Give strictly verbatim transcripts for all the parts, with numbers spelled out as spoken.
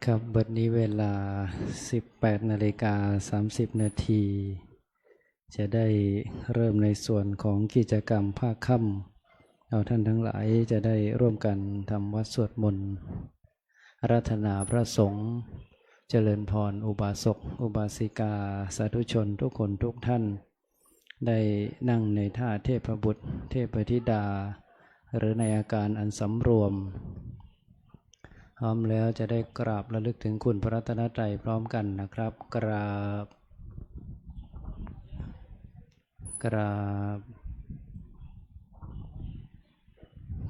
ครับ บัดนี้เวลา สิบแปดนาฬิกาสามสิบนาที จะได้เริ่มในส่วนของกิจกรรมภาคค่ำ เอาท่านทั้งหลายจะได้ร่วมกันทำวัตรสวดมนต์อาราธนาพระสงฆ์ เจริญพรอุบาสก อุบาสิกา สาธุชนทุกคนทุกท่าน ได้นั่งในท่าเทพบุตร เทพธิดา หรือในอาการอันสำรวม พร้อมแล้วจะได้กราบระลึกถึงคุณพระรัตนตรัยพร้อมกันนะครับ กราบ กราบ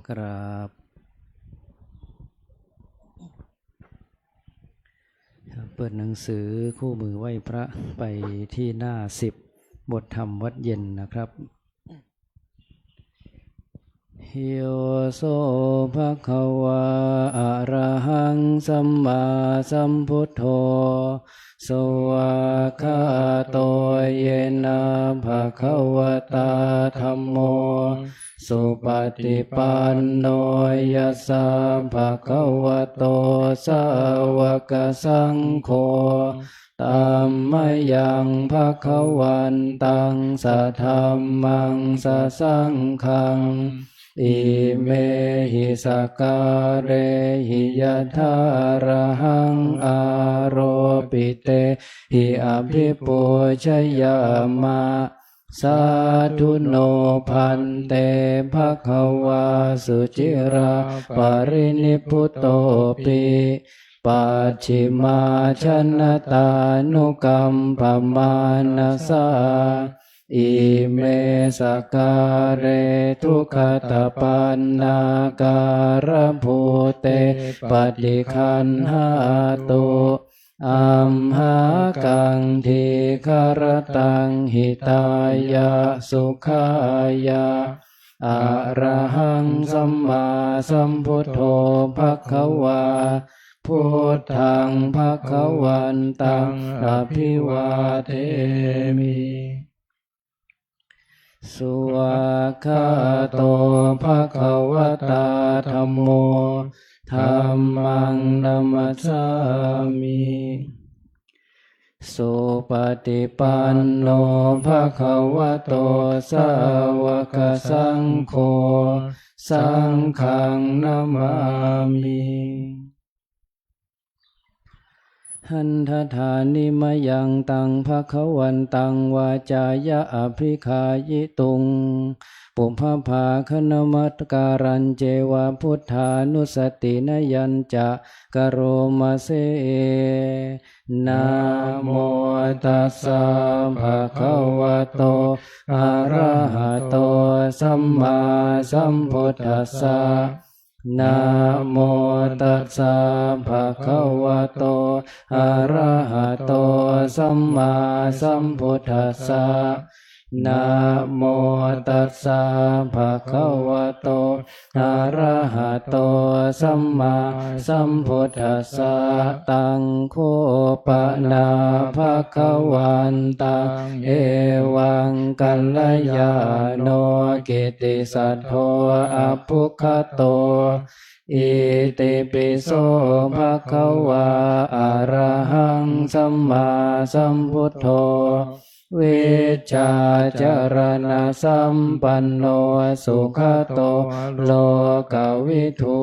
กราบ เปิดหนังสือคู่มือไหว้พระไปที่หน้าสิบ บทธรรมวัตรเย็นนะครับ Yo so bhagavā arahaṃ sammāsambuddho, svākkhāto yena bhagavatā dhammo, supaṭipanno yassa bhagavato sāvakasaṅgho, tammayaṃ bhagavantaṃ sadhammaṃ sasaṅghaṃ, imehi sakkārehi yathārahaṃ āropitehi abhipūjayāma. Sādhu no bhante bhagavā suciraparinibbutoparinibbutopācimājanattānukampamānasā, ime sakkāre duggatapaṇṇākārabhūte paṭiggaṇhātu amhākaṃ dīgharattaṃ hitāya sukhāya. Arahaṃ sammāsambuddho bhagavā, buddhaṃ bhagavantaṃ abhivādemi. Svākkhāto bhagavatā dhammo, dhammaṃ namassāmi. Supaṭipanno bhagavato sāvakasaṅgho, saṅghaṃ namāmi. Handadāni mayaṃ taṃ bhagavantaṃ vācāya abhigāyituṃ, pubbabhāganamakārañceva buddhānussatinayañca karoma se. Namo tassa bhagavato arahato sammāsambuddhassa. Namo tassa bhagavato arahato sammāsambuddhassa. Namo tassa bhagavato arahato sammāsambuddhassa. Taṃ kho panā bhagavantaṃ evaṃ kalyāṇo kittisaddo abbhuggato. Itipi so bhagavā arahaṃ sammāsambuddho vijjācaraṇasampanno sugato lokavidū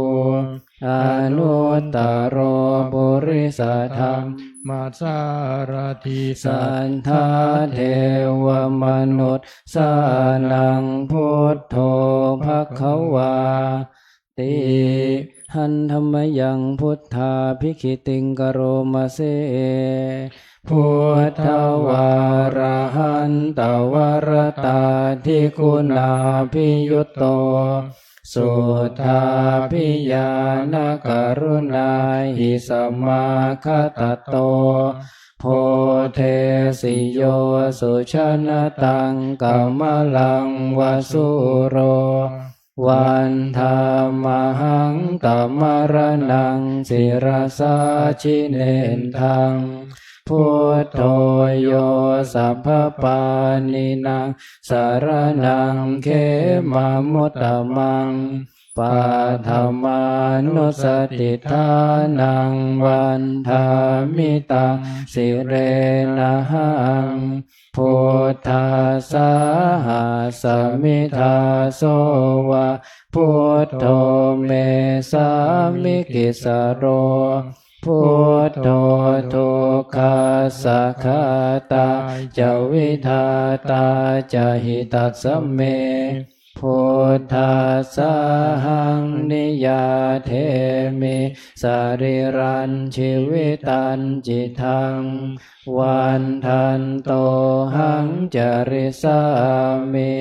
anuttaro purisadammasārathi satthā devamanussānaṃ buddho bhagavā ti. Handa mayaṃ buddhābhigītiṃ karoma se. Buddhavārahantavaratādiguṇābhiyutto suddhābhiñāṇakaruṇāhi samāgatatto bodhesi yo sujanataṃ kamalaṃva sūro vandāmahaṃ tamaraṇaṃ sirasā jinendaṃ. Buddho yo sabbapāṇīnaṃ saraṇaṃ khemamuttamaṃ paṭhamā Buddhānussatiṭṭhānaṃ vandāmi taṃ sirenahaṃ. Buddhassāhasmi dāso va, buddho me sāmikissaro. Buddho dukkhassa ghātā ca vidhātā ca hitassa me. Buddhassāhaṃ niyyādemi sarīrañjīvitañcidaṃ. Vandantohaṃ carissāmi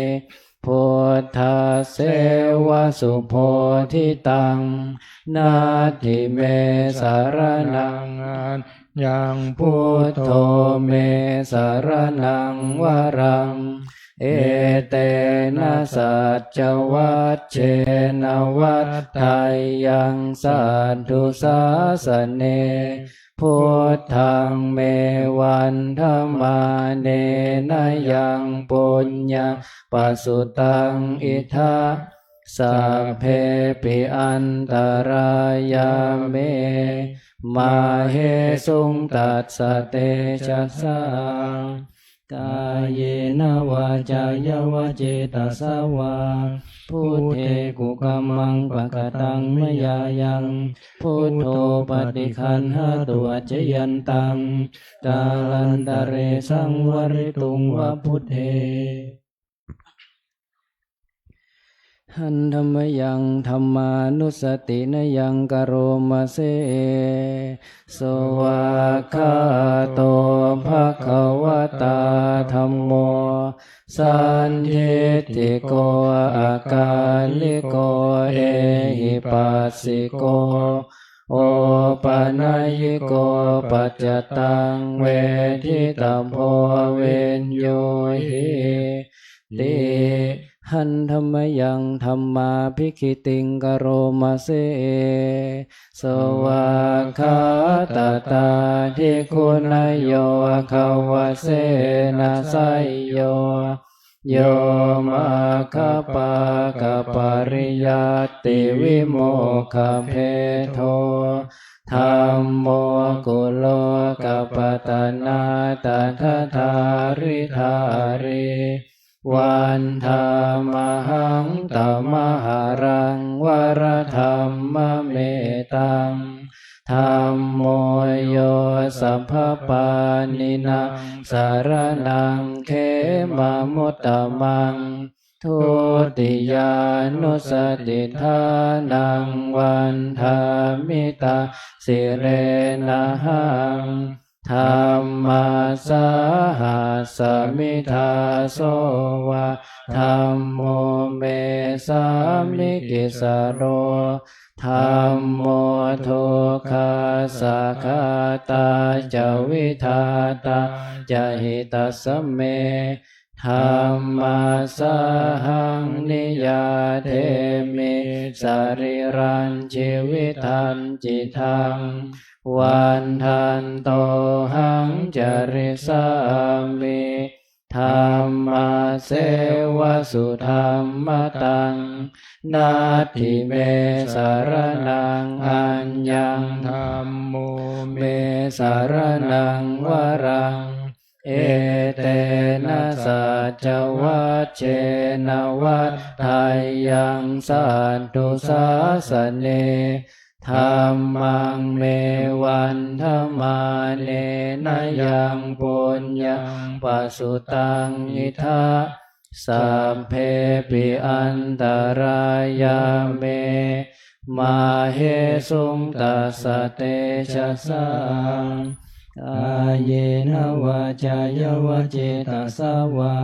buddhasseva subodhitaṃ. Natthi me saraṇaṃ aññaṃ, buddho me saraṇaṃ varaṃ. Etena saccavajjena vaḍḍheyyaṃ satthu sāsane. Buddhaṃ me vandamānena yaṃ puññaṃ pasutaṃ idha, sabbepi antarāyā me māhesuṃ tassa tejasā. Kāyena vācāya va cetasā vā, buddhe kukammaṃ pakataṃ mayā yaṃ, buddho paṭiggaṇhatu accayantaṃ, kālantare saṃvarituṃ va buddhe. Handa mayaṃ dhammānussatinayaṃ karoma se. Svākkhāto bhagavatā dhammo, sandiṭṭhiko akāliko ehipassiko, opanayiko paccattaṃ veditabbo viññūhīti. Handa mayaṃ dhammābhigītiṃ karoma se. Svākkhātatādiguṇayogavasena seyyo, yo maggapākapariyattivimokkhabhedo, dhammo kulokapatanā tadadhāridhārī, vandāmahaṃ tamaharaṃ varadhammametaṃ. Dhammo yo sabbapāṇīnaṃ saraṇaṃ khemamuttamaṃ, dutiyānussatiṭṭhānaṃ vandāmi taṃ sirenahaṃ. Dhammassāhasmi dāso va, dhammo me sāmikissaro. Dhammo dukkhassa ghātā ca vidhātā ca hitassa me. Dhammassāhaṃ niyyādemi sarīrañjīvitañcidaṃ. Vandantohaṃ carissāmi dhammasseva sudhammataṃ. Natthi me saraṇaṃ aññaṃ, dhammo me saraṇaṃ varaṃ. Etena saccavajjena vaḍḍheyyaṃ satthu sāsane. Dhammaṃ me vandamānena yaṃ puññaṃ pasutaṃ idha, sabbepi antarāyā me māhesuṃ tassa tejasā. Kāyena vācāya va cetasā vā,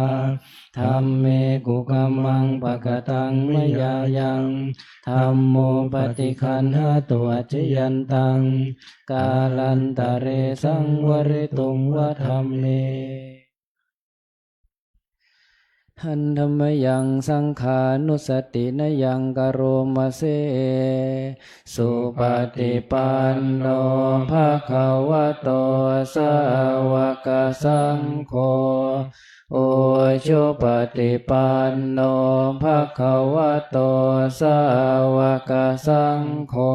dhamme kukammaṃ pakataṃ mayā yaṃ, dhammo paṭiggaṇhatu accayantaṃ, kālantare saṃvarituṃ va dhamme. Handa mayaṃ saṅghānussatinayaṃ karoma se. Supaṭipanno bhagavato sāvakasaṅgho, ujupaṭipanno bhagavato sāvakasaṅgho,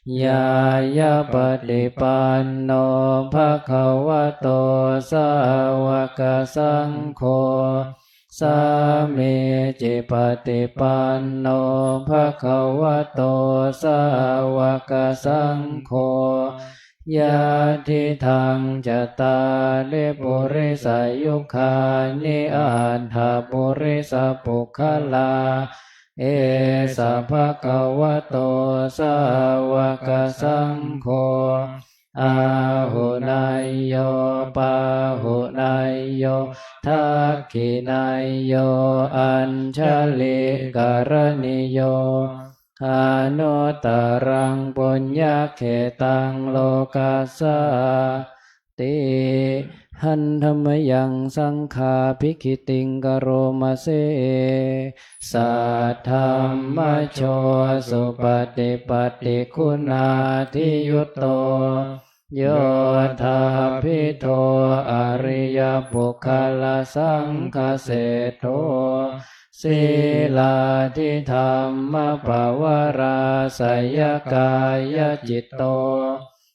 ñāyapaṭipanno bhagavato sāvakasaṅgho, sāmīcipaṭipanno bhagavato sāvakasaṅgho, yadidaṃ cattāri purisayugāni aṭṭha purisapuggalā, esa bhagavato sāvakasaṅgho, āhuneyyo pāhuneyyo dakkhiṇeyyo añjalikaraṇīyo anuttaraṃ puññakkhettaṃ lokassāti. Handa mayaṃ saṅghābhigītiṃ karoma se. Saddhammajo supaṭipattiguṇādiyutto, yoṭṭhabbidho ariyapuggalasaṅghaseṭṭho, sīlādidhammapavarāsayakāyacitto,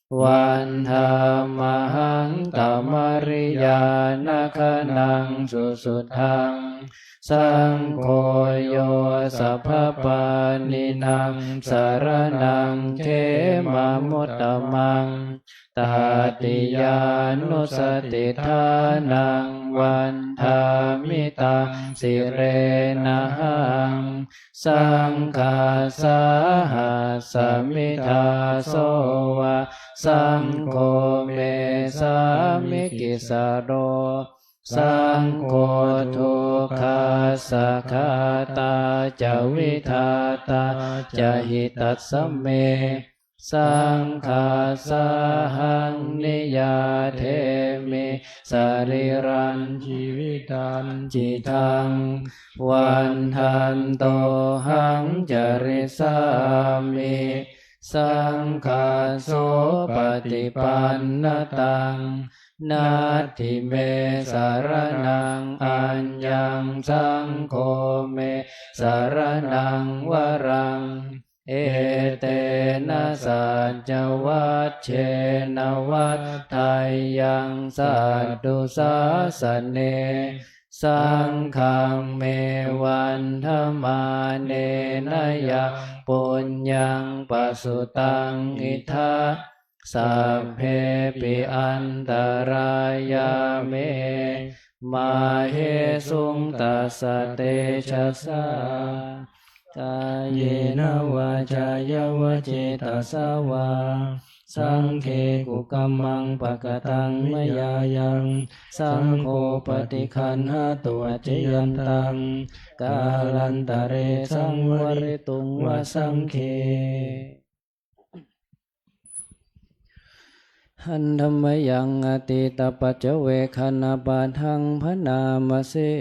vandāmahaṃ tamariyānagaṇaṃ susuddhaṃ. Saṅgho yo sabbapāṇīnaṃ saraṇaṃ khemamuttamaṃ, tatiyānussatiṭṭhānaṃ vandāmi taṃ sirenahaṃ. Saṅghassāhasmi dāso va, saṅgho me sāmikissaro, saṅgho dukkhassa ghātā ca vidhātā ca hitassa me. Saṅghassāhaṃ niyyādemi sarīrañjīvitañcidaṃ, vandantohaṃ carissāmi. Saṅghassopaṭipannataṃ natthi me saraṇaṃ aññaṃ, saṅgho me saraṇaṃ varaṃ. Etena saccavajjena vaḍḍheyyaṃ satthu sāsane. Saṅghaṃ me vandamānena yaṃ puññaṃ pasutaṃ idha, sabbepi antarāyā me māhesuṃ tassa tejasā. Kāyena vācāya va cetasā vā, saṅghe kukammaṃ pakataṃ mayā yaṃ, saṅgho paṭiggaṇhatu accayantaṃ, kālantare saṃvarituṃ va saṅghe. Handa mayaṃ atītapaccavekkhaṇapāṭhaṃ bhaṇāma se.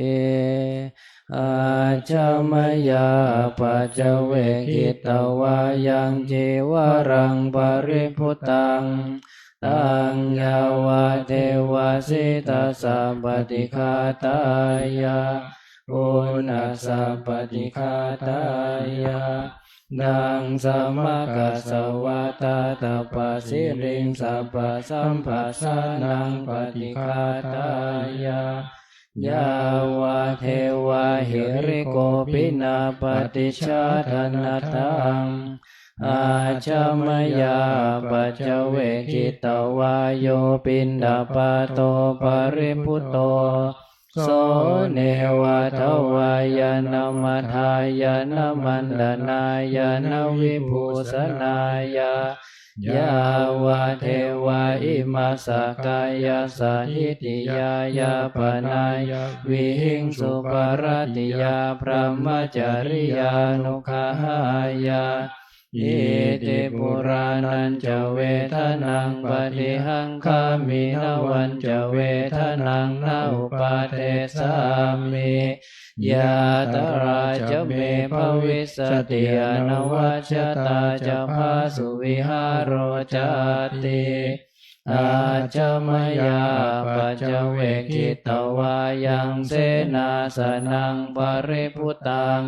Ajja mayā paccavekkhitvā yaṃ cīvaraṃ paribhuttaṃ, taṃ yāvadeva sītassa paṭighātāya, uṇhassa paṭighātāya, taṃ samaggassa vātatapasiriṃ sabbasampassānaṃ paṭighātāya, yāvadeva hirikopinapaṭicchādanatthaṃ. Ajja mayā paccavekkhitvā yo piṇḍapāto paribhutto, so neva davāya na madāya na maṇḍanāya na vibhūsanāya, yāvadeva imassa kāyassa ṭhitiyā yāpanāya vihiṃsuparatiyā brahmacariyānuggahāya, Iti purāṇañca vedanaṃ paṭihaṅkhāmi navañca vedanaṃ na uppādessāmi. Yātrā ca me bhavissati anavajjatā ca phāsuvihāro cāti. Ajja mayā apaccavekkhitvā yaṃ senāsanaṃ paribhuttaṃ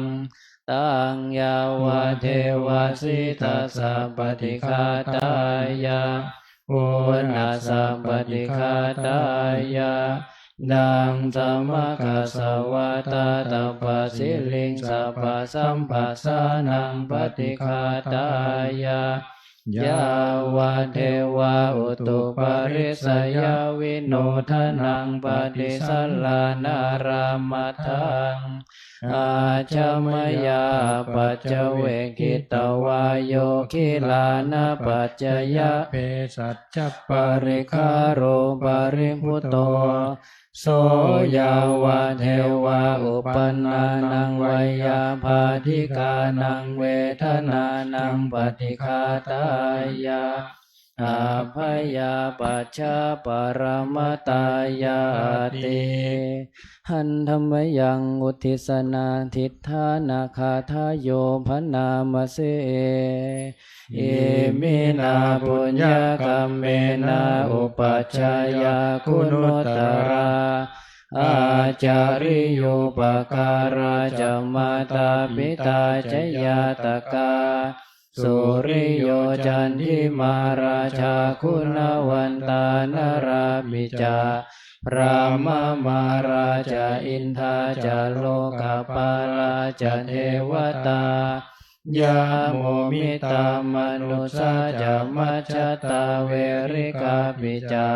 taṃ yāvadeva sītassa paṭighātāya uṇhassa paṭighātāya daṃsamakasavātātapasiriṃsapasamphassānaṃ paṭighātāya yāvadeva utuparissayavinodanaṃ paṭisallānārāmatthaṃ. Ajja mayā apaccavekkhitvā yo gilānapaccayabhesajjaparikkhāro paribhutto so yāvadeva uppannānaṃ veyyābādhikānaṃ vedanānaṃ paṭighātāya abyāpajjhaparamatāyāti. Handa mayaṃ uddissanādiṭṭhānagāthāyo bhaṇāma se. Iminā puññakammena upajjhāyā guṇuttarā ācariyūpakārā ca mātā pitā ca ñātakā suriyo candimā rājā guṇavantā narāpi ca brahmamārā ca indā ca lokapālā ca devatā yamo mittā manussā ca majjhattā verikāpi ca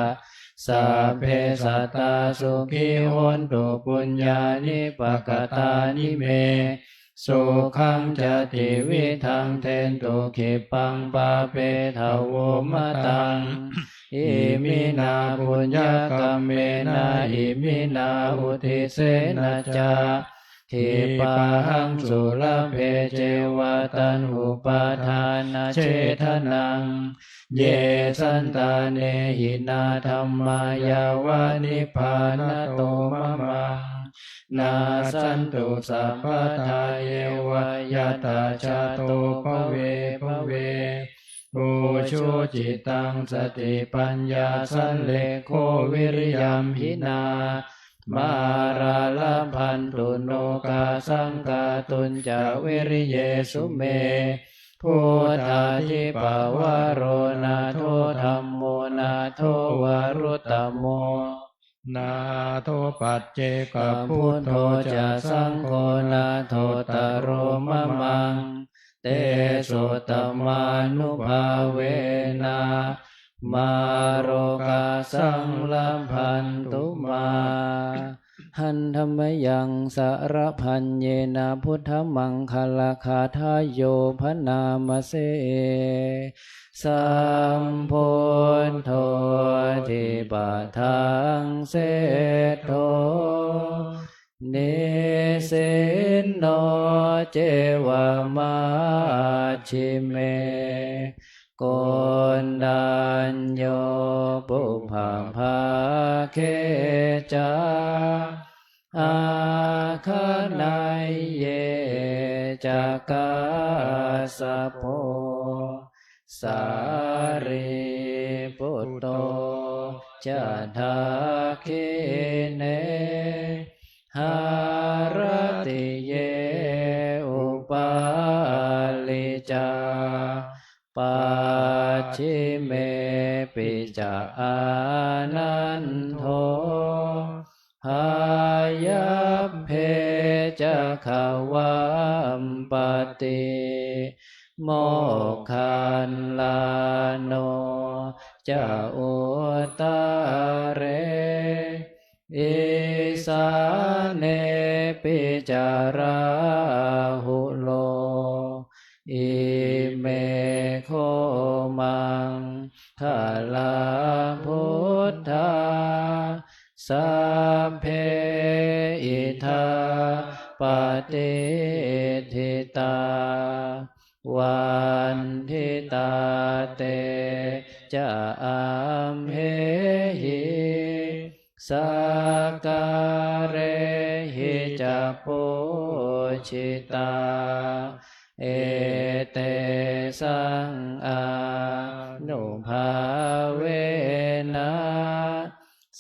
sabbe sattā sukhī hontu puññāni pakatāni me sukhañca tividhaṃ dentu khippaṃ pāpetha vo mataṃ. Iminā puññakammena iminā uddissena ca khippāhaṃ sulabhe ceva taṇhupādānachedanaṃ. Ye santāne hinā dhammā yāva nibbānato mamaṃ nassantu sabbadā yeva yattha jāto bhave bhave. Ujucittaṃ satipaññā sallekho viriyamhinā mārā labhantu nokāsaṃ kātuñca viriyesu me. Buddhādhipavaro nātho dhammo nātho varuttamo nātho paccekabuddho ca saṅgho nāthottaro mamaṃ. Tesottamānubhāvena mārokāsaṃ labhantu mā. Handa mayaṃ sarabhaññena buddhamaṅgalagāthāyo bhaṇāma se. Sambuddho dipadaṃ seṭṭho nisinno ceva majjhime koṇḍañño pubbabhāge ca āgaṇeyye ca kassapo sārīputto ca dakkhiṇe haratiye upāli ca pacchimepi ca ānando hayabbe ca gavampati moggallāno ca uttare isānepi ca rāhulo. Ime kho maṅgalā buddhā sabbe idha patiṭṭhitā. Van ณฑิตา te ca amhehi sakkārehi ca pūjitā, etesaṃ ānubhāvena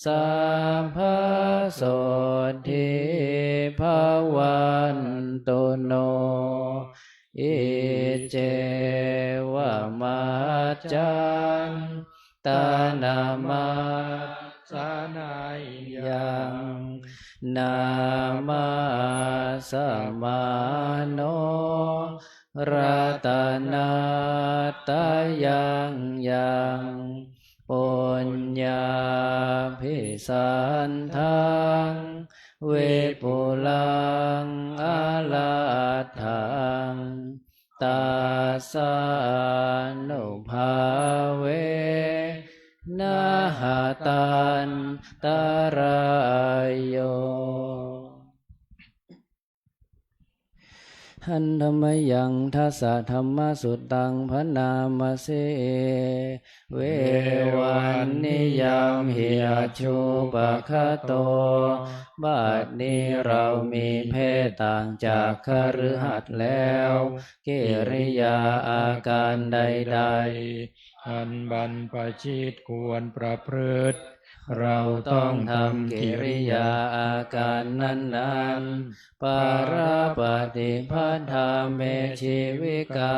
sabbasotthī bhavantu no. Iccevamaccantanamā saneyyaṃ namassamāno ratanattayaṃ yaṃ puññābhisandaṃ vipulaṃ alatthaṃ tassānubhāvena hatantarāyo. Handa mayaṃ dasadhammasuttaṃ bhaṇāma se. Vevaṇṇiyaṃ hi ajjūpagato. บัดนี้เรามีเพศต่างจากคฤหัสถ์แล้ว กิริยาอาการใดๆ อันบรรพชิตควรประพฤติ เราต้องทำกิริยาอาการนั้นๆ Parapaṭipadā me jīvikā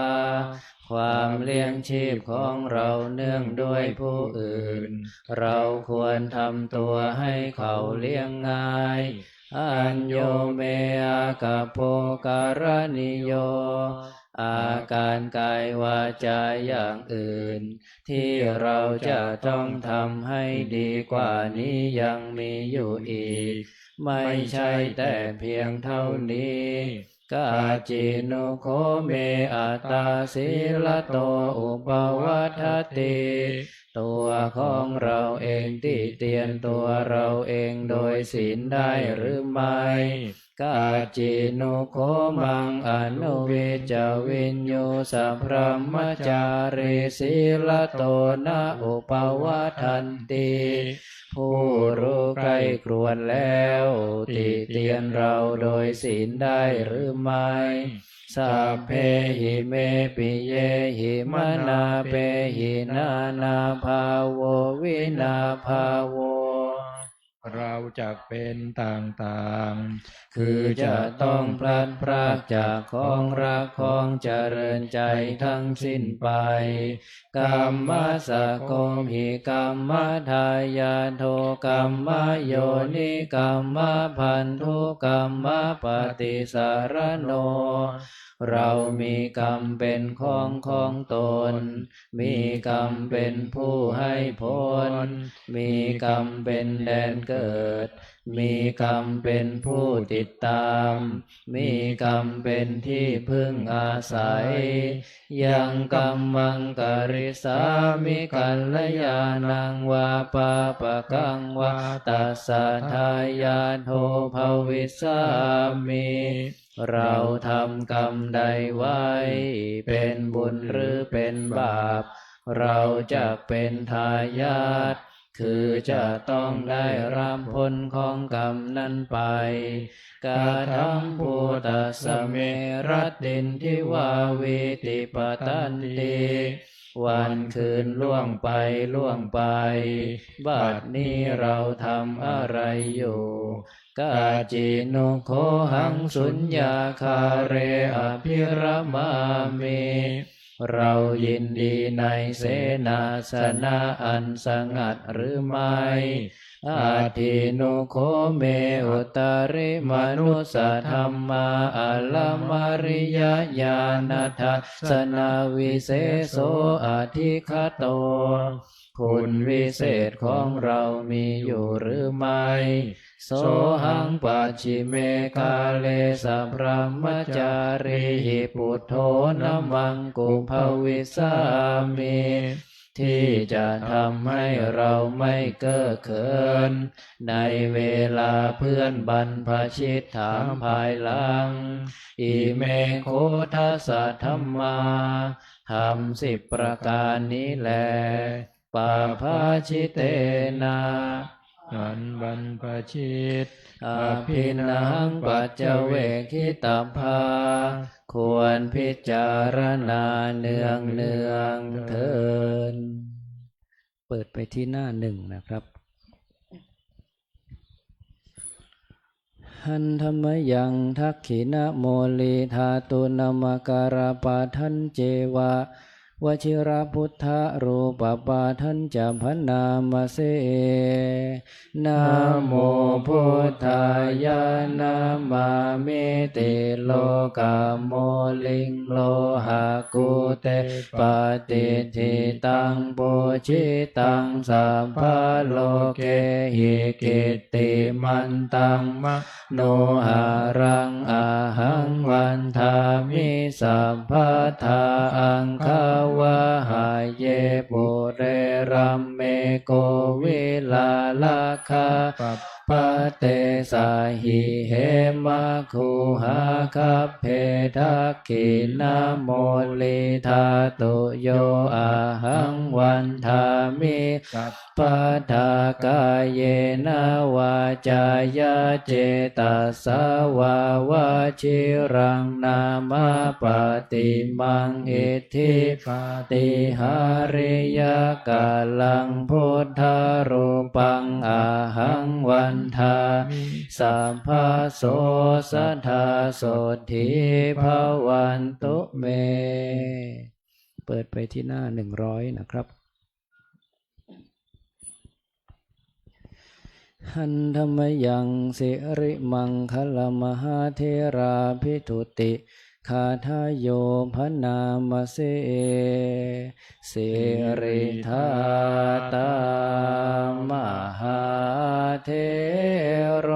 ความเลี้ยงชีพของเราเนื่องด้วยผู้อื่น เราควรทำตัวให้เขาเลี้ยงง่าย Añño me āgabho karaṇīyo อาการกายวาจาอย่างอื่น ที่เราจะต้องทำให้ดีกว่านี้ยังมีอยู่อีก ไม่ใช่แต่เพียงเท่านี้ Kaccinuggho me attasīlato upavaḍḍhati ตัวของเราเองติเตียนตัวเราเองโดยศีลได้หรือไม่ Kaccinuggho maṃ anuviññū sabrahmacārī sīlato na upavaḍḍhanti ผู้รู้ใคร่ครวญแล้ว ติเตียนเราโดยศีลได้หรือไม่ Sabbehi me piyehi manāpehi nānābhāvo vinābhāvo เราจักเป็นต่างๆ คือจะต้องพลัดพรากจากของรักของเจริญใจทั้งสิ้นไป Kammassako hi kammadāyādo kammayoni kammabandhu kammapaṭisaraṇo เรามีกรรมเป็นของของตน มีกรรมเป็นผู้ให้ผล มีกรรมเป็นแดนเกิด มีกรรมเป็นผู้ติดตาม มีกรรมเป็นที่พึ่งอาศัย Yaṃ kammaṃ karissāmi kalyāṇaṃ vā pāpakaṃ vā tassa dāyādo bhavissāmi เราทำกรรมใดไว้ เป็นบุญหรือเป็นบาป เราจักเป็นทายาท คือจะต้องได้รับผลของกรรมนั้นไป Katambhūtassa me rattinti vā vītipattanti วันคืนล่วงไปล่วงไป บัดนี้เราทำอะไรอยู่ Kaccinuggho haṃ suññāgāre abhiramāmi เรายินดีในเสนาสนะอันสงัดหรือไม่ Atthi nuggho me uttarimanussadhammā alamariyañāṇadassanaviseso adhigato คุณวิเศษของเรามีอยู่หรือไม่ Sohaṃ pacchime kāle sabrahmacārīhi buddho namaṃ kumbhavissāmi ที่จะทำให้เราไม่เก้อเขิน ในเวลาเพื่อนบรรพชิตถามภายหลัง Ime kho dasa dhammā ธรรมสิบประการนี้แล ปภาจิเตนะ อันบรรพชิต อภิณหัง ปัจจเวกขิตาภา ควรพิจารณาเนืองๆ เทอญ เปิดไปที่หน้าหนึ่งนะครับ หันธมยัง ทักขิณโมลี ธาตุนมการปาทัญเจวะ วชิรพุทธรูปปาทัญจะ พนามเส นะโมพุทธายะ นะมามิ ติโลกโมลิง โลหะกูเต ปะติฏฐิตัง ปูจิตัง สัพพะโลเกหิ กิตติมันตัง มะ โนหะรัง อะหัง วันทามิ สัพพะทา อังคะวะหะเย ปุเรรัมเม โกวิลาละคะ ปัปปะเตสะหิ เหมะ คูหาคัพเพ ทักขิณโมลี ธาตุโย อะหัง วันทามิ สัพ พะทากายะ วาจายะ เจตสาวา วชิรัง นามะ ปะติมัง อิทธิปาฏิหาริยะกะลัง พุทธรูปัง อะหัง วันทามิ สัพพะโสสะทา สดถี ภะวันตุเม เปิดไปที่หน้าหนึ่งร้อยนะครับ หันธมยัง สิริมังคละมหาเถราภิทุติ คาถาโย พนามเส สิริธาตา มหาเถโร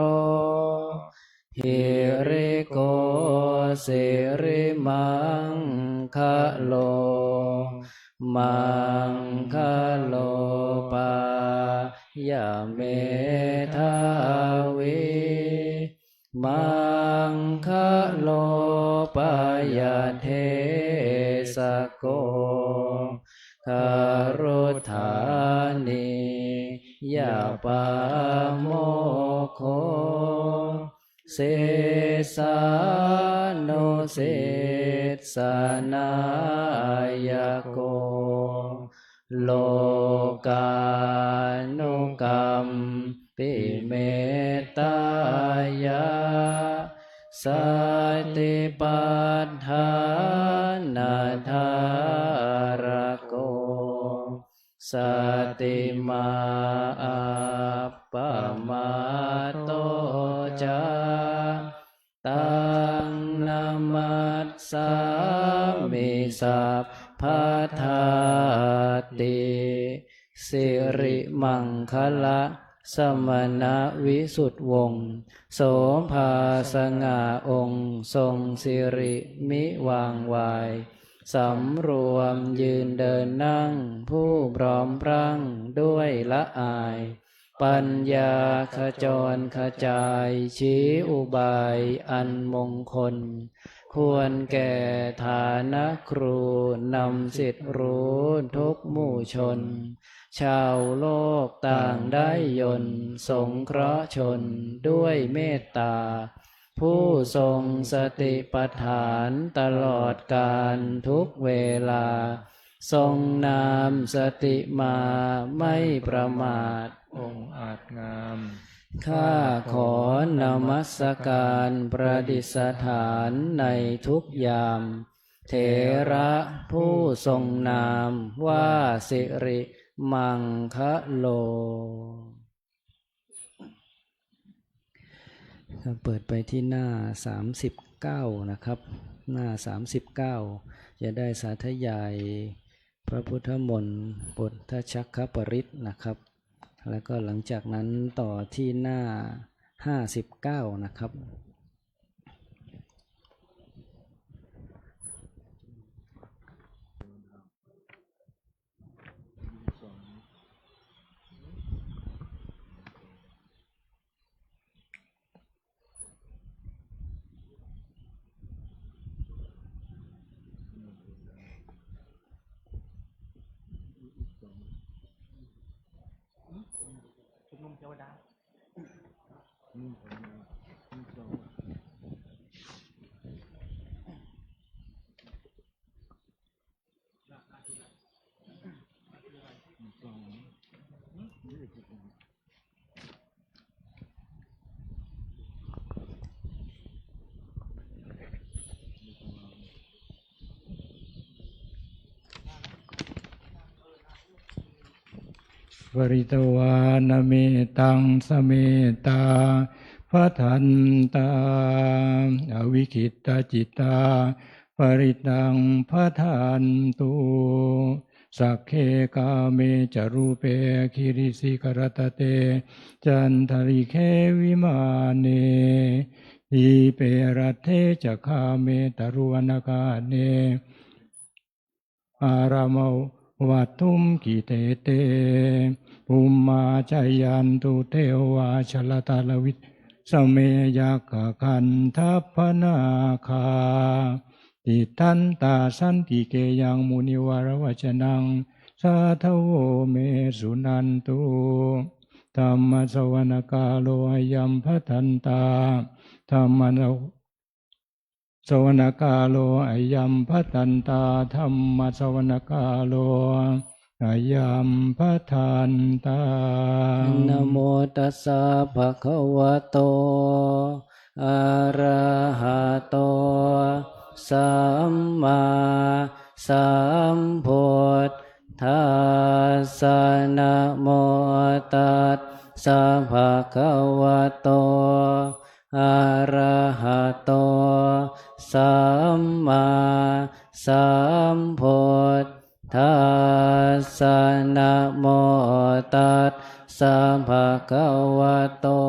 หิริโก สิริมังคะโล มังคะโล ปายะเมธาวิ มังคะโล ปายะเทสะโก คารุฏฐานียะปาโมกโข สิสสานุสิสสนายะโก โลกานุกัมปิเมตตายะ สติปัฏฐานะทารโก สติมาอัปปะมาโตจะ ตังนะมัสสามิสัพพะทาติ สิริมังคะละ สมณวิสุทธิวงศ์ โสภาสง่าองค์ ทรงสิริมิวางวาย สำรวมยืนเดินนั่ง ผู้พร้อมพรั่งด้วยละอาย ปัญญาขจรขจาย ชี้อุบายอันมงคล ควรแก่ฐานะครู นำสิทธิ์รู้ทุกหมู่ชน ชาวโลกต่างได้ยนต์ สงเคราะห์ชนด้วยเมตตา ผู้ทรงสติปัฏฐานตลอดกาลทุกเวลา ทรงนามสติมาไม่ประมาท องอาจงาม ข้าขอนมัสการประดิษฐานในทุกยาม เถระผู้ทรงนามว่าสิริมังคะโล ครับ เปิดไปที่หน้าสามสิบเก้านะครับ หน้าสามสิบเก้า จะได้สาธยายพระพุทธมนต์ ปุทธชักขปริตรนะครับ แล้วก็หลังจากนั้นต่อที่หน้าห้าสิบเก้านะครับ เ Pharitvāna mettaṃ samettā bhadantā, avikkhittacittā parittaṃ bhadantu. Sagge kāme ca rūpe girisikharataṭe cantalikkhe vimāne, dīpe raṭṭhe ca gāme taruvanagahane arāmagahane gehavatthumhi khette, bhummā cāyantu devā jalathalavisame yakkhagandhabbanāgā, tiṭṭhantā santike yaṃ munivaravacanaṃ sādhavo me suṇantu. Dhammassavanakālo ayambhadantā. Dhammassavanakālo ayambhadantā. Dhammassavanakālo ayambhadantā. Namo tassa bhagavato arahato sammāsambuddhassa. Namo tassa bhagavato arahato sammāsambuddhassa. Namo tassa bhagavato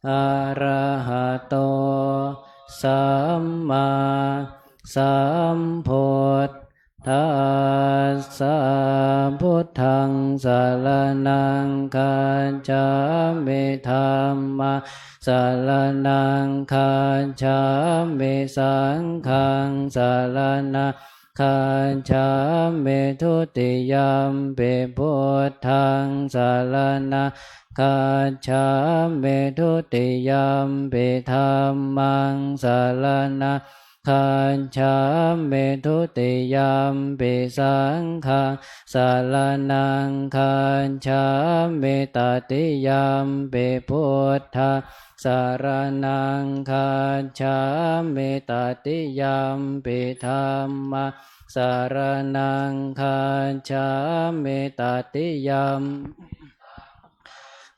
arahato sammāsambuddhassa. Buddhaṃ saraṇaṃ gacchāmi. Dhammaṃ saraṇaṃ gacchāmi. Saṅghaṃ saraṇaṃ gacchāmi. Dutiyampi buddhaṃ saraṇaṃ gacchāmi. Dutiyampi dhammaṃ saraṇaṃ gacchāmi. Dutiyampi saṅghaṃ saraṇaṃ gacchāmi. Tatiyampi buddhaṃ saraṇaṃ gacchāmi. Tatiyampi dhammaṃ saraṇaṃ gacchāmi. Tatiyampi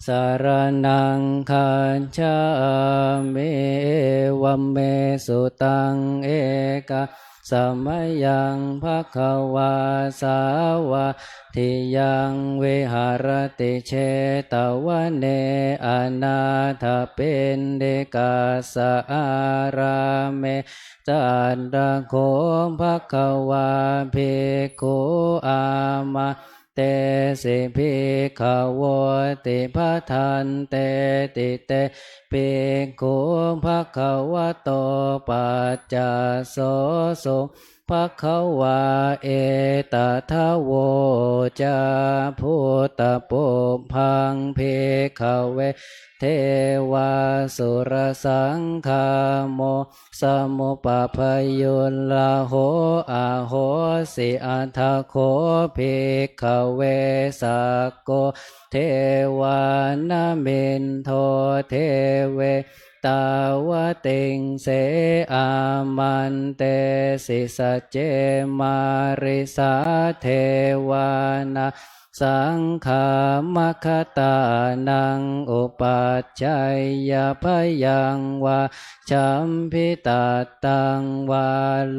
saraṇaṃ gacchāmi. Evaṃ me sutaṃ. Ekaṃ samayaṃ bhagavā sāvatthiyaṃ viharati jetavane anāthapiṇḍikassa ārāme. Tatra kho bhagavā bhikkhū āmantesi bhikkhavoti. Bhadanteti te bhikkhū bhagavato paccassosuṃ. Bhagavā etadavoca. Bhūtapubbaṃ bhikkhave devāsurasaṅgamo samuppañño rāhulāhosi. Atha kho bhikkhave sakko devānemiddho devetāvatiṃse āmantesi. Sacce mārissā devā nāsaṃ gāmaggatānaṃ upajjhāyā bhayaṃ vācābhitattaṃ vā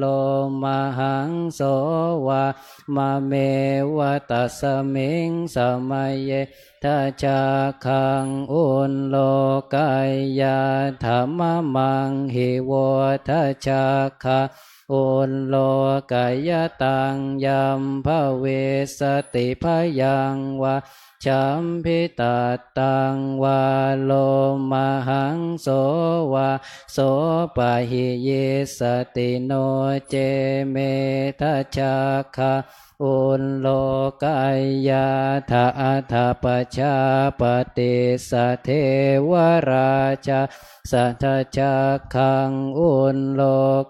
lomahaṃso vā mamaṃ eva. Tasmiṃ samaye dakkhaṃ ullokayatha mamaṃ hi vo dakkhaṃ ullokayataṃ. Yaṃ bhavissati bhayaṃ vācābhitattaṃ vā lomahaṃso vā sopahīyissati. No ce me dakkhaṃ อุลโลกัยยาถา อัฏฐปชาปติสสะเทวราชา สะทะจักขัง อุลโล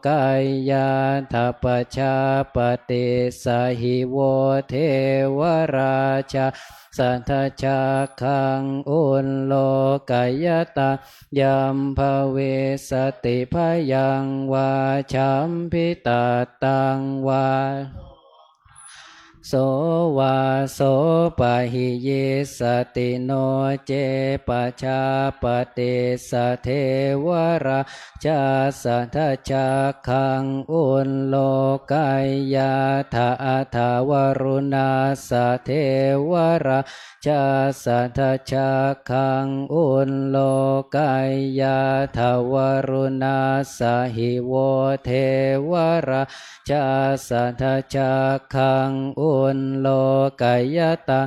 กัยยาถา ปชาปติสสะหิ โว เทวราชา สะทะจักขัง อุลโลกัยยะตะ ยัมภวิสสติ ภยังวา ฉัมภิตัตตังวา โสวา โสปะหิยิสสติ โน เจ ปชาปติสสะเทวราชา สะทะจักขัง อุลโลกัยยาถา อัฏฐวรุณาสสะเทวราชา สะทะจักขัง อุลโลกัยยาถาวรุณาสสะหิ โว เทวราชา สะทะจักขัง อุลโลกัยยะตะ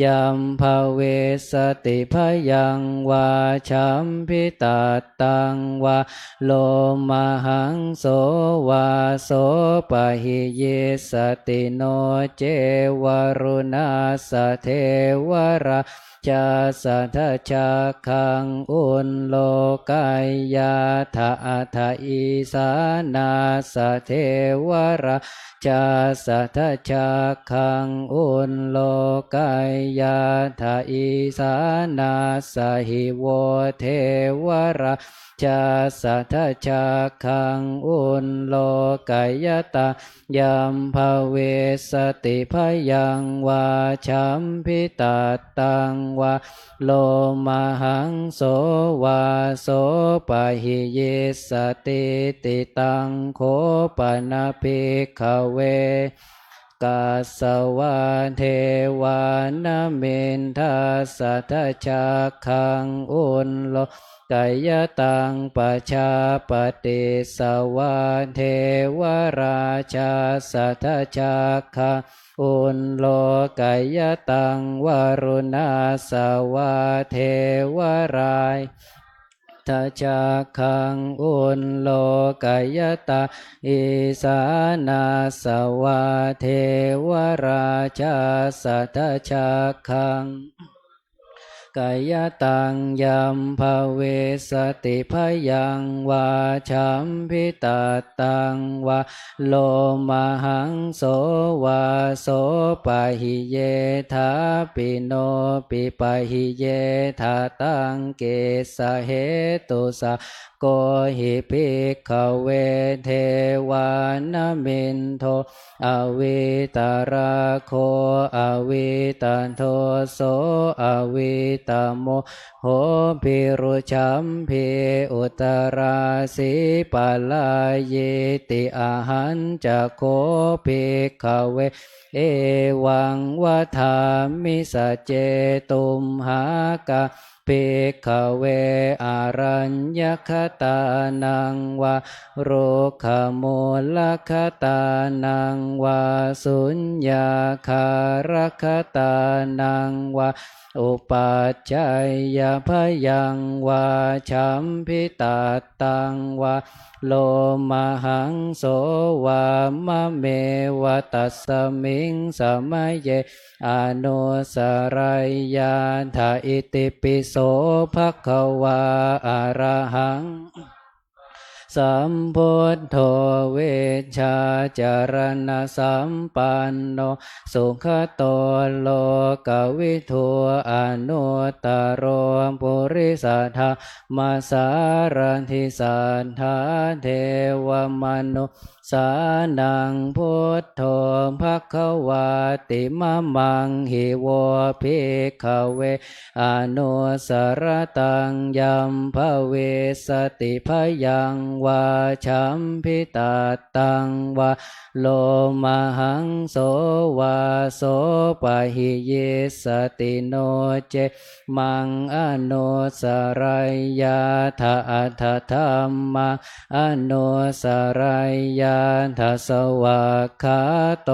ยัมภวิสสติ ภยังวา ฉัมภิตัตตังวา โลมหัง โสวา โสปะหิยิสสติ โน เจ วรุณาสสะเทวราชา สะทะจักขัง อุลโลกัยยาถา อัฏฐอีสานาสสะเทวราชา สะทะจักขัง อุลโลกัยยาถา อีสานาสสะหิ โว เทวราชา สะทะจักขัง อุลโลกัยยะตะ ยัมภวิสสติ ภยังวา ฉัมภิตัตตังวา โลมหัง โสวา โสปะหิยิสสติ ติตัง โข ปะนะ ภิกขเว กัสสวา เทวา นมินทา สะทะจักขัง อุลโลกัยยะตัง ปชาปติสสะวา เทวราชา สะทะจักขัง อุลโลกัยยะตัง วรุณาสสะวา เทวราชา สะทะจักขัง อุลโลกัยยะตะ อีสานาสสะวา เทวราชา สะทะจักขัง กัยยะตัง ยัมภวิสสติ ภยังวา ฉัมภิตัตตังวา โลมหัง โสวา โสปะหิเยธา ปิโนปิปะหิเยธา ตัง กิสสะเหตุสะ โกหิ ภิกขเว เทวา นมินโท อวีตราโค อวีตโท โส อวีตโมโห ภิรุชัมภี อุตราสีปะลายีติ อหัญจะโค ภิกขเว เอวังวะทามิ สัจเจตุมหากัง ภิกขเว อรัญญคตานังวา รุกขมูลคตานังวา สุญญาคารคตานังวา อุปัจจัยยะพยังวา ฉัมภิตัตตังวา โลมหัง โสวามะเมวะ ตัสสมิงสะมะเย อนุสสะรัยยาถะ อิติปิโส ภะคะวา อะระหัง สัมพุทโธ วิชชาจรณะสัมปันโน สุขโต โลกวิทู อนุตตโร ปุริสธรรมสารถิ สัทธาเทวมนุสสานัง พุทโธ ภะคะวาติ มะมังหิ โว ภิกขเว อนุสสะระตัง ยัมภวิสสติ พยังวา ฉัมภิตัตตังวา โลมหัง โสวา โสปะหิยิสสติ โน เจ มัง อนุสสะรัยยาถะ อัฏฐธัมมัง อนุสสะรัยยาถะ สวากขาโต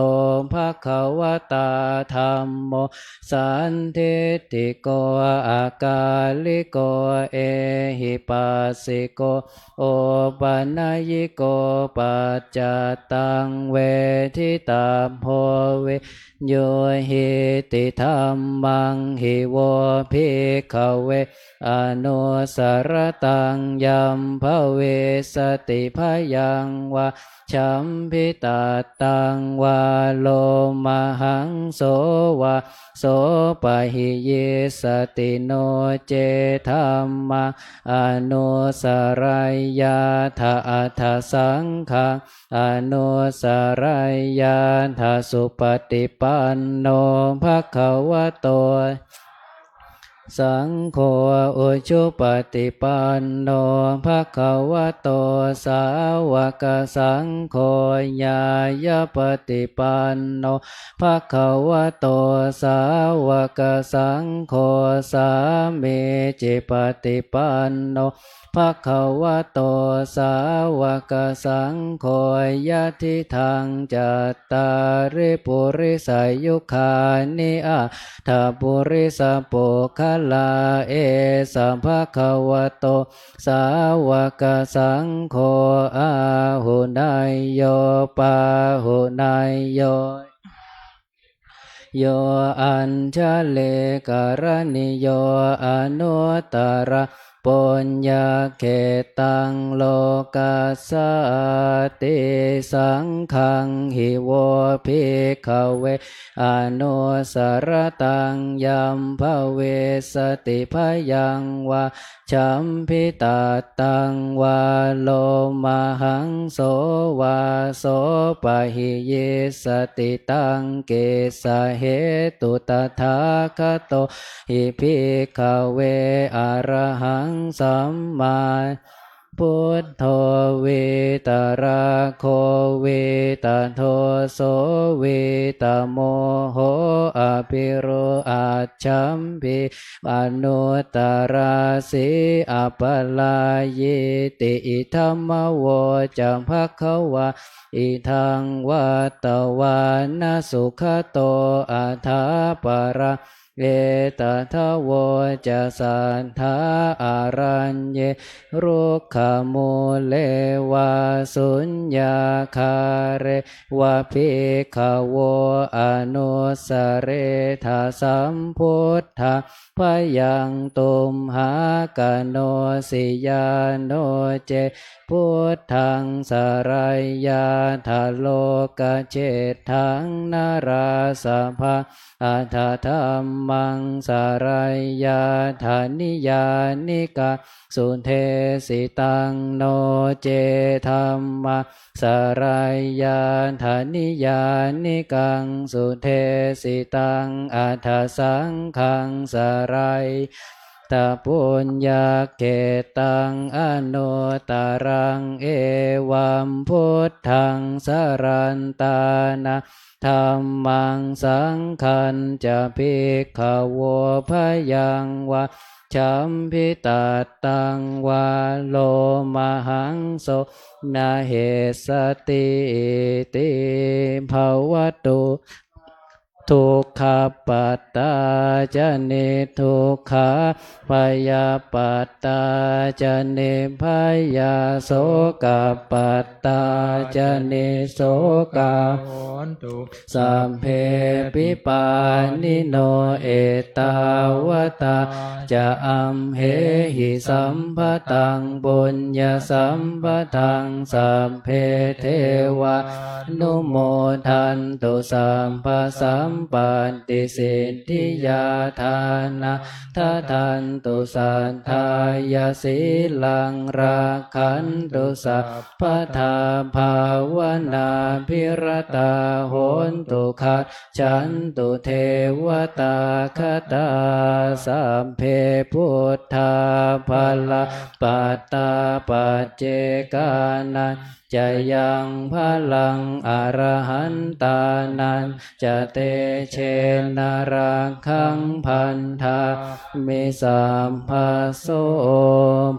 ภะคะวะตา ธัมโม สันทิฏฐิโก อากาลิโก เอหิปัสสิโก โอ panayiko paccattaṃ veditabbo viññūhīti. Dhammaṃ hi vo bhikkhave anussaraṃ yaṃ bhavissati bhayaṃ vā champitattāṃ vā lomahaṃso vā sopahiyissati. No ce dhammaṃ anussarayyātha atha saṅghaṃ anussarayyātha. Supaṭipanno bhagavato saṅgho, ujupaṭipanno bhagavato sāvakasaṅgho, ñāyapaṭipanno bhagavato sāvakasaṅgho, sāmīcipaṭipanno bhagavato sāvakasaṅgho, yadidaṃ cattāri purisayugāni aṭṭha purisapuggalā, esa bhagavato sāvakasaṅgho, āhuneyyo pāhuneyyo yo añjalikaraṇīyo anuttaraṃ puññakkhettaṃ lokassāti. Saṅghaṃ hi vo bhikkhave anussaraṃ yaṃ bhavissati bhayaṃ vā champitattāṃ vā lomahaṃso vā sopahiyissati. Taṃ kissa hetu? Tathāgato hi bhikkhave arahaṃ sammāsambuddho vītarāgo vītadoso vītamoho abhirū ajjhambi anuttarāsi aparājīti. Idamavoca bhagavā. Idaṃ vatvāna sugato athāparaṃ. Etadavoca satthā araññe rukkhamūle vā suññāgāre vā bhikkhavo anussaretha sambuddhaṃ bhayaṃ tumhākanosiyā. No ce buddhaṃ sarayyātha lokajeṭṭhaṃ narāsabhaṃ, atha dhammaṃ sarayyātha niyyānikaṃ sudesitaṃ. No ce dhammaṃ sarayyātha niyyānikaṃ sudesitaṃ, atha saṅghaṃ sarayyātha puññakkhettaṃ anuttaraṃ. Evaṃ buddhaṃ sarantānaṃ dhammaṃ saṅghañca bhikkhavo bhayaṃ vā champitattāṃ vā lomahaṃso na hessatīti. Bhavatu dukkhappattā ca niddukkhā, bhayappattā ca nibbhayā, sokappattā ca nissokā hontu sabbepi pāṇino. Ettāvatā ca amhehi sambhataṃ puññasampadaṃ, sabbe devānumodantu sabbasampattisiddhiyā. Dānaṃ dadantu saddhāya, sīlaṃ rakkhantu sabbadā, bhāvanābhiratā hontu, gacchantu devatāgatā. Sabbe buddhā balappattā paccekānañca jayaṃ balaṃ arahantānañca tejena rakkhaṃ bandhāmi sabbaso.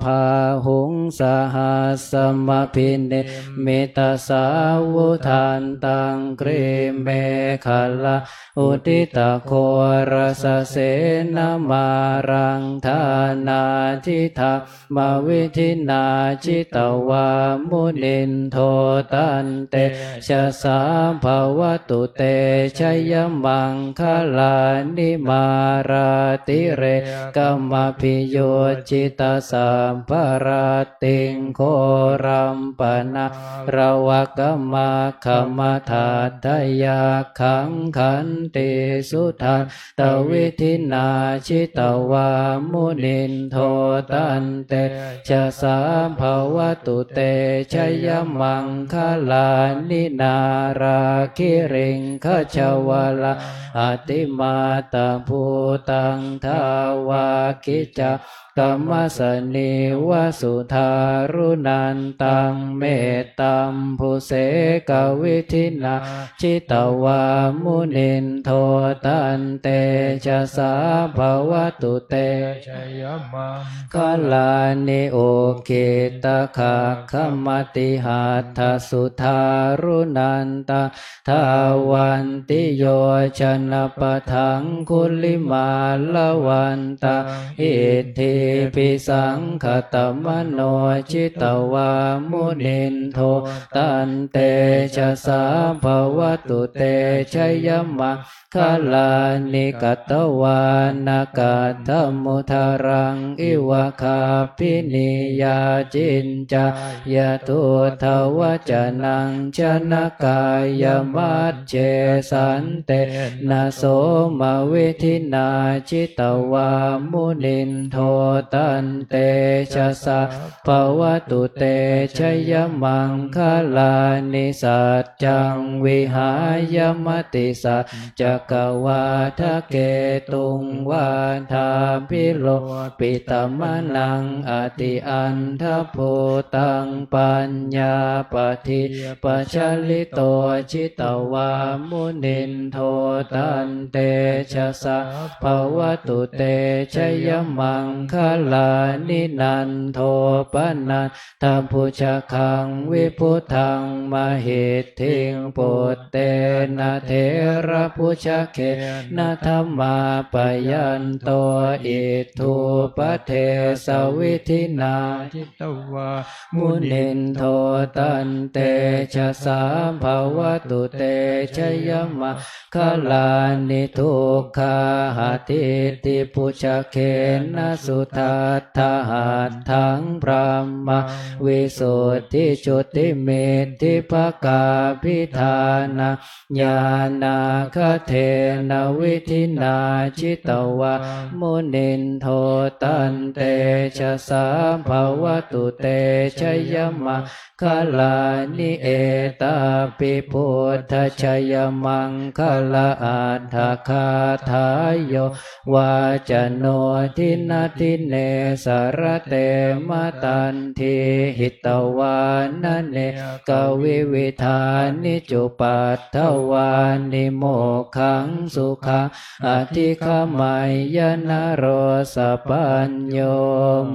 Bāhuṃ sahassamabhinimmitasāvudhantaṃ grīmekhalaṃ uditaghorasasenamāraṃ dānādidhammavidhinā jitavā munindo tantejasā bhavatu te jayamaṅgalāni. Mārātirekam abhiyujjhitasabbarattiṃ ghorampanāḷavakamakkhamathaddhayakkhaṃ khantīsudantavidhinā jitavā munindo tantejasā bhavatu te jayamaṅgalāni. Nāḷāgiriṃ gajavaraṃ atimattabhūtaṃ dāvaggica kamasanīva sudāruṇantaṃ mettambusekavidhinā jitavā munindo tantejasā bhavatu te jayamaṅgalāni. Ukkhittakhaggamatihatthasudāruṇantaṃ dhāvantiyojanapathaṅgulimālavantaṃ iddhībhisaṅkhatamano jitavā munindo tantejasā bhavatu te jayamaṅgalāni. Katvāna kaṭṭhamudaraṃ iva gabbhinīyā ciñcāya duṭṭhavacanaṃ janakāyamajjhe santena somavidhinā jitavā munindo tantejasā bhavatu te jayamaṅgalāni. Saccaṃ vihāya matisaccakavādaketuṃ vādābhiropitamanaṃ atiandhabhūtaṃ paññāpadīpajalito jitavā munindo tantejasā bhavatu te jayamaṅgalāni. Nandopanan dabhujagaṃ vibudhaṃ mahiddhiṃ puttena therabhujagena damāpayanto iddhūpadesavidhinā jitavā munindo tantejasā bhavatu te jayamaṅ galāni. Duggāhadiṭṭhibhujagena sudaṭṭhahatthaṃ brahmaṃ visuddhijutimiddhibakābhidhānaṃ ñāṇāgadena vidhinā jitavā munindo tantejasā bhavatu te jayamaṅ galāni. Etāpi buddhajayamaṅgalaaṭṭhagāthā yo vācano dinadine sarate matandī hitvānanekavividhāni cupaddavāni mokkhaṃ sukhaṃ adhigameyya naro sapañño.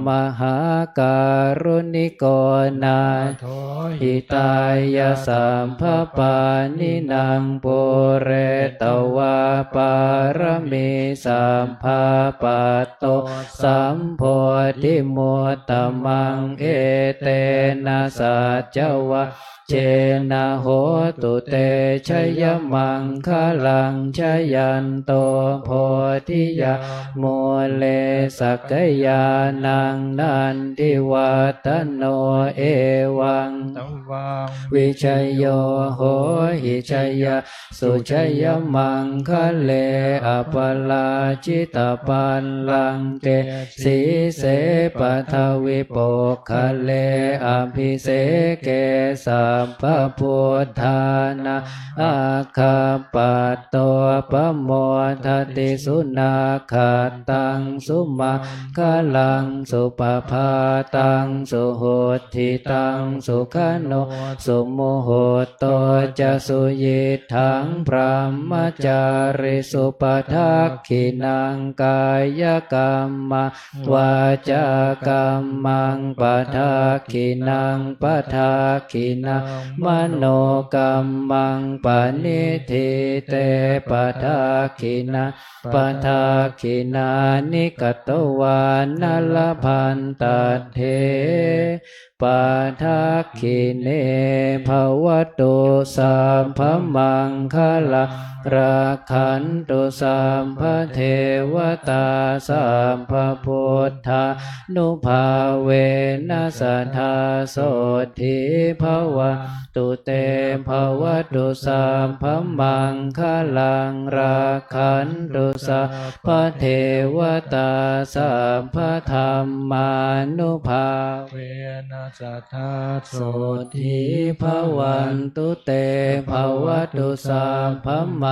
Mahākāruṇiko nātho hitāya sabbapāṇinaṃ pūretvā pāramī sabbā patto sambodhimuttamaṃ etena saccava jjena hotu te jayamaṅgalaṃ. Jayanto bodhiyā mūle sakyānaṃ nandivaḍḍhano evaṃ tvaṃ vijayo hohi jayassu jayamaṅgale aparājitapallaṅke sīse paṭhavipokkhare abhiseke sa sabbabuddhānaṃ aggappatto pamodati. Sunakkhattaṃ sumaṅgalaṃ supabhātaṃ suhuṭṭhitaṃ sukhaṇo sumuhutto ca suyiṭṭhaṃ brahmacārisu. Padakkhiṇaṃ kāyakammaṃ vācākammaṃ padakkhiṇaṃ padakkhiṇaṃ manokammaṃ paṇidhī te padakkhiṇā. Padakkhiṇāni katvāna labhantatthe padakkhiṇe. Bhavatu sabbamaṅgalaṃ rakkhantu sabbadevatā sabbabuddhānubhāvena sadā sotthī bhavantu te. Bhavatu sabbamaṅgalaṃ rakkhantu sabbadevatā sabbadhammānubhāvena sadā sotthī bhavantu te. Bhavatu sabbamaṅgalaṃ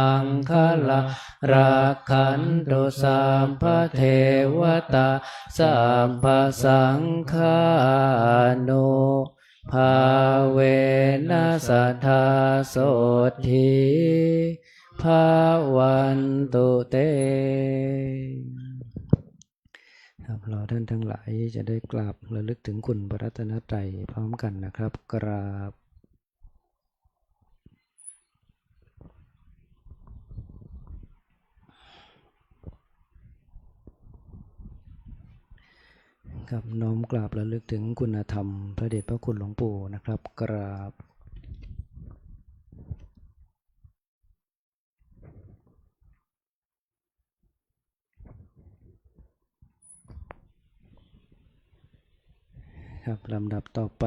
rakkhantu sabbadevatā sabbasaṅghānubhāvena sadā sotthī bhavantu te. ครับ เราท่านทั้งหลายจะได้กราบระลึกถึงคุณพระรัตนตรัยพร้อมกันนะครับ กราบ ครับ น้อมกราบระลึกถึงคุณธรรมพระเดชพระคุณหลวงปู่นะครับ กราบ ครับ ลำดับต่อไป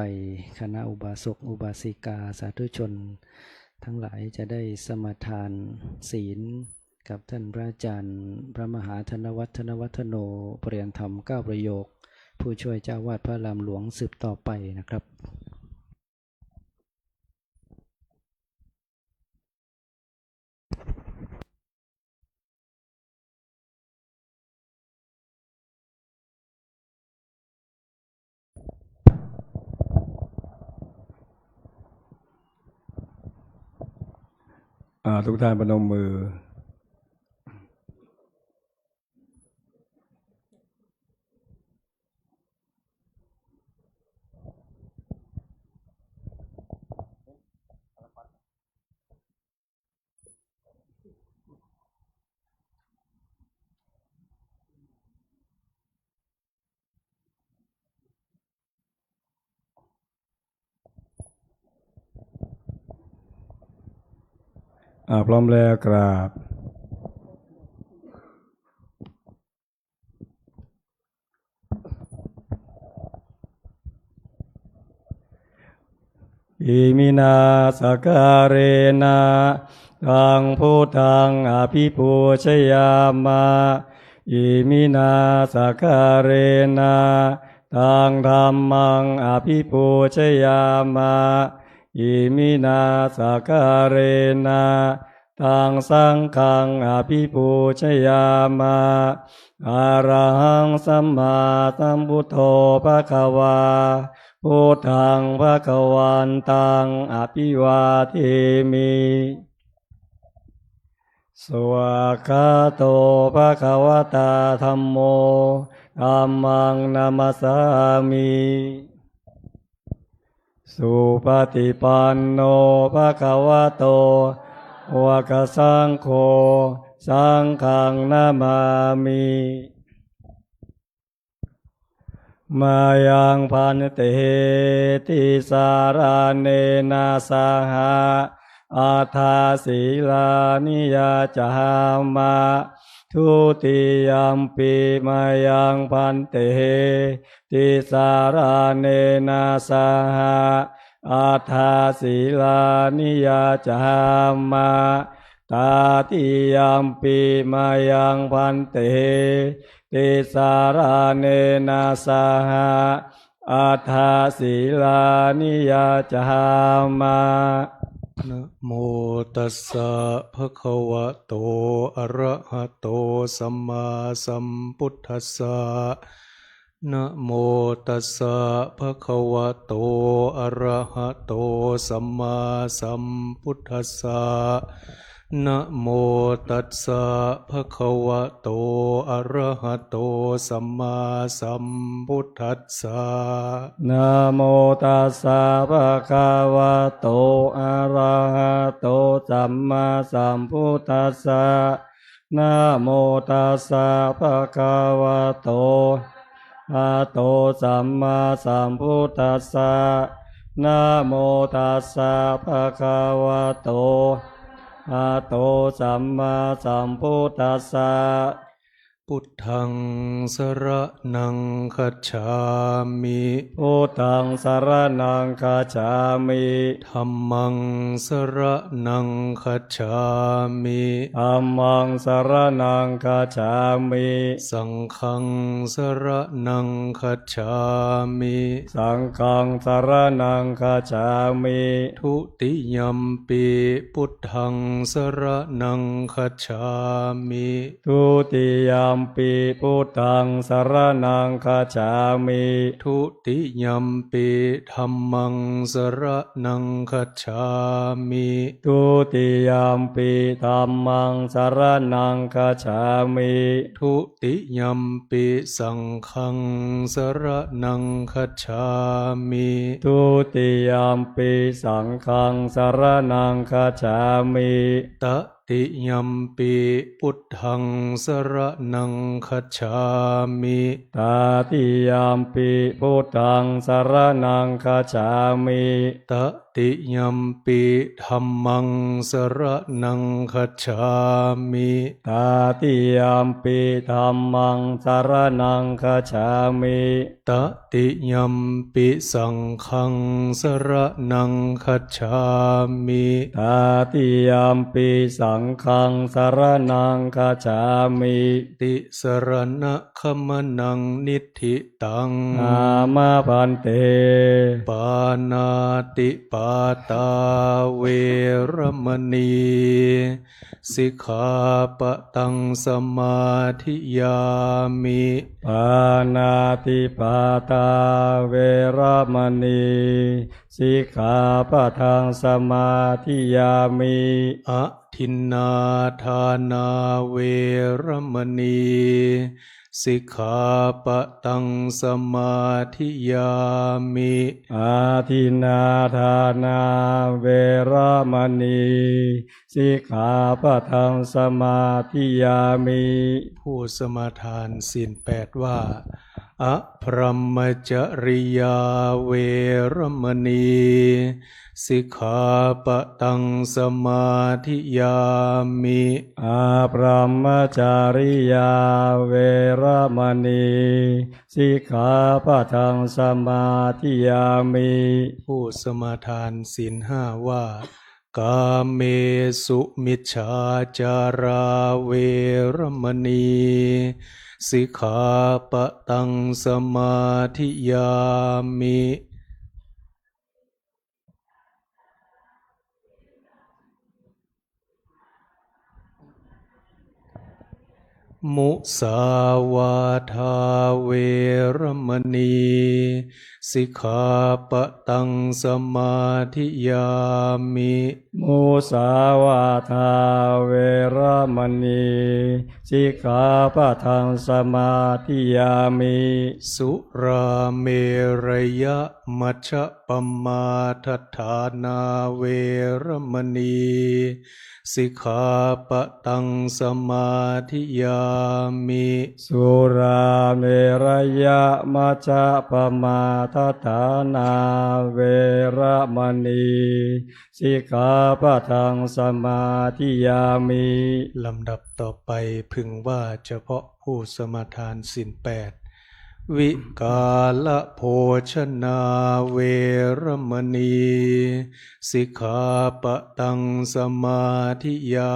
คณะอุบาสกอุบาสิกาสาธุชนทั้งหลายจะได้สมาทานศีลกับท่านพระอาจารย์พระมหาธนวัฒน์ ธนวัฒโน ปริยนธรรมเก้าประโยค ผู้ช่วยเจ้าอาวาสพระอารามหลวงสืบต่อไปนะครับ อ่า ทุกท่านพนมมือ อ่า พร้อมแล้วกราบ Iminā sakkārena taṃ buddhaṃ abhipūjayāma. Iminā sakkārena taṃ dhammaṃ abhipūjayāma. Iminā sakkārena taṃ saṅghaṃ abhipūjayāma. Arahaṃ sammāsambuddho bhagavā, buddhaṃ bhagavantaṃ abhivādemi. Svākkhāto bhagavatā dhammo, dhammaṃ namassāmi. Supaṭipanno bhagavato sāvakasaṅgho, saṅghaṃ namāmi. Mayaṃ bhante tisaraṇena saha aṭṭha sīlāni yācāma. Dutiyampi mayaṃ bhante tisaraṇena saha aṭṭha sīlāni yācāma. Tatiyampi mayaṃ bhante tisaraṇena saha Atha sīlāni yācāma. Namo tassa bhagavato arahato sammāsambuddhassa. Namo tassa bhagavato arahato sammāsambuddhassa. Namo tassa bhagavato arahato sammāsambuddhassa. Namo tassa bhagavato arahato sammāsambuddhassa. Namo tassa bhagavato arahato sammāsambuddhassa. Namo tassa bhagavato arahato sammāsambuddhassa. Buddhaṃ saraṇaṃ gacchāmi. Buddhaṃ saraṇaṃ gacchāmi. Dhammaṃ saraṇaṃ gacchāmi. Dhammaṃ saraṇaṃ gacchāmi. Saṅghaṃ saraṇaṃ gacchāmi. Saṅghaṃ saraṇaṃ gacchāmi. Dutiyampi buddhaṃ saraṇaṃ gacchāmi. Dutiyampi buddhaṃ saraṇaṃ gacchāmi. Dutiyampi dhammaṃ saraṇaṃ gacchāmi. Dutiyampi dhammaṃ saraṇaṃ gacchāmi. Dutiyampi saṅghaṃ saraṇaṃ gacchāmi. Dutiyampi saṅghaṃ saraṇaṃ gacchāmi. Tatiyampi buddhaṃ saraṇaṃ gacchāmi. Tatiyampi buddhaṃ saraṇaṃ gacchāmi. Tatiyampi dhammaṃ saraṇaṃ gacchāmi. Tatiyampi dhammaṃ saraṇaṃ gacchāmi. Tatiyampi saṅghaṃ saraṇaṃ gacchāmi. Tatiyampi saṅghaṃ saraṇaṃ gacchāmi. Tisaraṇagamanaṃ niṭṭhitaṃ. Āma bhante. Pāṇātipātā veramaṇī sikkhāpadaṃ samādiyāmi. Pāṇātipātā veramaṇī sikkhāpadaṃ samādiyāmi. Adinnādānā veramaṇī sikkhāpadaṃ samādiyāmi. Adinnādānā veramaṇī sikkhāpadaṃ samādiyāmi. ผู้สมาทานศีลแปดว่า Abrahmacariyā veramaṇī sikkhāpadaṃ samādiyāmi. Abrahmacariyā veramaṇī sikkhāpadaṃ samādiyāmi. ผู้สมาทานศีลห้าว่า Kāmesu micchācārā veramaṇī sikkhāpadaṃ samādiyāmi. Musāvādā veramaṇī sikkhāpadaṃ samādiyāmi. Musāvādā veramaṇī sikkhāpadaṃ samādiyāmi. Surāmerayamajjapamādaṭṭhānā veramaṇī sikkhāpadaṃ samādiyāmi. Surāmerayamajjapamādaṭṭhānā veramaṇī sikkhāpadaṃ samādiyāmi. ลำดับต่อไปพึงว่าเฉพาะผู้สมาทานศีลแปด วิกาลโภชนาเวรมณี สิกขาปะตังสมาธิยา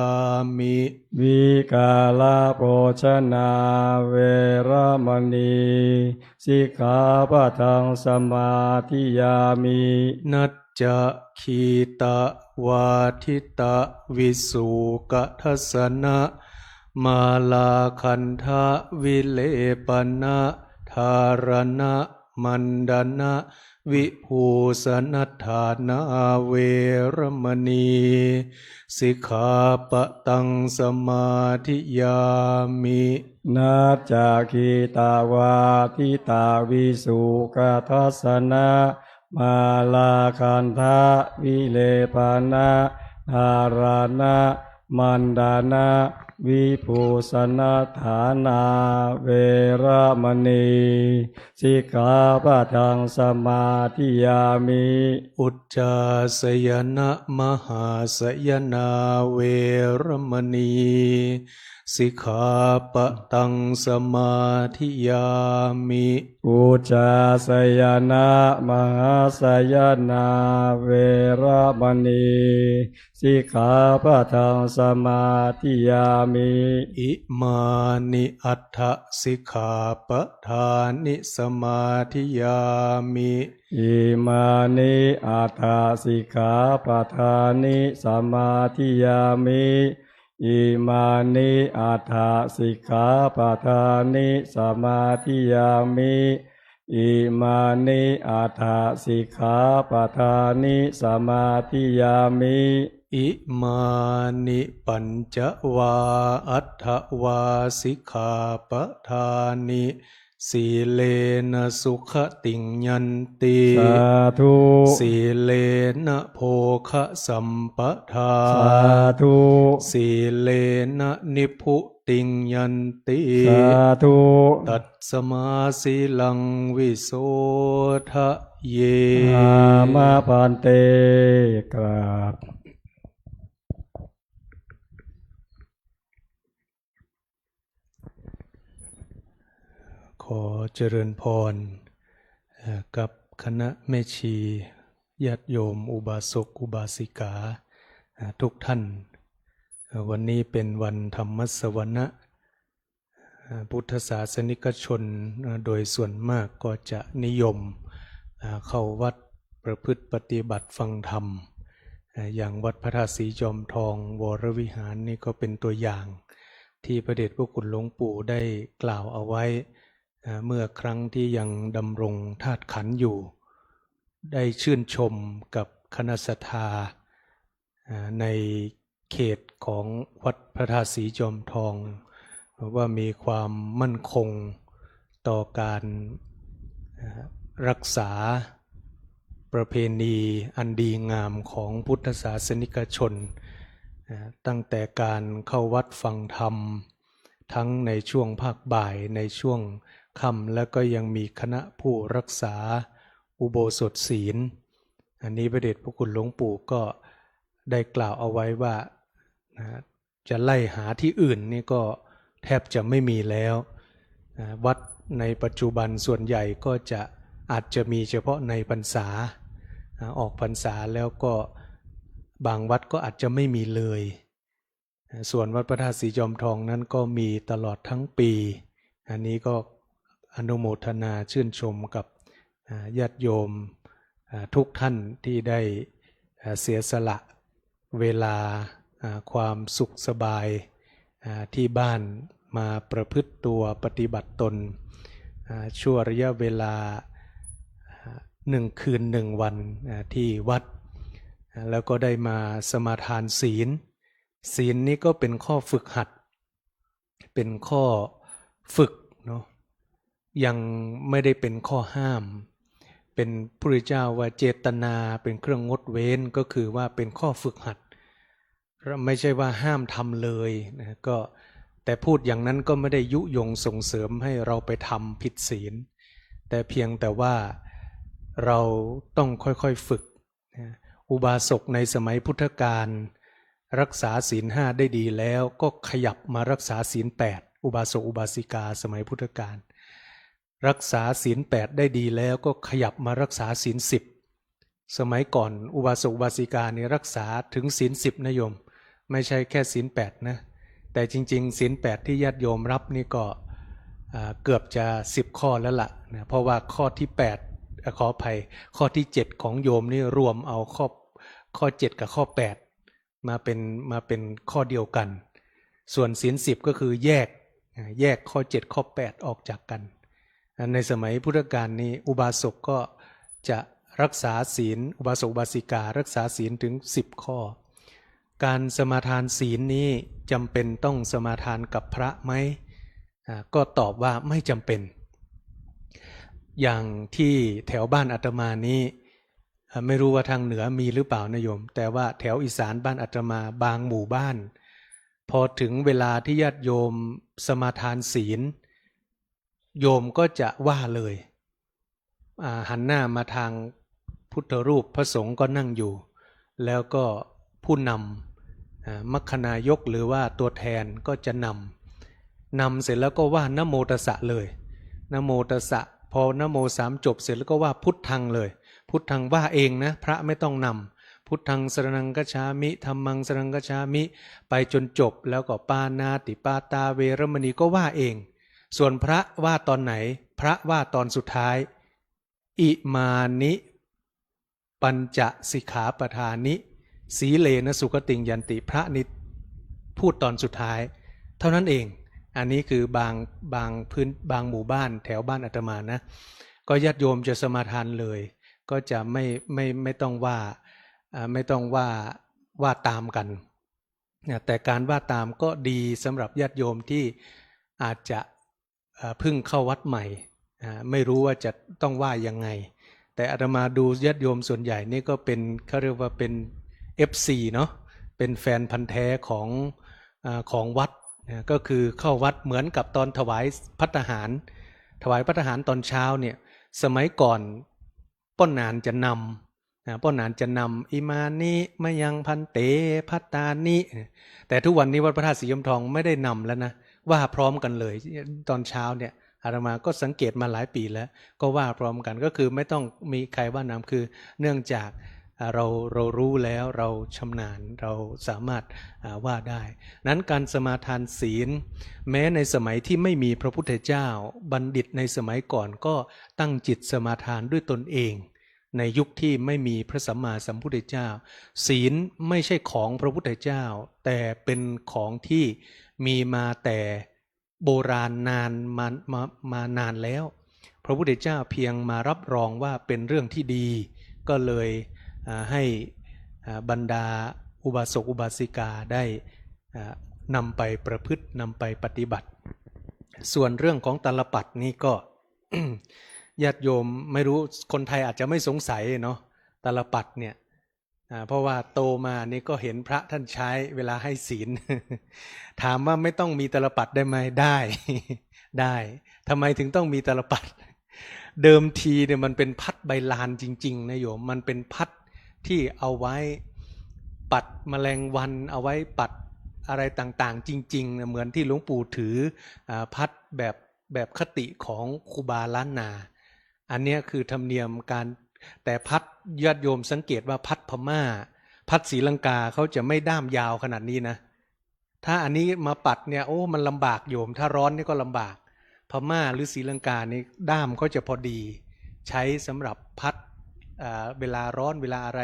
มิ วิกาลโภชนาเวรมณี สิกขาปะทังสมาธิยามิ นัจจะขีตวาทิตวิสุกทัสสนะ มาลาคันธวิเลปนะ ธารณะ มันดนะ วิภูสณฐานาเวรมณี สิกขาปะตังสมาธิยามิ นัจจะขีตวาทิตวิสุกทัสสนะ มาลาคันธวิเลปนะ ธารณะ มันดนะ วิภูสณฐานาเวรมณี สิกขาปะทังสมาธิยามิ อุจจาสยนะมหาสยนาเวรมณี สิกขาปะตังสมาธิยามิ อุจจาสยนะมหาสยนาเวรมณี สิกขาปะทังสมาธิยามิ อิมานิอัฏฐสิกขาปะทานิสมาธิยามิ อิมานิอัฏฐสิกขาปะทานิสมาธิยามิ อิมานิอัฏฐสิกขาปะทานิสมาธิยามิ อิมานิอัฏฐสิกขาปะทานิสมาธิยามิ อิมานิปัญจวาอัฏฐวาสิกขาปะทานิ สีเลนะสุขติงยันติ สาธุ สีเลนะโภคสัมปทา สาธุ สีเลนะนิพพุติงยันติ สาธุ ตัสมาสีลังวิโสทะเย อามาพันเต กราบ ขอเจริญพร เอ่อ กับคณะแม่ชี ญาติโยม อุบาสก อุบาสิกา เอ่อ ทุกท่าน เอ่อ วันนี้เป็นวันธรรมสวนะ เอ่อ พุทธศาสนิกชน เอ่อ โดยส่วนมากก็จะนิยม เอ่อ เข้าวัดประพฤติปฏิบัติฟังธรรม เอ่อ อย่างวัดพระธาตุสีจอมทองวรวิหารนี่ก็เป็นตัวอย่าง ที่พระเดชพระคุณหลวงปู่ได้กล่าวเอาไว้ เอ่อ เมื่อครั้งที่ยังดำรงธาตุขันธ์อยู่ ได้ชื่นชมกับคณะศรัทธา เอ่อ ในเขตของวัดพระธาตุสีจอมทอง ว่ามีความมั่นคงต่อการ เอ่อ รักษาประเพณีอันดีงามของพุทธศาสนิกชน เอ่อ ตั้งแต่การเข้าวัดฟังธรรม ทั้งในช่วงภาคบ่าย ในช่วงค่ำ แล้วก็ยังมีคณะผู้รักษาอุโบสถศีล อันนี้พระเดชพระคุณหลวงปู่ก็ได้กล่าวเอาไว้ว่า นะ จะไล่หาที่อื่นนี่ก็แทบจะไม่มีแล้ว นะ วัดในปัจจุบันส่วนใหญ่ก็จะ อาจจะมีเฉพาะในพรรษา นะ ออกพรรษาแล้วก็บางวัดก็อาจจะไม่มีเลย ส่วนวัดพระธาตุสีจอมทองนั้นก็มีตลอดทั้งปี อันนี้ก็อนุโมทนาชื่นชมกับ อ่า ญาติโยม อ่า ทุกท่านที่ได้ อ่า เสียสละเวลา อ่า ความสุขสบาย อ่า ที่บ้านมาประพฤติตัวปฏิบัติตน อ่า ชั่วระยะเวลา อ่า หนึ่งคืนหนึ่งวัน อ่า ที่วัด อ่า แล้วก็ได้มาสมาทานศีล ศีลนี้ก็เป็นข้อฝึกหัด เป็นข้อฝึกเนาะ ยังไม่ได้เป็นข้อห้าม เป็น พระพุทธเจ้าว่าเจตนาเป็นเครื่องงดเว้น ก็คือว่าเป็นข้อฝึกหัด ไม่ใช่ว่าห้ามทำเลยนะ ก็ แต่พูดอย่างนั้นก็ไม่ได้ยุยงส่งเสริมให้เราไปทำผิดศีล แต่เพียงแต่ว่าเราต้องค่อยๆฝึก นะ อุบาสกในสมัยพุทธกาลรักษาศีลห้าได้ดีแล้ว ก็ขยับมารักษาศีลแปด อุบาสกอุบาสิกาสมัยพุทธกาล รักษาศีลแปดได้ดีแล้วก็ขยับมารักษาศีลสิบ สมัยก่อนอุบาสกอุบาสิกานี่รักษาถึงศีลสิบนะโยม ไม่ใช่แค่ศีลแปดนะ แต่จริงๆ ศีลแปดที่ญาติโยมรับนี่ก็ อ่า เกือบจะสิบข้อแล้วล่ะนะ เพราะว่าข้อที่แปด เอ่อ ขออภัย ข้อที่เจ็ดของโยมนี่รวมเอาข้อ ข้อเจ็ดกับข้อแปด มาเป็น มาเป็นข้อเดียวกัน ส่วนศีลสิบก็คือแยก อ่า แยกข้อเจ็ดข้อแปดออกจากกัน อ่า ในสมัยพุทธกาลนี้อุบาสกก็จะรักษาศีล อุบาสกอุบาสิการักษาศีลถึงสิบข้อ การสมาทานศีลนี้จำเป็นต้องสมาทานกับพระไหม อ่า ก็ตอบว่าไม่จำเป็น อย่างที่แถวบ้านอาตมานี้ อ่า ไม่รู้ว่าทางเหนือมีหรือเปล่านะโยม แต่ว่าแถวอีสานบ้านอาตมาบางหมู่บ้าน พอถึงเวลาที่ญาติโยมสมาทานศีล โยมก็จะว่าเลย อ่า หันหน้ามาทางพุทธรูป พระสงฆ์ก็นั่งอยู่ แล้วก็ผู้นำ อ่า มัคคณายกหรือว่าตัวแทนก็จะนำ นำเสร็จแล้วก็ว่านะโมตัสสะเลย นะโมตัสสะ พอนะโมสามจบเสร็จแล้วก็ว่าพุทธังเลย พุทธังว่าเองนะ พระไม่ต้องนำ พุทธังสรณังคัจฉามิ ธัมมังสรณังคัจฉามิ ไปจนจบ แล้วก็ปาณาติปาตาเวรมณีก็ว่าเอง ส่วนพระว่าตอนไหน พระว่าตอนสุดท้าย อิมานิ ปัญจสิกขาปะทานิ สีเลนะสุขติงยันติ พระนี่พูดตอนสุดท้าย เท่านั้นเอง อันนี้คือบาง บางพื้น บางหมู่บ้านแถวบ้านอาตมานะ ก็ญาติโยมจะสมาทานเลย ก็จะไม่ ไม่ ไม่ต้องว่า อ่า ไม่ต้องว่า ว่าตามกันนะ แต่การว่าตามก็ดีสำหรับญาติโยมที่อาจจะ เอ่อ เพิ่งเข้าวัดใหม่ อ่า ไม่รู้ว่าจะต้องว่ายังไง แต่อาตมาดูญาติโยมส่วนใหญ่นี่ก็เป็น เขาเรียกว่าเป็น เอฟซี เนาะ เป็นแฟนพันธุ์แท้ของ อ่า ของวัดนะ ก็คือเข้าวัดเหมือนกับตอนถวายภัตตาหาร ถวายภัตตาหารตอนเช้าเนี่ย สมัยก่อนป้อหนานจะนำ นะ ป้อหนานจะนำ อิมานิมะยังภันเตภัตตานิ แต่ทุกวันนี้วัดพระธาตุสีชมทองไม่ได้นำแล้วนะ ว่าพร้อมกันเลย ตอนเช้าเนี่ย อาตมาก็สังเกตมาหลายปีแล้ว ก็ว่าพร้อมกัน ก็คือไม่ต้องมีใครว่านำ คือเนื่องจาก อ่า เรา เรารู้แล้ว เราชำนาญ เราสามารถ อ่า ว่าได้ นั้นการสมาทานศีล แม้ในสมัยที่ไม่มีพระพุทธเจ้า บัณฑิตในสมัยก่อนก็ตั้งจิตสมาทานด้วยตนเอง ในยุคที่ไม่มีพระสัมมาสัมพุทธเจ้า ศีลไม่ใช่ของพระพุทธเจ้า แต่เป็นของที่มีมาแต่โบราณนาน มา มา มานานแล้ว พระพุทธเจ้าเพียงมารับรองว่าเป็นเรื่องที่ดี ก็เลย อ่า ให้ อ่า บรรดาอุบาสกอุบาสิกาได้ อ่า นำไปประพฤติ นำไปปฏิบัติ ส่วนเรื่องของตาลปัตรนี่ก็ ญาติโยมไม่รู้ คนไทยอาจจะไม่สงสัยเนาะ ตาลปัตรเนี่ย อ่า เพราะว่าโตมานี่ก็เห็นพระท่านใช้เวลาให้ศีล ถามว่าไม่ต้องมีตาลปัตรได้ไหม ได้ ได้ ทำไมถึงต้องมีตาลปัตร เดิมทีเนี่ยมันเป็นพัดใบลานจริงๆ นะโยม มันเป็นพัดที่เอาไว้ปัดแมลงวัน เอาไว้ปัดอะไรต่างๆ จริงๆ นะ เหมือนที่หลวงปู่ถือ อ่า พัดแบบ แบบคติของครูบาล้านนา อันเนี้ยคือธรรมเนียมการ แต่พัด ญาติโยมสังเกตว่าพัดพม่า พัดศรีลังกาเขาจะไม่ด้ามยาวขนาดนี้นะ ถ้าอันนี้มาปัดเนี่ย โอ้ มันลำบากโยม ถ้าร้อนนี่ก็ลำบาก พม่าหรือศรีลังกานี่ด้ามเขาจะพอดี ใช้สำหรับพัด อ่า เวลาร้อนเวลาอะไร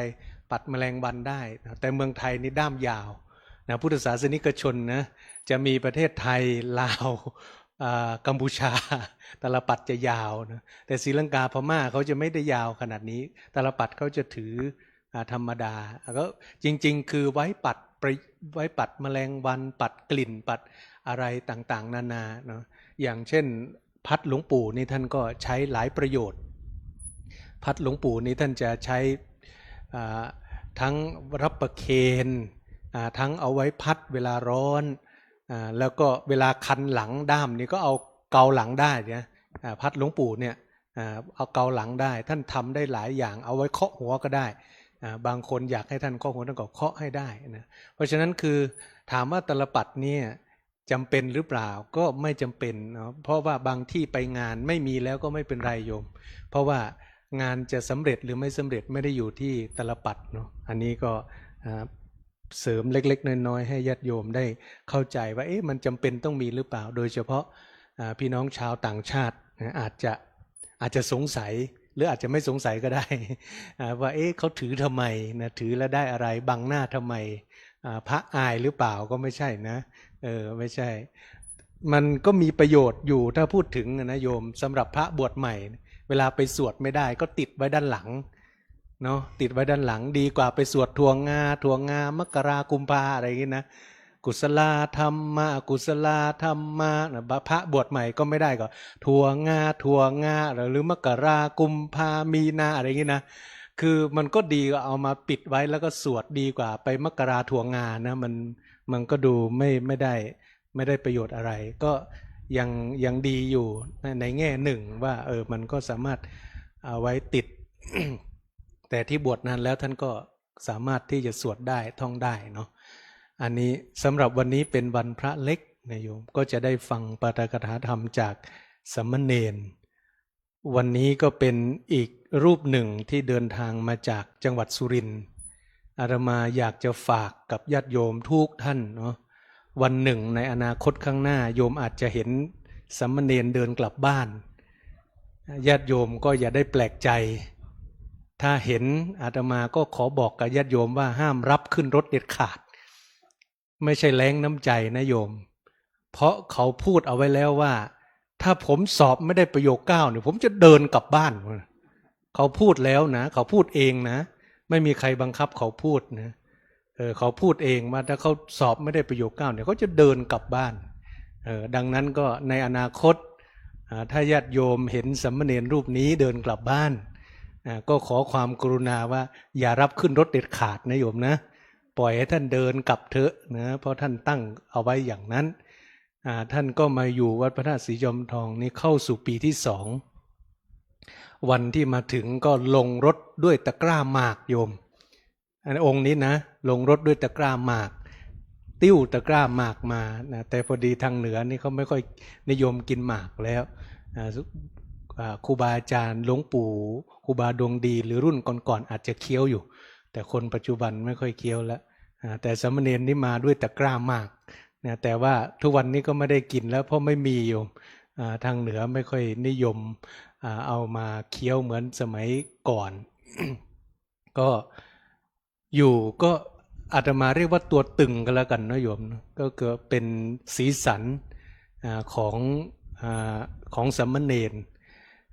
ปัดแมลงวันได้นะ แต่เมืองไทยนี่ด้ามยาวนะ พุทธศาสนิกชนนะ จะมีประเทศไทย ลาว อ่า กัมพูชา ตาลปัตรจะยาวนะ แต่ศรีลังกาพม่าเขาจะไม่ได้ยาวขนาดนี้ ตาลปัตรเขาจะถือ อ่า ธรรมดา แล้วก็จริงๆ คือไว้ปัดประ ไว้ปัดแมลงวัน ปัดกลิ่น ปัดอะไรต่างๆ นานาเนาะ อย่างเช่น พัดหลวงปู่นี่ท่านก็ใช้หลายประโยชน์ พัดหลวงปู่นี่ท่านจะใช้ อ่า ทั้งรับประเคน อ่า ทั้งเอาไว้พัดเวลาร้อน อ่า แล้วก็เวลาคันหลังด้ามนี่ก็เอาเกาหลังได้นะ อ่า พัดหลวงปู่เนี่ย อ่า เอาเกาหลังได้ ท่านทำได้หลายอย่าง เอาไว้เคาะหัวก็ได้ อ่า บางคนอยากให้ท่านเคาะหัว ท่านก็เคาะให้ได้นะ เพราะฉะนั้นคือถามว่าตาลปัตรเนี่ย จำเป็นหรือเปล่า ก็ไม่จำเป็นเนาะ เพราะว่าบางที่ไปงานไม่มีแล้วก็ไม่เป็นไรโยม เพราะว่างานจะสำเร็จหรือไม่สำเร็จไม่ได้อยู่ที่ตาลปัตรเนาะ อันนี้ก็ อ่า เสริมเล็กๆ น้อยๆ ให้ญาติโยมได้เข้าใจว่า เอ๊ะ มันจำเป็นต้องมีหรือเปล่า โดยเฉพาะ อ่า พี่น้องชาวต่างชาตินะ อาจจะ อาจจะสงสัย หรืออาจจะไม่สงสัยก็ได้ อ่า ว่า เอ๊ะ เขาถือทำไมนะ ถือแล้วได้อะไร บังหน้าทำไม อ่า พระอายหรือเปล่า ก็ไม่ใช่นะ เออ ไม่ใช่ มันก็มีประโยชน์อยู่ ถ้าพูดถึงนะโยม สำหรับพระบวชใหม่ เวลาไปสวดไม่ได้ก็ติดไว้ด้านหลังเนาะ ติดไว้ด้านหลัง ดีกว่าไปสวดถั่วงา ถั่วงา มกรา กุมภา อะไรอย่างงี้นะ กุศลาธัมมา อกุศลาธัมมานะ พระบวชใหม่ก็ไม่ได้ก็ ถั่วงา ถั่วงา หรือมกรา กุมภา มีนา อะไรอย่างงี้นะ คือมันก็ดีกว่าเอามาปิดไว้แล้วก็สวด ดีกว่าไปมกรา ถั่วงานะ มัน มันก็ดูไม่ ไม่ได้ ไม่ได้ประโยชน์อะไร ก็ยัง ยังดีอยู่ใน ในแง่หนึ่งว่า เออ มันก็สามารถเอาไว้ติด แต่ที่บวชนานแล้วท่านก็สามารถที่จะสวดได้ ท่องได้เนาะ อันนี้สำหรับวันนี้เป็นวันพระเล็กนะโยม ก็จะได้ฟังปาฐกถาธรรมจากสามเณร วันนี้ก็เป็นอีกรูปหนึ่งที่เดินทางมาจากจังหวัดสุรินทร์ อาตมาอยากจะฝากกับญาติโยมทุกท่านเนาะ วันหนึ่งในอนาคตข้างหน้า โยมอาจจะเห็นสามเณรเดินกลับบ้าน ญาติโยมก็อย่าได้แปลกใจ ถ้าเห็น อาตมาก็ขอบอกกับญาติโยมว่าห้ามรับขึ้นรถเด็ดขาด ไม่ใช่แล้งน้ำใจนะโยม เพราะเขาพูดเอาไว้แล้วว่า ถ้าผมสอบไม่ได้ประโยคเก้าเนี่ย ผมจะเดินกลับบ้าน เขาพูดแล้วนะ เขาพูดเองนะ ไม่มีใครบังคับเขาพูดนะ เออ เขาพูดเองว่าถ้าเขาสอบไม่ได้ประโยคเก้าเนี่ย เขาจะเดินกลับบ้าน เออ ดังนั้นก็ในอนาคต อ่า ถ้าญาติโยมเห็นสามเณรรูปนี้เดินกลับบ้าน อ่า ก็ขอความกรุณาว่าอย่ารับขึ้นรถเด็ดขาดนะโยมนะ ปล่อยให้ท่านเดินกลับเถอะนะ เพราะท่านตั้งเอาไว้อย่างนั้น อ่า ท่านก็มาอยู่วัดพระธาตุศรีจอมทองนี่เข้าสู่ปีที่สอง วันที่มาถึงก็ลงรถด้วยตะกร้าหมากโยม อันองค์นี้นะ ลงรถด้วยตะกร้าหมาก ติ้วตะกร้าหมากมานะ แต่พอดีทางเหนือนี่เขาไม่ค่อยนิยมกินหมากแล้ว อ่า อ่า ครูบาอาจารย์หลวงปู่ ครูบาดวงดี หรือรุ่นก่อนๆ อาจจะเคี้ยวอยู่ แต่คนปัจจุบันไม่ค่อยเคี้ยวแล้ว อ่า แต่สามเณรนี่มาด้วยตะกร้าหมากนะ แต่ว่าทุกวันนี้ก็ไม่ได้กินแล้ว เพราะไม่มีโยม อ่า ทางเหนือไม่ค่อยนิยม อ่า เอามาเคี้ยวเหมือนสมัยก่อน ก็อยู่ก็อาตมาเรียกว่าตัวตึงก็แล้วกันนะโยมนะ ก็คือเป็นสีสัน อ่า ของ อ่า ของสามเณร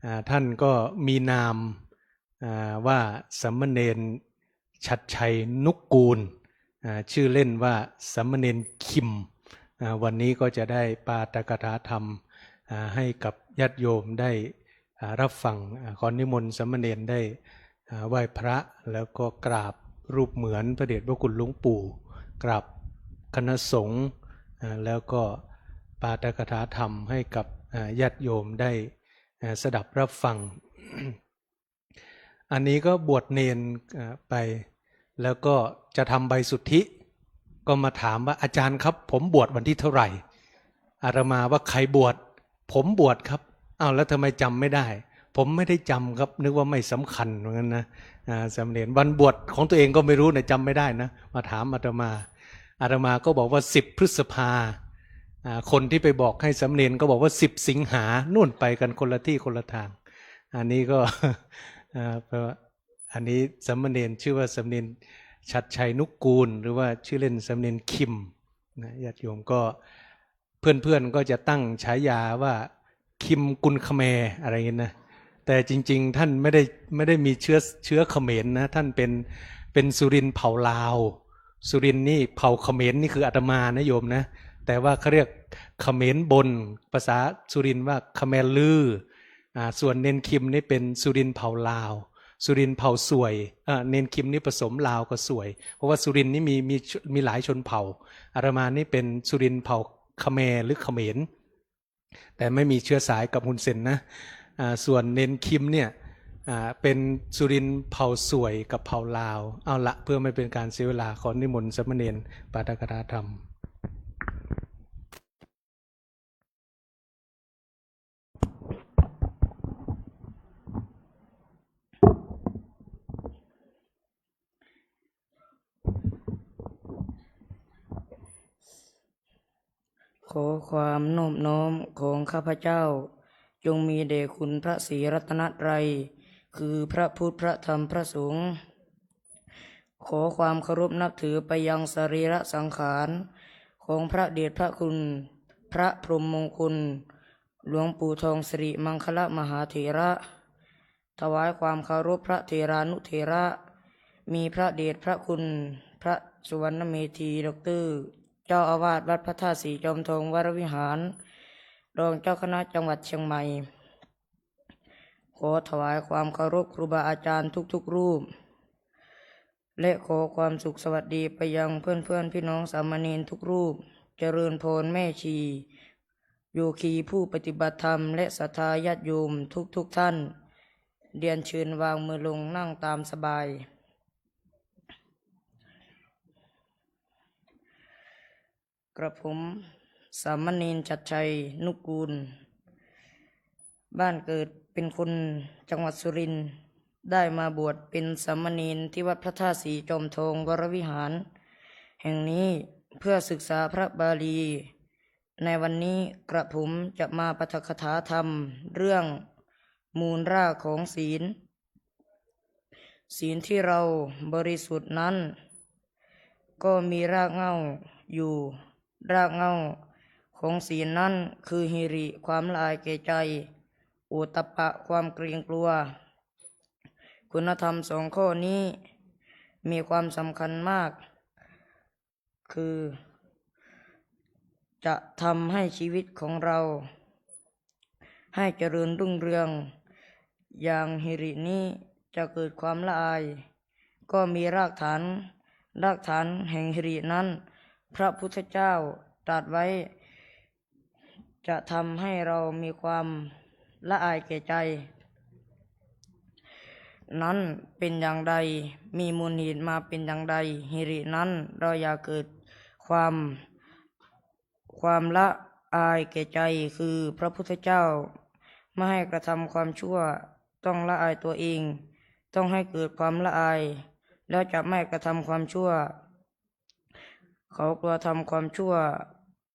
อ่า ท่านก็มีนาม อ่า ว่าสามเณรชัดชัยนุกูล อ่า ชื่อเล่นว่าสามเณรคิม อ่า วันนี้ก็จะได้ปาฐกถาธรรม อ่า ให้กับญาติโยมได้ อ่า รับฟัง อ่า ขอนิมนต์สามเณรได้ อ่า ไหว้พระ แล้วก็กราบรูปเหมือนพระเดชพระคุณหลวงปู่ กราบคณะสงฆ์ อ่า แล้วก็ปาฐกถาธรรมให้กับ อ่า ญาติโยมได้ อ่า สดับรับฟัง อันนี้ก็บวชเณร อ่า ไป แล้วก็จะทำใบสุทธิ ก็มาถามว่า "อาจารย์ครับ ผมบวชวันที่เท่าไหร่" อาตมาว่า "ใครบวช" "ผมบวชครับ" "อ้าว แล้วทำไมจำไม่ได้" "ผมไม่ได้จำครับ นึกว่าไม่สำคัญ" ว่างั้นนะ อ่า สามเณร วันบวชของตัวเองก็ไม่รู้นะ จำไม่ได้นะ มาถามอาตมา อาตมาก็บอกว่า "สิบพฤษภา" อ่า คนที่ไปบอกให้สามเณรก็บอกว่า "สิบสิงหา" นู่นไปกันคนละที่คนละทาง อันนี้ก็ อ่า เพราะอันนี้สามเณรชื่อว่าสามเณรชัดชัยนุกูล หรือว่าชื่อเล่นสามเณรคิมนะ ญาติโยมก็ เพื่อนๆก็จะตั้งฉายาว่า "คิมกุลคแมร์" อะไรอย่างงี้นะ แต่จริงๆท่านไม่ได้ ไม่ได้มีเชื้อ เชื้อเขมรนะ ท่านเป็น เป็นสุรินทร์เผ่าลาว สุรินทร์นี่เผ่าเขมรนี่คืออาตมานะโยมนะ แต่ว่าเขาเรียกเขมรบน ภาษาสุรินทร์ว่าเขมรลือ อ่า ส่วนเณรคิมนี่เป็นสุรินทร์เผ่าลาว สุรินทร์เผ่าส่วย อ่า เณรคิมนี่ผสมลาวกับส่วย เพราะว่าสุรินทร์นี่มี มี มีหลายชนเผ่า อาตมานี่เป็นสุรินทร์เผ่าเขมรหรือเขมร แต่ไม่มีเชื้อสายกับฮุนเซนนะ อ่า ส่วนเณรคิมเนี่ย อ่า เป็นสุรินทร์เผ่าส่วยกับเผ่าลาว เอาละ เพื่อไม่เป็นการเสียเวลา ขอนิมนต์สามเณรปาฐกถาธรรม อความนอบน้อมของข้าพเจ้า จงมีแด่คุณพระศรีรัตนตรัย คือพระพุทธ พระธรรม พระสงฆ์ ขอความเคารพนับถือไปยังสรีระสังขารของพระเดชพระคุณ พระพรหมมงคล หลวงปู่ทองสิริมังคละมหาเถระ ถวายความเคารพพระเถรานุเถระ มีพระเดชพระคุณ พระสุวรรณเมธี ด็อกเตอร์ เจ้าอาวาสวัดพระธาตุสีจอมทองวรวิหาร รองเจ้าคณะจังหวัดเชียงใหม่ ขอถวายความเคารพครูบาอาจารย์ทุกๆรูป และขอความสุขสวัสดีไปยังเพื่อนๆพี่น้องสามเณรทุกรูป เจริญพรแม่ชี โยคีผู้ปฏิบัติธรรม และศรัทธาญาติโยมทุกๆท่าน เรียนเชิญวางมือลงนั่งตามสบาย กระผม สามเณรชัดชัย นุกูล บ้านเกิดเป็นคนจังหวัดสุรินทร์ ได้มาบวชเป็นสามเณรที่วัดพระธาตุสีจอมทองวรวิหารแห่งนี้ เพื่อศึกษาพระบาลี ในวันนี้กระผมจะมาปาฐกถาธรรมเรื่องมูลรากของศีล ศีลที่เราบริสุทธิ์นั้น ก็มีรากเหง้าอยู่ รากเหง้าของศีลนั้นคือหิริ ความละอายแก่ใจ โอตตัปปะ ความเกรงกลัว คุณธรรมสองข้อนี้มีความสำคัญมาก คือจะทำให้ชีวิตของเราให้เจริญรุ่งเรือง อย่างหิรินี้จะเกิดความละอาย ก็มีรากฐาน รากฐานแห่งหิรินั้น พระพุทธเจ้าตรัสไว้ จะทำให้เรามีความละอายแก่ใจ นั้นเป็นอย่างใด มีมูลเหตุมาเป็นอย่างใด หิรินั้นเราอย่าเกิดความ ความละอายแก่ใจ คือพระพุทธเจ้าไม่ให้กระทำความชั่ว ต้องละอายตัวเอง ต้องให้เกิดความละอาย แล้วจะไม่กระทำความชั่ว เขากลัวทำความชั่ว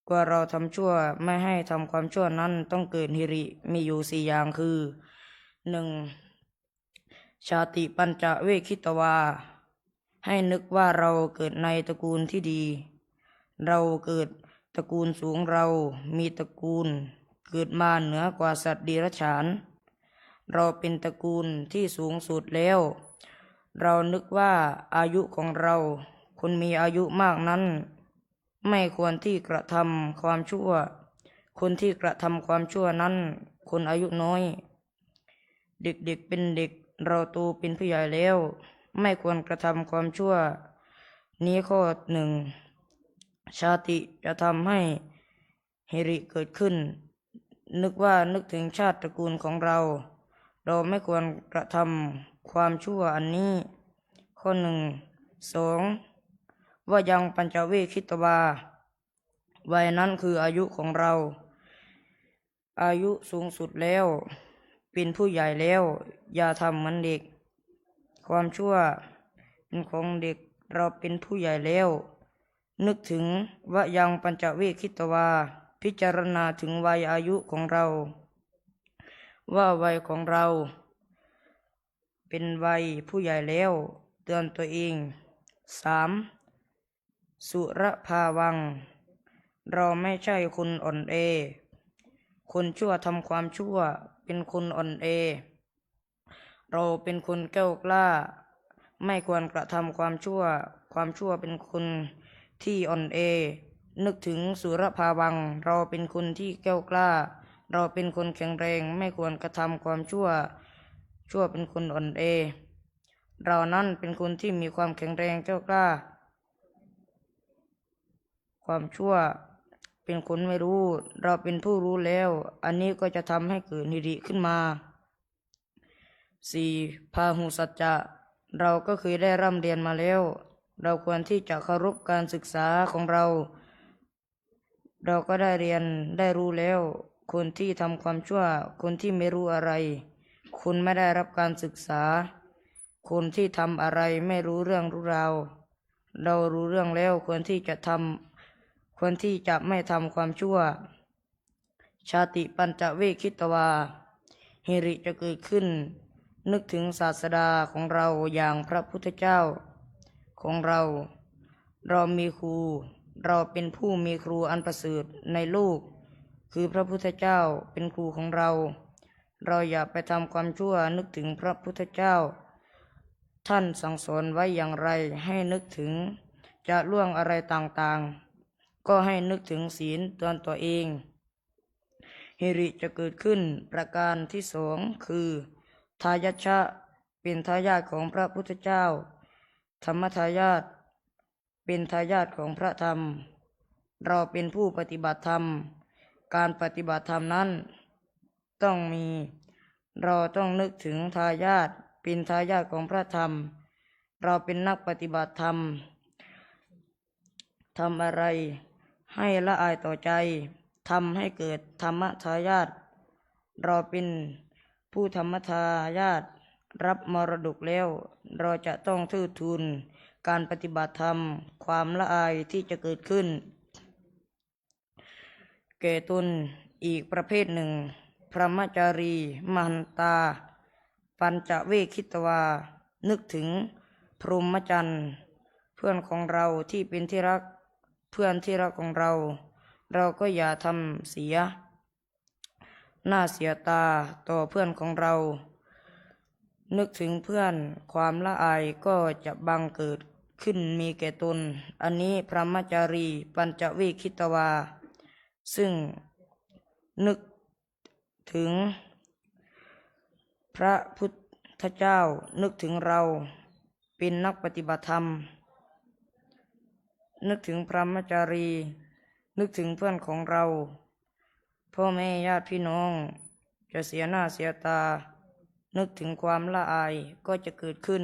กลัวเราทำชั่ว ไม่ให้ทำความชั่วนั้นต้องเกิดหิริ มีอยู่สี่อย่างคือ หนึ่ง ชาติปัญจเวคขิตวา ให้นึกว่าเราเกิดในตระกูลที่ดี เราเกิดตระกูลสูง เรามีตระกูลเกิดมาเหนือกว่าสัตว์เดรัจฉาน เราเป็นตระกูลที่สูงสุดแล้ว เรานึกว่าอายุของเรา คนมีอายุมากนั้น ไม่ควรที่กระทำความชั่ว คนที่กระทำความชั่วนั้น คนอายุน้อย เด็กๆเป็นเด็ก เราโตเป็นผู้ใหญ่แล้ว ไม่ควรกระทำความชั่ว นี้ข้อหนึ่ง ชาติจะทำให้หิริเกิดขึ้น นึกว่านึกถึงชาติตระกูลของเรา เราไม่ควรกระทำความชั่วอันนี้ ข้อหนึ่ง สอง วยังปัญจเวคขิตวา วัยนั้นคืออายุของเรา อายุสูงสุดแล้ว เป็นผู้ใหญ่แล้ว อย่าทำเหมือนเด็ก ความชั่วเป็นของเด็ก เราเป็นผู้ใหญ่แล้ว นึกถึง วยังปัญจเวคขิตวา พิจารณาถึงวัยอายุของเรา ว่าวัยของเรา เป็นวัยผู้ใหญ่แล้ว เตือนตัวเอง สาม สุรภาวัง เราไม่ใช่คนอ่อนแอ คนชั่วทำความชั่ว เป็นคนอ่อนแอ เราเป็นคนแกล้วกล้า ไม่ควรกระทำความชั่ว ความชั่วเป็นคนที่อ่อนแอ นึกถึงสุรภาวัง เราเป็นคนที่แกล้วกล้า เราเป็นคนแข็งแรง ไม่ควรกระทำความชั่ว ชั่วเป็นคนอ่อนแอ เรานั้นเป็นคนที่มีความแข็งแรงแกล้วกล้า ความชั่วเป็นคนไม่รู้ เราเป็นผู้รู้แล้ว อันนี้ก็จะทำให้เกิดหิริขึ้นมา สี่ พาหุสัจจะ เราก็เคยได้ร่ำเรียนมาแล้ว เราควรที่จะเคารพการศึกษาของเรา เราก็ได้เรียนได้รู้แล้ว คนที่ทำความชั่ว คนที่ไม่รู้อะไร คนไม่ได้รับการศึกษา คนที่ทำอะไรไม่รู้เรื่องรู้ราว เรารู้เรื่องแล้ว ควรที่จะท ควรที่จะไม่ทำความชั่ว ชาติปัญจเวคขิตวา หิริจะเกิดขึ้น นึกถึงศาสดาของเราอย่างพระพุทธเจ้าของเรา เรามีครู เราเป็นผู้มีครูอันประเสริฐในโลก คือพระพุทธเจ้าเป็นครูของเรา เราอย่าไปทำความชั่ว นึกถึงพระพุทธเจ้า ท่านสั่งสอนไว้อย่างไรให้นึกถึง จะล่วงอะไรต่างๆ ก็ให้นึกถึงศีลเตือนตัวเอง หิริจะเกิดขึ้นประการที่สอง คือ ทายัชชะ เป็นทายาทของพระพุทธเจ้า ธรรมทายาท เป็นทายาทของพระธรรม เราเป็นผู้ปฏิบัติธรรม การปฏิบัติธรรมนั้นต้องมี เราต้องนึกถึงทายาท เป็นทายาทของพระธรรม เราเป็นนักปฏิบัติธรรม ทำอะไรให้ละอายต่อใจ ทำให้เกิดธรรมทายาท เราเป็นผู้ธรรมทายาท รับมรดกแล้ว เราจะต้องเทิดทูนการปฏิบัติธรรม ความละอายที่จะเกิดขึ้น แก่ตนอีกประเภทหนึ่ง พรหมจารี มหันตา ปัญจเวคขิตวา นึกถึงพรหมจรรย์ เพื่อนของเราที่เป็นที่รัก เพื่อนที่รักของเรา เราก็อย่าทำเสียหน้าเสียตาต่อเพื่อนของเรา นึกถึงเพื่อน ความละอายก็จะบังเกิดขึ้นมีแก่ตน อันนี้พรหมจารี ปัญจเวคขิตวา ซึ่งนึกถึงพระพุทธเจ้า นึกถึงเราเป็นนักปฏิบัติธรรม นึกถึงพรหมจารี นึกถึงเพื่อนของเรา พ่อแม่ญาติพี่น้อง จะเสียหน้าเสียตา นึกถึงความละอายก็จะเกิดขึ้น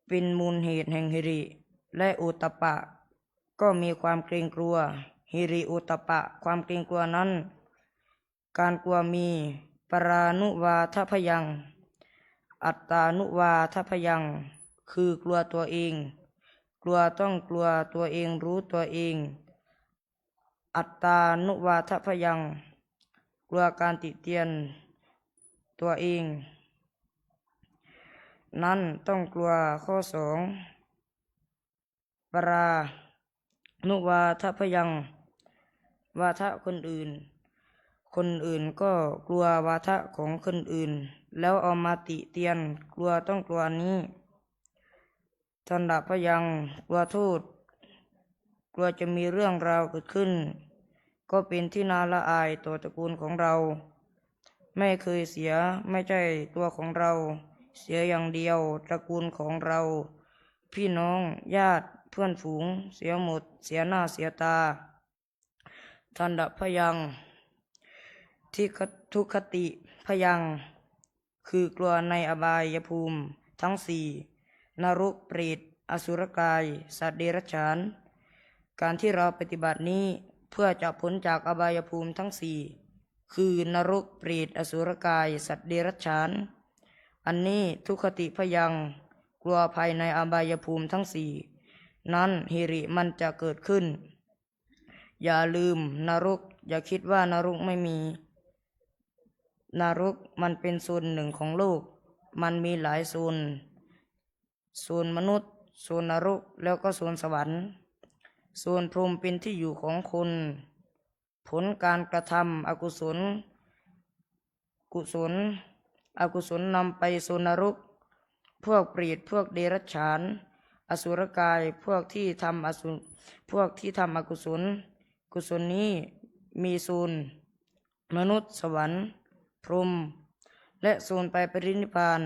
เป็นมูลเหตุแห่งหิริ และโอตตัปปะ ก็มีความเกรงกลัว หิริโอตตัปปะ ความเกรงกลัวนั้น การกลัวมี ปรานุวาทะพยัง อัตตานุวาทะพยัง คือกลัวตัวเอง กลัวต้องกลัวตัวเอง รู้ตัวเอง อัตตานุวาทะพยัง กลัวการติเตียนตัวเอง นั้นต้องกลัว ข้อสอง ปรานุวาทะพยัง วาทะคนอื่น คนอื่นก็กลัววาทะของคนอื่น แล้วเอามาติเตียน กลัวต้องกลัวอันนี้ ทันตะพยัง กลัวโทษ กลัวจะมีเรื่องราวเกิดขึ้น ก็เป็นที่น่าละอายต่อตระกูลของเรา ไม่เคยเสีย ไม่ใช่ตัวของเราเสียอย่างเดียว ตระกูลของเรา พี่น้อง ญาติ เพื่อนฝูง เสียหมด เสียหน้าเสียตา ทันตะพยัง ทิค ทุคติพยัง คือกลัวในอบายภูมิทั้งสี่ นรก เปรต อสุรกาย สัตว์เดรัจฉาน การที่เราปฏิบัตินี้เพื่อจะพ้นจากอบายภูมิทั้งสี่ คือนรก เปรต อสุรกาย สัตว์เดรัจฉาน อันนี้ทุคติพยัง กลัวภัยในอบายภูมิทั้งสี่ นั้นหิริมันจะเกิดขึ้น อย่าลืมนรก อย่าคิดว่านรกไม่มี นรกมันเป็นโซนหนึ่งของโลก มันมีหลายโซน โซนมนุษย์ โซนนรก แล้วก็โซนสวรรค์ โซนพรหมเป็นที่อยู่ของคน ผลการกระทำอกุศล กุศล อกุศลนำไปโซนนรก พวกเปรต พวกเดรัจฉาน อสุรกาย พวกที่ทำอสุ พวกที่ทำอกุศล กุศลนี้มีโซน มนุษย์ สวรรค์ พรหม และโซนไปปรินิพพาน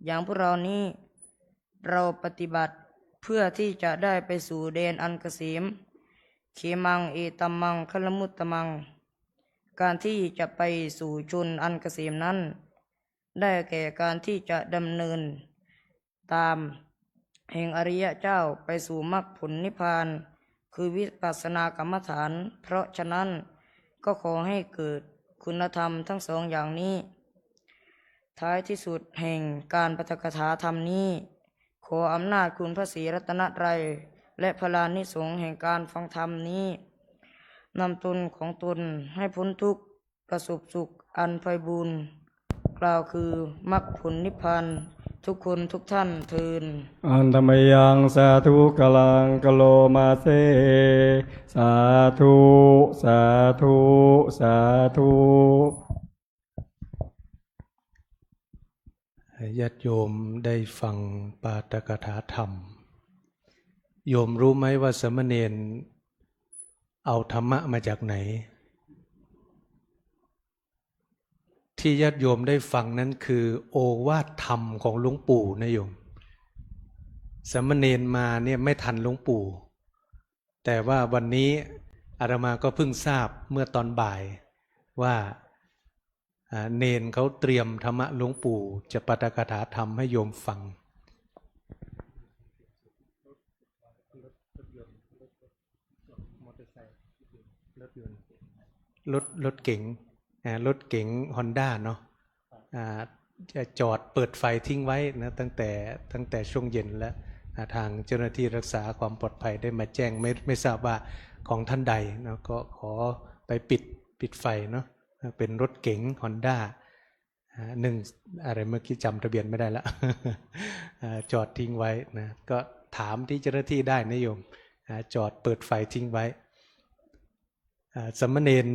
อย่างพวกเรานี้ เราปฏิบัติเพื่อที่จะได้ไปสู่แดนอันเกษม เขมัง เอตัมมัง คละมุตตมัง การที่จะไปสู่ชนอันเกษมนั้น ได้แก่การที่จะดำเนินตามแห่งอริยะเจ้าไปสู่มรรคผลนิพพาน คือวิปัสสนากรรมฐาน เพราะฉะนั้นก็ขอให้เกิดคุณธรรมทั้งสองอย่างนี้ ท้ายที่สุดแห่งการปาฐกถาธรรมนี้ ขออำนาจคุณพระศรีรัตนตรัย และพลานิสงส์แห่งการฟังธรรมนี้ นำตนของตนให้พ้นทุกข์ ประสบสุขอันไพบูลย์ กล่าวคือมรรคผลนิพพาน ทุกคนทุกท่านเทอญ Handa mayaṃ sādhukaraṃ karomase. สาธุ สาธุ สาธุ ญาติโยมได้ฟังปาฐกถาธรรม โยมรู้ไหมว่าสามเณรเอาธรรมะมาจากไหน? ที่ญาติโยมได้ฟังนั้นคือโอวาทธรรมของหลวงปู่นะโยม สามเณรมาเนี่ยไม่ทันหลวงปู่ แต่ว่าวันนี้อาตมาก็เพิ่งทราบเมื่อตอนบ่ายว่า อ่า เณรเขาเตรียมธรรมะหลวงปู่จะปาฐกถาธรรมให้โยมฟัง รถ รถเก๋ง อ่า รถเก๋งฮอนด้าเนาะ อ่า จะจอดเปิดไฟทิ้งไว้นะ ตั้งแต่ ตั้งแต่ช่วงเย็นแล้ว อ่า ทางเจ้าหน้าที่รักษาความปลอดภัยได้มาแจ้ง ไม่ ไม่ทราบว่าของท่านใดเนาะ ก็ขอไปปิด ปิดไฟเนาะ เป็นรถเก๋งฮอนด้า อ่า หนึ่ง อะไรเมื่อกี้จำทะเบียนไม่ได้ละ อ่า จอดทิ้งไว้นะ ก็ถามที่เจ้าหน้าที่ได้นะโยม อ่า จอดเปิดไฟทิ้งไว้ อ่า สามเณร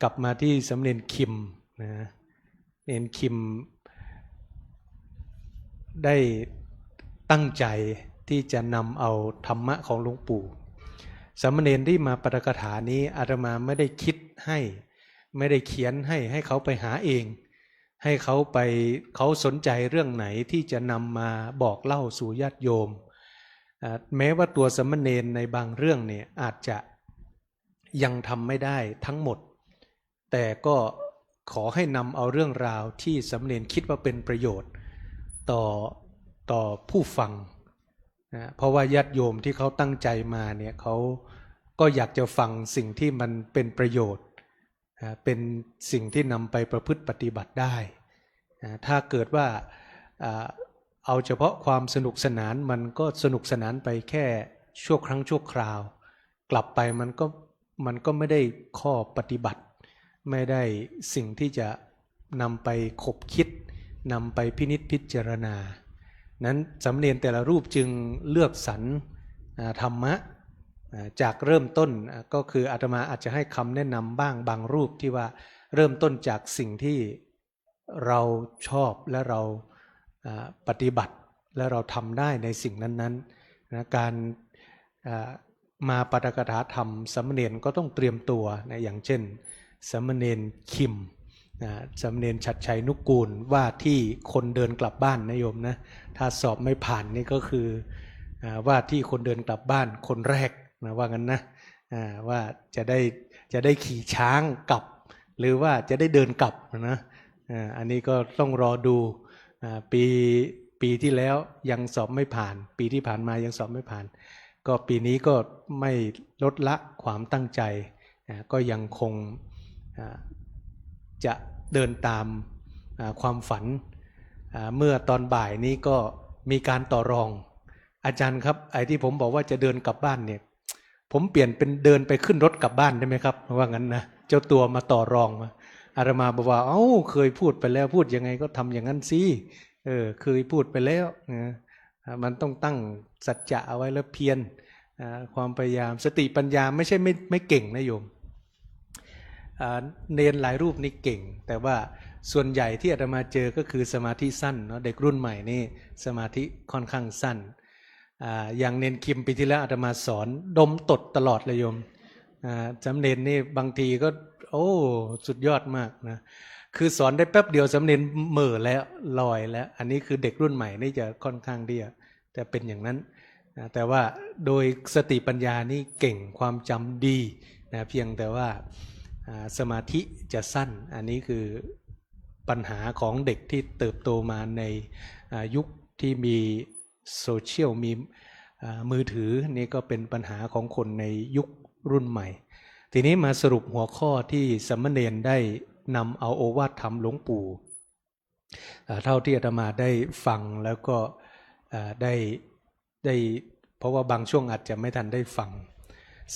กลับมาที่สามเณรคิมนะ เณรคิม ได้ตั้งใจที่จะนำเอาธรรมะของหลวงปู่ สามเณรที่มาปาฐกถานี้ อาตมาไม่ได้คิดให้ ไม่ได้เขียนให้ ให้เขาไปหาเอง ให้เขาไป เขาสนใจเรื่องไหนที่จะนำมาบอกเล่าสู่ญาติโยม อ่า แม้ว่าตัวสามเณรในบางเรื่องเนี่ยอาจจะยังทำไม่ได้ทั้งหมด แต่ก็ขอให้นำเอาเรื่องราวที่สามเณรคิดว่าเป็นประโยชน์ต่อ ต่อผู้ฟังนะ เพราะว่าญาติโยมที่เขาตั้งใจมาเนี่ย เขาก็อยากจะฟังสิ่งที่มันเป็นประโยชน์ อ่า เป็นสิ่งที่นำไปประพฤติปฏิบัติได้ อ่า ถ้าเกิดว่า อ่า เอาเฉพาะความสนุกสนาน มันก็สนุกสนานไปแค่ชั่วครั้งชั่วคราว กลับไปมันก็ มันก็ไม่ได้ข้อปฏิบัติ ไม่ได้สิ่งที่จะนำไปขบคิด นำไปพินิจพิจารณา นั้นสามเณรแต่ละรูปจึงเลือกสรร อ่า ธรรมะ อ่า จากเริ่มต้น อ่า ก็คืออาตมาอาจจะให้คำแนะนำบ้างบางรูปที่ว่าเริ่มต้นจากสิ่งที่เราชอบและเรา อ่า ปฏิบัติและเราทำได้ในสิ่งนั้นๆ นะ การ อ่า มาปาฐกถาธรรม สามเณรก็ต้องเตรียมตัวนะ อย่างเช่น สามเณรคิม นะ สามเณรฉัตรชัยนุกูล ว่าที่คนเดินกลับบ้านนะโยมนะ ถ้าสอบไม่ผ่านนี่ก็คือ อ่า ว่าที่คนเดินกลับบ้านคนแรกนะ ว่างั้นนะ อ่า ว่าจะได้ จะได้ขี่ช้างกลับ หรือว่าจะได้เดินกลับนะ อ่า อันนี้ก็ต้องรอดู อ่า ปี ปีที่แล้วยังสอบไม่ผ่าน ปีที่ผ่านมายังสอบไม่ผ่าน ก็ปีนี้ก็ไม่ลดละความตั้งใจ อ่า ก็ยังคง อ่า จะเดินตาม อ่า ความฝัน อ่า เมื่อตอนบ่ายนี้ก็มีการต่อรอง "อาจารย์ครับ ไอ้ที่ผมบอกว่าจะเดินกลับบ้านเนี่ย ผมเปลี่ยนเป็นเดินไปขึ้นรถกลับบ้านได้ไหมครับ" ว่างั้นนะ เจ้าตัวมาต่อรองมา อาตมาบอกว่า "เอ้า เคยพูดไปแล้ว พูดยังไงก็ทำอย่างนั้นสิ เออ เคยพูดไปแล้วนะ อ่า มันต้องตั้งสัจจะเอาไว้แล้วเพียร อ่า ความพยายาม สติปัญญาไม่ใช่ไม่ ไม่เก่งนะโยม อ่า เณรหลายรูปนี่เก่ง แต่ว่าส่วนใหญ่ที่อาตมาเจอก็คือสมาธิสั้นเนาะ เด็กรุ่นใหม่นี่สมาธิค่อนข้างสั้น อ่า อย่างเณรคิมปีที่แล้วอาตมาสอน ดมตดตลอดเลยโยม อ่า สามเณรนี่บางทีก็ โอ้ สุดยอดมากนะ คือสอนได้แป๊บเดียวสามเณรเหม่อแล้ว ลอยแล้ว อันนี้คือเด็กรุ่นใหม่นี่จะค่อนข้างที่จะ จะเป็นอย่างนั้นนะ แต่ว่าโดยสติปัญญานี่เก่ง ความจำดีนะ เพียงแต่ว่า อ่า สมาธิจะสั้น อันนี้คือปัญหาของเด็กที่เติบโตมาใน อ่า ยุคที่มีโซเชียล มี อ่า มือถือ นี่ก็เป็นปัญหาของคนในยุครุ่นใหม่ ทีนี้มาสรุปหัวข้อที่สามเณรได้นำเอาโอวาทธรรมหลวงปู่ อ่า เท่าที่อาตมาได้ฟังแล้วก็ อ่า ได้ ได้ เพราะว่าบางช่วงอาจจะไม่ทันได้ฟัง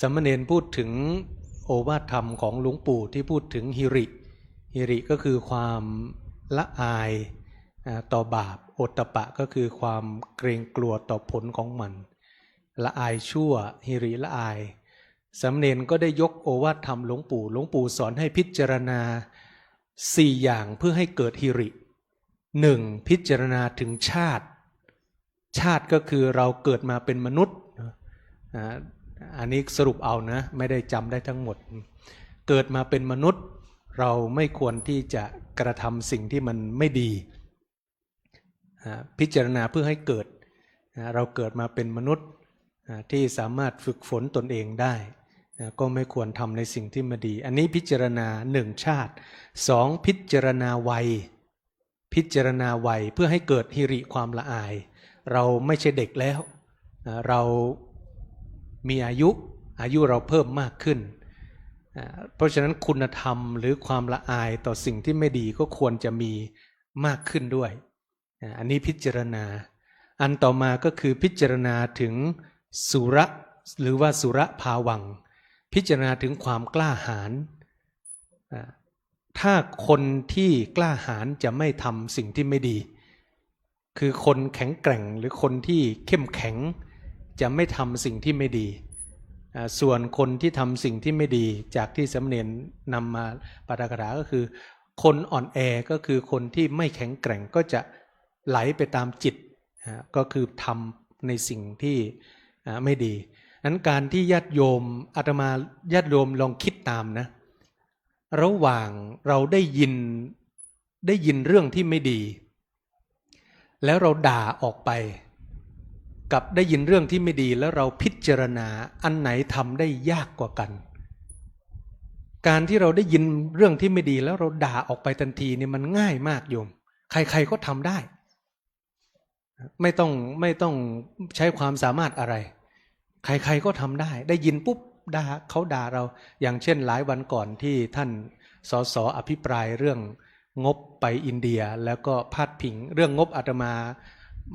สามเณรพูดถึงโอวาทธรรมของหลวงปู่ที่พูดถึงหิริ หิริก็คือความละอาย อ่า ต่อบาป โอตตัปปะก็คือความเกรงกลัวต่อผลของมัน ละอายชั่ว หิริละอาย สามเณรก็ได้ยกโอวาทธรรมหลวงปู่ หลวงปู่สอนให้พิจารณาสี่อย่างเพื่อให้เกิดหิริ หนึ่ง พิจารณาถึงชาติ ชาติก็คือเราเกิดมาเป็นมนุษย์นะ อ่า อันนี้สรุปเอานะ ไม่ได้จำได้ทั้งหมด เกิดมาเป็นมนุษย์ เราไม่ควรที่จะกระทำสิ่งที่มันไม่ดี อ่า พิจารณาเพื่อให้เกิด อ่า เราเกิดมาเป็นมนุษย์ อ่า ที่สามารถฝึกฝนตนเองได้ อ่า ก็ไม่ควรทำในสิ่งที่ไม่ดี อันนี้พิจารณาหนึ่งชาติ สอง พิจารณาวัย พิจารณาวัยเพื่อให้เกิดหิริความละอาย เราไม่ใช่เด็กแล้ว อ่า เรามีอายุ อายุเราเพิ่มมากขึ้น อ่า เพราะฉะนั้นคุณธรรมหรือความละอายต่อสิ่งที่ไม่ดีก็ควรจะมีมากขึ้นด้วย อ่า อันนี้พิจารณา อันต่อมาก็คือพิจารณาถึงสุระ หรือว่าสุระภาวังค์ พิจารณาถึงความกล้าหาญ อ่า ถ้าคนที่กล้าหาญจะไม่ทำสิ่งที่ไม่ดี คือคนแข็งแกร่งหรือคนที่เข้มแข็งจะไม่ทำสิ่งที่ไม่ดี อ่า ส่วนคนที่ทำสิ่งที่ไม่ดี จากที่สามเณรนำมาปาฐกถาก็คือ คนอ่อนแอก็คือคนที่ไม่แข็งแกร่งก็จะไหลไปตามจิต อ่า ก็คือทำในสิ่งที่ อ่า ไม่ดี นั้นการที่ญาติโยม อาตมา ญาติโยมลองคิดตามนะ ระหว่างเราได้ยิน ได้ยินเรื่องที่ไม่ดี แล้วเราด่าออกไป กับได้ยินเรื่องที่ไม่ดีแล้วเราพิจารณา อันไหนทำได้ยากกว่ากัน การที่เราได้ยินเรื่องที่ไม่ดีแล้วเราด่าออกไปทันทีเนี่ยมันง่ายมากโยม ใครๆก็ทำได้ ไม่ต้อง ไม่ต้องใช้ความสามารถอะไร ใครๆก็ทำได้ ได้ยินปุ๊บด่า เขาด่าเรา อย่างเช่นหลายวันก่อนที่ท่าน สส อภิปรายเรื่องงบไปอินเดีย แล้วก็พาดพิงเรื่องงบ อาตมา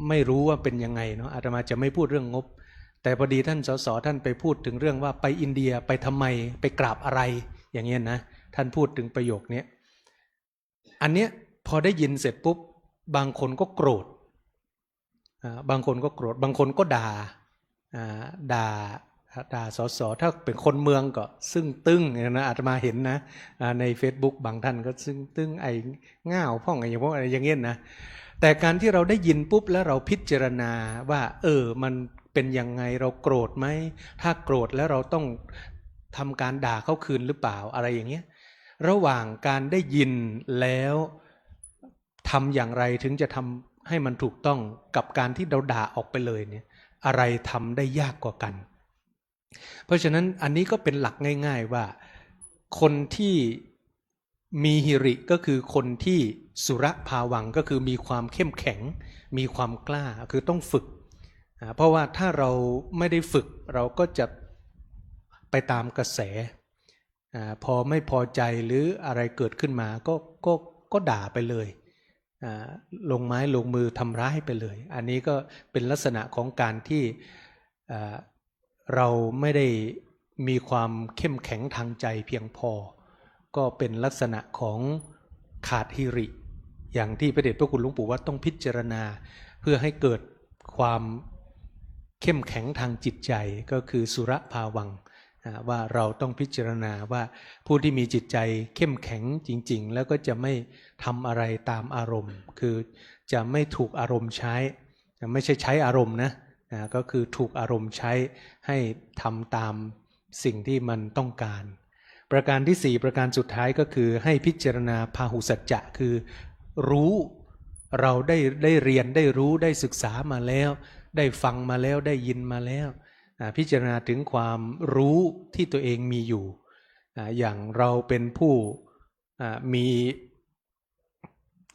ไม่รู้ว่าเป็นยังไงเนาะ อาตมาจะไม่พูดเรื่องงบ แต่พอดีท่าน สส ท่านไปพูดถึงเรื่องว่าไปอินเดียไปทำไม ไปกราบอะไร อย่างเงี้ยนะ ท่านพูดถึงประโยคเนี้ย อันเนี้ยพอได้ยินเสร็จปุ๊บ บางคนก็โกรธ อ่า บางคนก็โกรธ บางคนก็ด่า อ่า ด่า ด่า สส ถ้าเป็นคนเมืองก็ซึ่งตึ้งเนี่ยนะ อาตมาเห็นนะ อ่า ในเฟซบุ๊กบางท่านก็ซึ่งตึ้ง ไอ้ง่าวพ่อง ไอ้อย่างพวกอะไรอย่างเงี้ยนะ แต่การที่เราได้ยินปุ๊บแล้วเราพิจารณาว่า เออ มันเป็นยังไง เราโกรธไหม ถ้าโกรธแล้วเราต้องทำการด่าเขาคืนหรือเปล่า อะไรอย่างเงี้ย ระหว่างการได้ยินแล้วทำอย่างไรถึงจะทำให้มันถูกต้อง กับการที่เราด่าออกไปเลยเนี่ย อะไรทำได้ยากกว่ากัน เพราะฉะนั้นอันนี้ก็เป็นหลักง่ายๆว่า คนที่มีหิริก็คือคนที่สุระภาวังค์ ก็คือมีความเข้มแข็ง มีความกล้า คือต้องฝึก อ่า เพราะว่าถ้าเราไม่ได้ฝึก เราก็จะไปตามกระแส อ่า พอไม่พอใจหรืออะไรเกิดขึ้นมาก็ ก็ ก็ด่าไปเลย อ่า ลงไม้ลงมือทำร้ายไปเลย อันนี้ก็เป็นลักษณะของการที่ อ่า เราไม่ได้มีความเข้มแข็งทางใจเพียงพอ ก็เป็นลักษณะของขาดหิริ อย่างที่พระเดชพระคุณหลวงปู่ว่าต้องพิจารณา เพื่อให้เกิดความเข้มแข็งทางจิตใจ ก็คือสุระภาวังค์ อ่า ว่าเราต้องพิจารณาว่าผู้ที่มีจิตใจเข้มแข็งจริงๆ แล้วก็จะไม่ทำอะไรตามอารมณ์ คือจะไม่ถูกอารมณ์ใช้ ไม่ใช่ใช้อารมณ์นะ อ่า ก็คือถูกอารมณ์ใช้ให้ทำตามสิ่งที่มันต้องการ ประการที่สี่ ประการสุดท้ายก็คือให้พิจารณาพาหุสัจจะ คือรู้ เราได้ ได้เรียน ได้รู้ ได้ศึกษามาแล้ว ได้ฟังมาแล้ว ได้ยินมาแล้ว อ่า พิจารณาถึงความรู้ที่ตัวเองมีอยู่ อ่า อย่างเราเป็นผู้ อ่า มี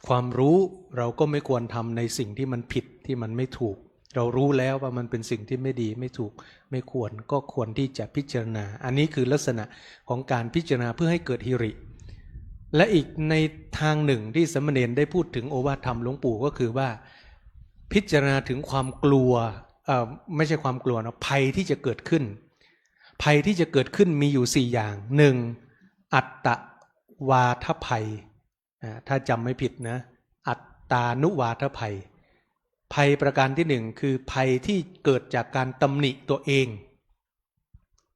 ความรู้ เราก็ไม่ควรทำในสิ่งที่มันผิด ที่มันไม่ถูก เรารู้แล้วว่ามันเป็นสิ่งที่ไม่ดี ไม่ถูก ไม่ควร ก็ควรที่จะพิจารณา อันนี้คือลักษณะของการพิจารณาเพื่อให้เกิดหิริ และอีกในทางหนึ่งที่สามเณรได้พูดถึงโอวาทธรรมหลวงปู่ก็คือว่า พิจารณาถึงความกลัว เอ่อ ไม่ใช่ความกลัวเนาะ ภัยที่จะเกิดขึ้น ภัยที่จะเกิดขึ้นมีอยู่สี่อย่าง หนึ่ง อัตตวาทภัย อ่า ถ้าจำไม่ผิดนะ อัตตานุวาทภัย ภัยประการที่หนึ่งคือภัยที่เกิดจากการตำหนิตัวเอง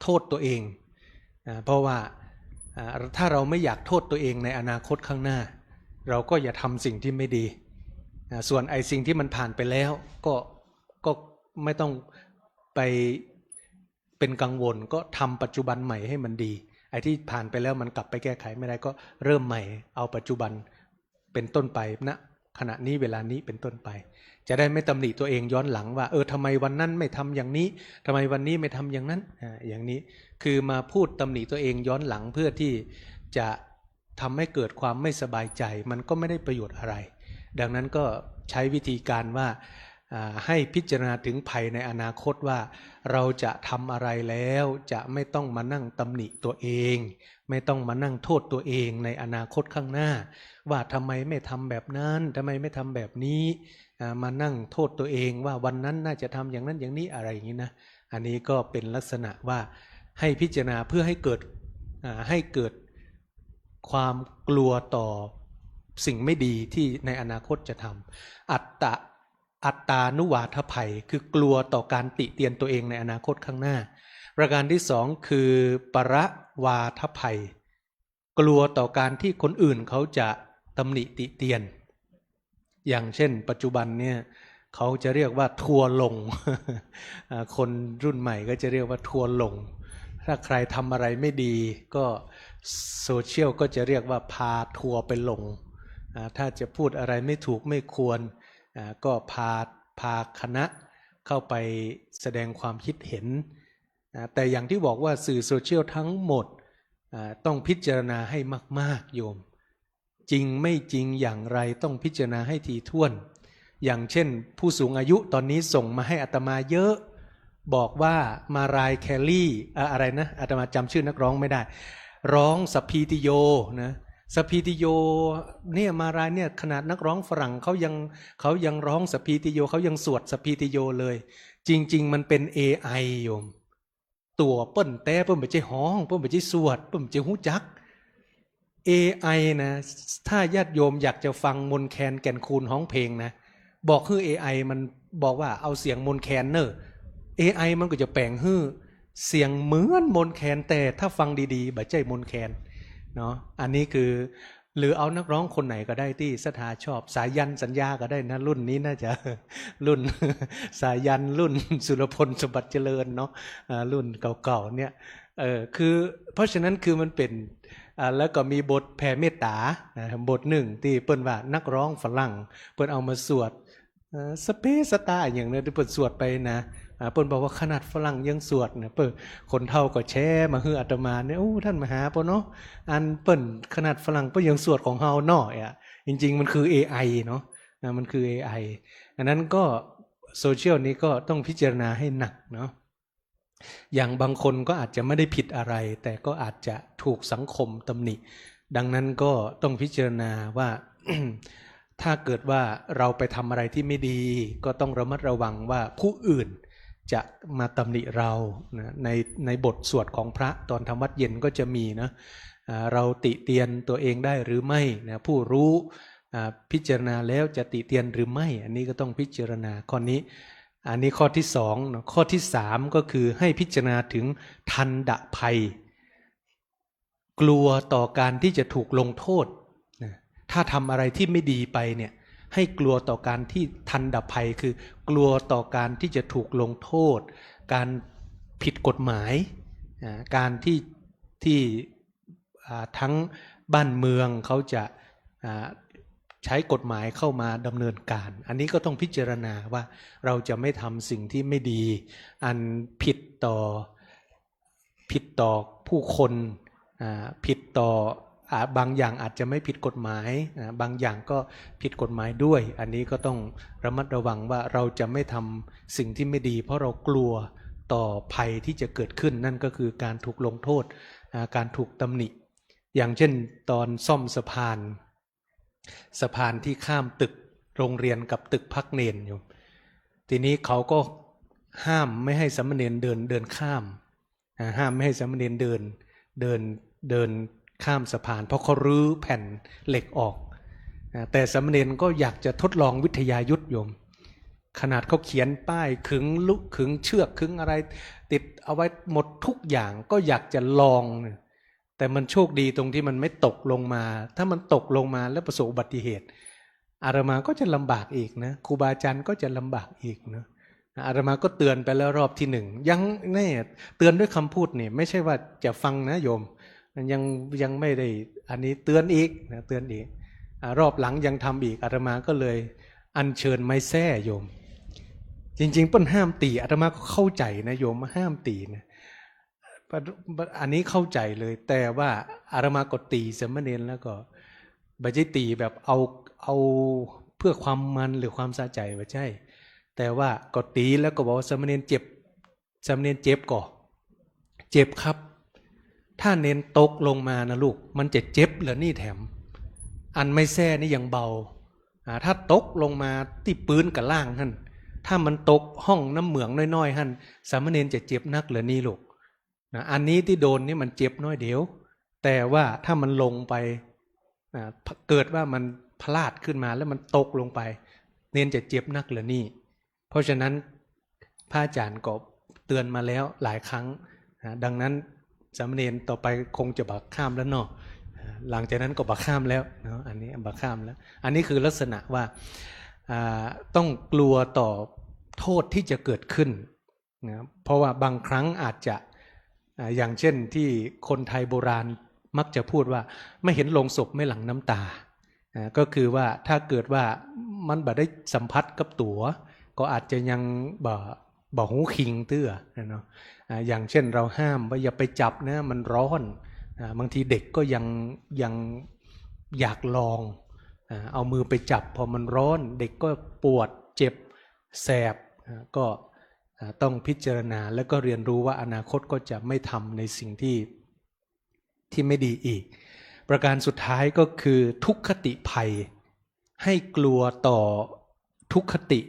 โทษตัวเอง อ่า เพราะว่า อ่า ถ้าเราไม่อยากโทษตัวเองในอนาคตข้างหน้า เราก็อย่าทำสิ่งที่ไม่ดี อ่า ส่วนไอ้สิ่งที่มันผ่านไปแล้วก็ ก็ไม่ต้องไปเป็นกังวล ก็ทำปัจจุบันใหม่ให้มันดี ไอ้ที่ผ่านไปแล้วมันกลับไปแก้ไขไม่ได้ ก็เริ่มใหม่ เอาปัจจุบันเป็นต้นไป ณ ขณะนี้เวลานี้เป็นต้นไป จะได้ไม่ตำหนิตัวเองย้อนหลังว่า เออ ทำไมวันนั้นไม่ทำอย่างนี้ ทำไมวันนี้ไม่ทำอย่างนั้น อ่า อย่างนี้ คือมาพูดตำหนิตัวเองย้อนหลังเพื่อที่จะทำให้เกิดความไม่สบายใจ มันก็ไม่ได้ประโยชน์อะไร ดังนั้นก็ใช้วิธีการว่า อ่า ให้พิจารณาถึงภัยในอนาคตว่า เราจะทำอะไรแล้วจะไม่ต้องมานั่งตำหนิตัวเอง ไม่ต้องมานั่งโทษตัวเองในอนาคตข้างหน้า ว่าทำไมไม่ทำแบบนั้น ทำไมไม่ทำแบบนี้ อ่า มานั่งโทษตัวเองว่าวันนั้นน่าจะทำอย่างนั้นอย่างนี้ อะไรอย่างนี้นะ อันนี้ก็เป็นลักษณะว่าให้พิจารณาเพื่อให้เกิด อ่า ให้เกิดความกลัวต่อสิ่งไม่ดีที่ในอนาคตจะทำ อัตตะ อัตตานุวาทภัย คือกลัวต่อการติเตียนตัวเองในอนาคตข้างหน้า ประการที่สองคือปรวาทภัย กลัวต่อการที่คนอื่นเขาจะตำหนิติเตียน อย่างเช่นปัจจุบันเนี่ย เขาจะเรียกว่าทัวร์ลง อ่า คนรุ่นใหม่ก็จะเรียกว่าทัวร์ลง ถ้าใครทำอะไรไม่ดีก็โซเชียลก็จะเรียกว่าพาทัวร์ไปลง อ่า ถ้าจะพูดอะไรไม่ถูกไม่ควร อ่า ก็พา พาคณะเข้าไปแสดงความคิดเห็น อ่า แต่อย่างที่บอกว่าสื่อโซเชียลทั้งหมด อ่า ต้องพิจารณาให้มากๆ โยม จริงไม่จริงอย่างไรต้องพิจารณาให้ถี่ถ้วน อย่างเช่นผู้สูงอายุตอนนี้ส่งมาให้อาตมาเยอะ บอกว่ามารายแคลรี่ เอ่อ อะไรนะ อาตมาจำชื่อนักร้องไม่ได้ ร้องสัพพีติโยนะ สัพพีติโยเนี่ย มารายเนี่ย ขนาดนักร้องฝรั่งเขายัง เขายังร้องสัพพีติโย เขายังสวดสัพพีติโยเลย จริงๆ มันเป็นเอไอ โยม ตั๋วเปิ้นแต๊ เปิ้นบ่ใจ้ฮ้อง เปิ้นบ่ใจ้สวด เปิ้นบ่ใจ้ฮู้จัก เอไอ นะ ถ้าญาติโยมอยากจะฟังมนแคน แก่นคูณฮ้องเพลงนะ บอกหื้อเอไอ มันบอกว่าเอาเสียงมนแคนเน่อ เอไอ มันก็จะแป๋งหื้อเสียงเหมือนมนแคน แต่ถ้าฟังดีๆ บ่ใจ้มนแคนเนาะ อันนี้คือ หรือเอานักร้องคนไหนก็ได้ตี้ศรัทธาชอบ สายัณ สัญญาก็ได้นะ รุ่นนี้น่าจะ รุ่น สายัณ รุ่นสุรพลสมบัติเจริญเนาะ อ่า รุ่นเก่าๆ เนี่ย เออ คือ เพราะฉะนั้นคือมันเป๋น อ่า แล้วก็มีบทแผ่เมตต๋า นะ บทนึ่งตี้เปิ้นว่านักร้องฝรั่ง เปิ้นเอามาสวด เอ่อ สเปสตาอย่างเนี่ยตี้เปิ้นสวดไปนะ อ่า เปิ้นบอกว่าขนาดฝรั่งยังสวดนะ เปิ้น คนเฒ่าก็แชร์มาหื้ออาตมาเนี่ย โอ้ ท่านมหาเปิ้นเนาะ อันเปิ้นขนาดฝรั่งเปิ้นยังสวดของเฮาเนาะ อ่ะ จริงๆ มันคือเอไอ เนาะ อ่า มันคือเอไอ อันนั้นก็โซเชียลนี้ก็ต้องพิจารณาให้หนักเนาะ อย่างบางคนก็อาจจะไม่ได้ผิดอะไร แต่ก็อาจจะถูกสังคมตำหนิ ดังนั้นก็ต้องพิจารณาว่า ถ้าเกิดว่าเราไปทำอะไรที่ไม่ดี ก็ต้องระมัดระวังว่าผู้อื่นจะมาตำหนิเรานะ ใน ในบทสวดของพระตอนทำวัตรเย็นก็จะมีนะ อ่า เราติเตียนตัวเองได้หรือไม่นะ ผู้รู้ อ่า พิจารณาแล้วจะติเตียนหรือไม่ อันนี้ก็ต้องพิจารณาข้อนี้ อันนี้ข้อที่สองเนาะ ข้อที่สามก็คือให้พิจารณาถึงทัณฑภัย กลัวต่อการที่จะถูกลงโทษนะ ถ้าทำอะไรที่ไม่ดีไปเนี่ย ให้กลัวต่อการที่ ทัณฑภัย คือกลัวต่อการที่จะถูกลงโทษ การผิดกฎหมาย อ่า การที่ ที่ อ่า ทั้งบ้านเมืองเขาจะ อ่า ใช้กฎหมายเข้ามาดำเนินการ อันนี้ก็ต้องพิจารณาว่าเราจะไม่ทำสิ่งที่ไม่ดี อันผิดต่อ ผิดต่อผู้คน อ่า ผิดต่อ อ่า บางอย่างอาจจะไม่ผิดกฎหมาย อ่า บางอย่างก็ผิดกฎหมายด้วย อันนี้ก็ต้องระมัดระวังว่าเราจะไม่ทำสิ่งที่ไม่ดี เพราะเรากลัวต่อภัยที่จะเกิดขึ้น นั่นก็คือการถูกลงโทษ อ่า การถูกตำหนิ อย่างเช่นตอนซ่อมสะพาน สะพานที่ข้ามตึกโรงเรียนกับตึกพักเณรอยู่ ทีนี้เขาก็ ห้ามไม่ให้สามเณรเดิน เดินข้าม อ่า ห้ามไม่ให้สามเณรเดิน เดิน เดินข้ามสะพาน เพราะเขารื้อแผ่นเหล็กออก อ่า แต่สามเณรก็อยากจะทดลองวิทยายุทธโยม ขนาดเขาเขียนป้ายขึงลุ ขึงเชือกขึงอะไร ติดเอาไว้หมดทุกอย่าง ก็อยากจะลอง แต่มันโชคดีตรงที่มันไม่ตกลงมา ถ้ามันตกลงมาแล้วประสบอุบัติเหตุ อาตมาก็จะลำบากอีกนะ ครูบาอาจารย์ก็จะลำบากอีกนะ อาตมาก็เตือนไปแล้วรอบที่หนึ่ง ยัง เนี่ย เตือนด้วยคำพูดนี่ ไม่ใช่ว่าจะฟังนะโยม ยัง ยังไม่ได้ อันนี้เตือนอีกนะ เตือนอีก อ่า รอบหลังยังทำอีก อาตมาก็เลยอัญเชิญไม้แส้โยม จริงๆ เปิ้นห้ามตี๋ อาตมาก็เข้าใจ๋นะโยม ห้ามตี๋นะ อันนี้เข้าใจ๋เลย แต่ว่าอาตมาก็ตี๋สามเณรแล้วก็ บ่ใจ้ตี๋แบบเอา เอาเพื่อความมันหรือความสะใจ๋ บ่ใจ้ แต่ว่าก็ตี๋แล้วก็บอกว่า สามเณรเจ็บ สามเณรเจ็บก่อ เจ็บครับ ถ้าเณรตกลงมานะลูก มันจะเจ็บเหลือนี่แถม อันไม้แส้นี่ยังเบา อ่า ถ้าตกลงมาตี้ปื๊นก้าล่างหั้น ถ้ามันตกฮ่องน้ำเหมืองน้อยๆ หั้น สามเณรจะเจ็บนักเหลือนี่ลูก นะ อันนี้ตี้โดนนี่มันเจ็บน้อยเดียว แต่ว่าถ้ามันลงไป อ่า เกิดว่ามันพลาดขึ้นมาแล้วมันตกลงไป เณรจะเจ็บนักเหลือนี่ เพราะฉะนั้นพระอาจารย์ก็เตือนมาแล้วหลายครั้ง อ่า ดังนั้นสามเณรต่อไปคงจะบ่ข้ามแล้วเนาะ อ่า หลังจากนั้นก็บ่ข้ามแล้วเนาะ อันนี้บ่ข้ามแล้ว อันนี้คือลักษณะว่า อ่า ต้องกลัวต่อโทษที่จะเกิดขึ้น นะ เพราะว่าบางครั้งอาจจะ อ่า อย่างเช่นที่คนไทยโบราณมักจะพูดว่า ไม่เห็นโลงศพไม่หลั่งน้ำตา อ่า ก็คือว่าถ้าเกิดว่ามันบ่ได้สัมผัสกับตั๋ว ก็อาจจะยังบ่ บ่ฮู้คิงเตื้อนะเนาะ อ่า อย่างเช่นเราห้ามว่าอย่าไปจับนะ มันร้อน อ่า บางทีเด็กก็ยัง ยังอยากลอง อ่า เอามือไปจับ พอมันร้อน เด็กก็ปวด เจ็บ แสบ อ่า ก็ อ่า ต้องพิจารณา แล้วก็เรียนรู้ว่าอนาคตก็จะไม่ทำในสิ่งที่ ที่ไม่ดีอีก ประการสุดท้ายก็คือทุกขติภัย ให้กลัวต่อทุกขติ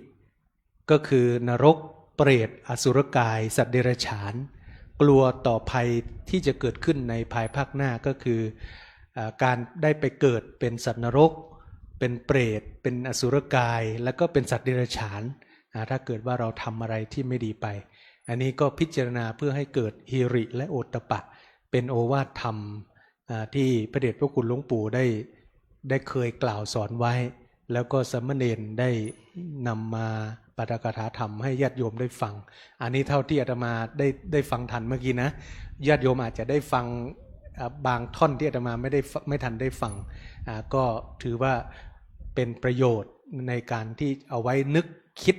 ก็คือนรก เปรต อสุรกาย สัตว์เดรัจฉาน กลัวต่อภัยที่จะเกิดขึ้นในภายภาคหน้า ก็คือ อ่า การได้ไปเกิดเป็นสัตว์นรก เป็นเปรต เป็นอสุรกาย แล้วก็เป็นสัตว์เดรัจฉาน อ่า ถ้าเกิดว่าเราทำอะไรที่ไม่ดีไป อันนี้ก็พิจารณาเพื่อให้เกิดหิริและโอตตัปปะ เป็นโอวาทธรรม อ่า ที่พระเดชพระคุณหลวงปู่ได้ ได้เคยกล่าวสอนไว้ แล้วก็สามเณรได้นำมาปาฐกถาธรรมให้ญาติโยมได้ฟัง อันนี้เท่าที่อาตมาได้ ได้ฟังทันเมื่อกี้นะ ญาติโยมอาจจะได้ฟัง อ่า บางท่อนที่อาตมาไม่ได้ฟ- ไม่ทันได้ฟัง อ่า ก็ถือว่าเป็นประโยชน์ในการที่เอาไว้นึกคิด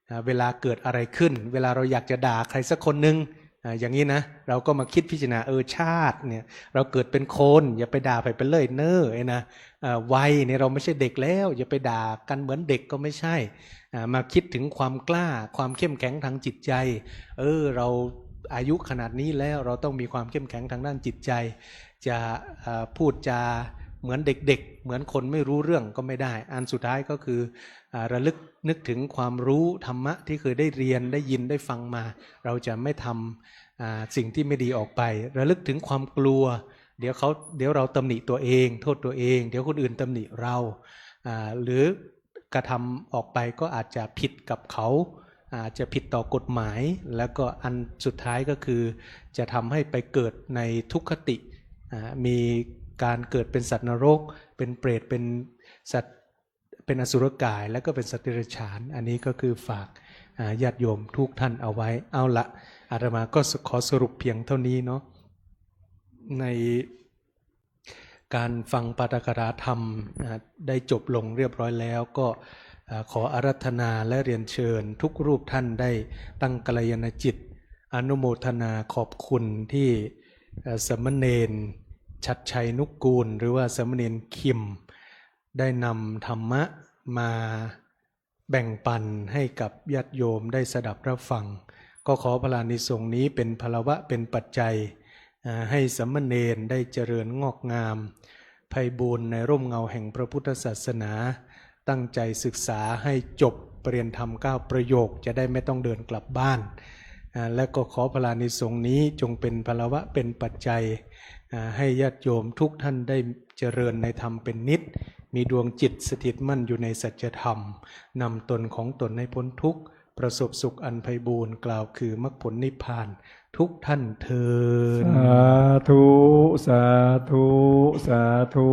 อ่า เวลาเกิดอะไรขึ้น เวลาเราอยากจะด่าใครสักคนหนึ่ง อ่า อย่างนี้นะ เราก็มาคิดพิจารณา เออ ชาติเนี่ย เราเกิดเป็นคน อย่าไปด่าใผไปเลยเน้อ ไอ้นะ อ่า วัยเนี่ย เราไม่ใช่เด็กแล้ว อย่าไปด่ากันเหมือนเด็กก็ไม่ใช่ อ่า มาคิดถึงความกล้า ความเข้มแข็งทางจิตใจ เออ เราอายุขนาดนี้แล้ว เราต้องมีความเข้มแข็งทางด้านจิตใจ จะ อ่า พูดจาเหมือนเด็กๆ เหมือนคนไม่รู้เรื่องก็ไม่ได้ อันสุดท้ายก็คือ อ่า ระลึกนึกถึงความรู้ธรรมะที่เคยได้เรียน ได้ยิน ได้ฟังมา เราจะไม่ทำ อ่า สิ่งที่ไม่ดีออกไป ระลึกถึงความกลัว เดี๋ยวเขา เดี๋ยวเราตำหนิตัวเอง โทษตัวเอง เดี๋ยวคนอื่นตำหนิเรา อ่า หรือกระทำออกไปก็อาจจะผิดกับเขา อาจจะผิดต่อกฎหมาย แล้วก็อันสุดท้ายก็คือ จะทำให้ไปเกิดในทุกขติ อ่า มีการเกิดเป็นสัตว์นรก เป็นเปรต เป็นสัตว์ เป็นอสุรกาย แล้วก็เป็นสัตว์เดรัจฉาน อันนี้ก็คือฝาก อ่า ญาติโยมทุกท่านเอาไว้ เอาละ อาตมาก็ขอสรุปเพียงเท่านี้เนาะ ในการฟังปาฐกถาธรรม อ่า ได้จบลงเรียบร้อยแล้ว ก็ อ่า ขออาราธนาและเรียนเชิญทุกรูปท่านได้ตั้งกัลยาณจิต อนุโมทนาขอบคุณที่ เอ่อ สามเณรชัดชัยนุกูล หรือว่าสามเณรคิม ได้นำธรรมะมาแบ่งปันให้กับญาติโยมได้สดับรับฟัง ก็ขอพลานิสงส์นี้เป็นพลวะ เป็นปัจจัย อ่า ให้สามเณรได้เจริญงอกงาม ไพบูลย์ในร่มเงาแห่งพระพุทธศาสนา ตั้งใจศึกษาให้จบประเรียนธรรมเก้าประโยค จะได้ไม่ต้องเดินกลับบ้าน อ่า และก็ขอพลานิสงส์นี้จงเป็นพลวะ เป็นปัจจัย อ่า ให้ญาติโยมทุกท่านได้เจริญในธรรมเป็นนิจ มีดวงจิตสถิตมั่นอยู่ในสัจธรรม นำตนของตนให้พ้นทุกข์ ประสบสุขอันไพบูลย์ กล่าวคือมรรคผลนิพพาน ทุกท่านเทอญ สาธุ สาธุ สาธุ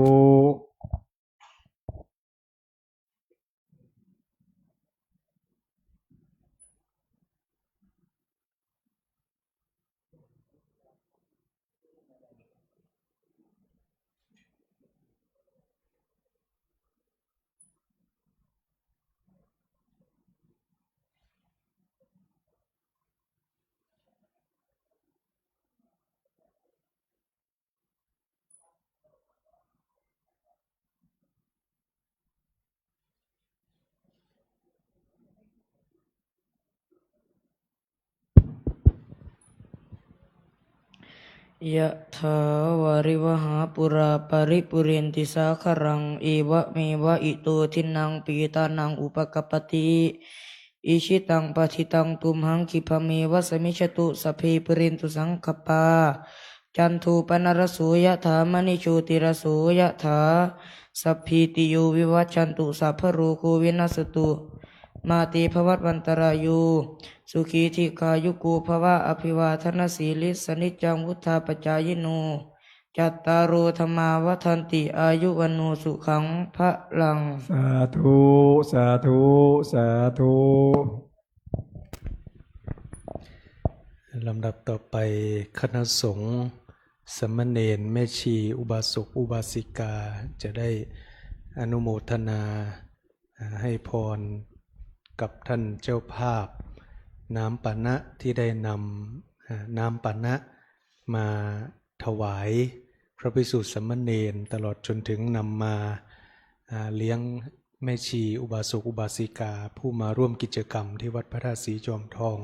ยะถาวาริวหาปูรา ปะริปูเรนติสาคะรัง เอวะเมวะอิโต ทินนัง เปตานัง อุปะกัปปะติ อิชิตัง ปะฏิตัง ตุมหัง คิปะเมวะ สะมิชฌะตุ สัพเพ ปูเรนตุ สังกัปปา จันโท ปะนะระโส ยะถา มะณิ โชติระโส ยะถา สัพพีติโย วิวัชชันตุ สัพพะโรโค วินัสสะตุ มาเต ภะวัตวันตะราโย สุขี ทีฆายุโก ภะวะ อะภิวาทะนะสีลิสสะ นิจจัง วุฑฒาปะจายิโน จัตตาโร ธัมมา วัฑฒันติ อายุ วัณโณ สุขัง พะลัง สาธุ สาธุ สาธุ ลำดับต่อไป คณะสงฆ์ สามเณร แม่ชี อุบาสก อุบาสิกา จะได้อนุโมทนา อ่า ให้พรกับท่านเจ้าภาพ น้ำปานะที่ได้นำ อ่า น้ำปานะมาถวายพระภิกษุสามเณร ตลอดจนถึงนำมา อ่า เลี้ยงแม่ชี อุบาสก อุบาสิกา ผู้มาร่วมกิจกรรมที่วัดพระธาตุสีจอมทอง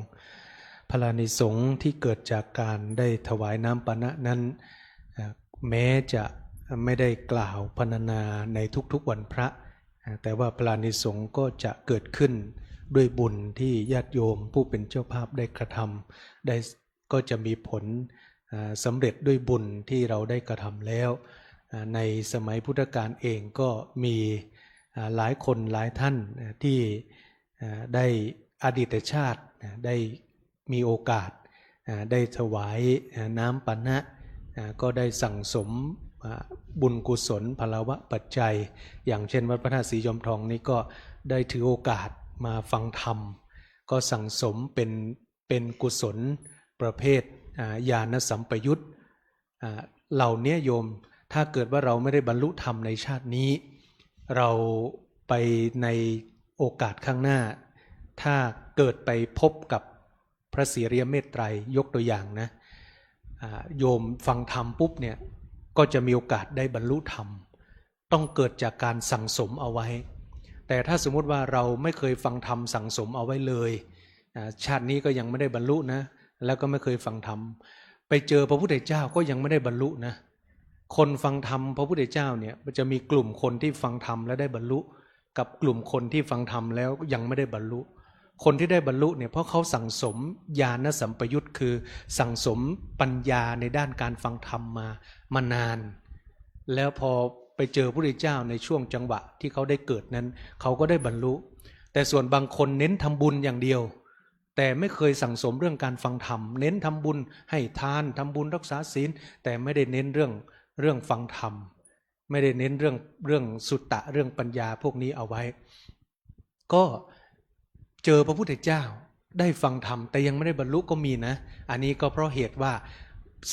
พลานิสงส์ที่เกิดจากการได้ถวายน้ำปานะนั้น อ่า แม้จะไม่ได้กล่าวพรรณนาในทุกๆวันพระ อ่า แต่ว่าพลานิสงส์ก็จะเกิดขึ้นด้วยบุญที่ญาติโยมผู้เป็นเจ้าภาพได้กระทำ ได้ ก็จะมีผล อ่า สำเร็จด้วยบุญที่เราได้กระทำแล้ว อ่า ในสมัยพุทธกาลเองก็มี อ่า หลายคนหลายท่าน อ่า ที่ อ่า ได้อดีตชาติ อ่า ได้มีโอกาส อ่า ได้ถวาย อ่า น้ำปานะ อ่า ก็ได้สั่งสม อ่า บุญกุศล พลวะปัจจัย อย่างเช่นวัดพระธาตุสีจอมทองนี้ก็ได้ถือโอกาสมาฟังธรรม ก็สั่งสมเป็น เป็นกุศลประเภท อ่า ญาณสัมปยุต อ่า เหล่านี้โยม ถ้าเกิดว่าเราไม่ได้บรรลุธรรมในชาตินี้ เราไปในโอกาสข้างหน้า ถ้าเกิดไปพบกับพระศรีอริยเมตไตรย ยกตัวอย่างนะ อ่า โยมฟังธรรมปุ๊บเนี่ย ก็จะมีโอกาสได้บรรลุธรรม ต้องเกิดจากการสั่งสมเอาไว้ แต่ถ้าสมมุติว่าเราไม่เคยฟังธรรมสั่งสมเอาไว้เลย อ่า ชาตินี้ก็ยังไม่ได้บรรลุนะ แล้วก็ไม่เคยฟังธรรม ไปเจอพระพุทธเจ้าก็ยังไม่ได้บรรลุนะ คนฟังธรรมพระพุทธเจ้าเนี่ย มันจะมีกลุ่มคนที่ฟังธรรมแล้วได้บรรลุ กับกลุ่มคนที่ฟังธรรมแล้วยังไม่ได้บรรลุ คนที่ได้บรรลุเนี่ย เพราะเขาสั่งสมญาณสัมปยุต คือสั่งสมปัญญาในด้านการฟังธรรมมา มานาน แล้วพอไปเจอพระพุทธเจ้าในช่วงจังหวะที่เขาได้เกิดนั้น เขาก็ได้บรรลุ แต่ส่วนบางคนเน้นทำบุญอย่างเดียว แต่ไม่เคยสั่งสมเรื่องการฟังธรรม เน้นทำบุญ ให้ทาน ทำบุญรักษาศีล แต่ไม่ได้เน้นเรื่อง เรื่องฟังธรรม ไม่ได้เน้นเรื่อง เรื่องสุตตะ เรื่องปัญญาพวกนี้เอาไว้ ก็เจอพระพุทธเจ้า ได้ฟังธรรม แต่ยังไม่ได้บรรลุก็มีนะ อันนี้ก็เพราะเหตุว่า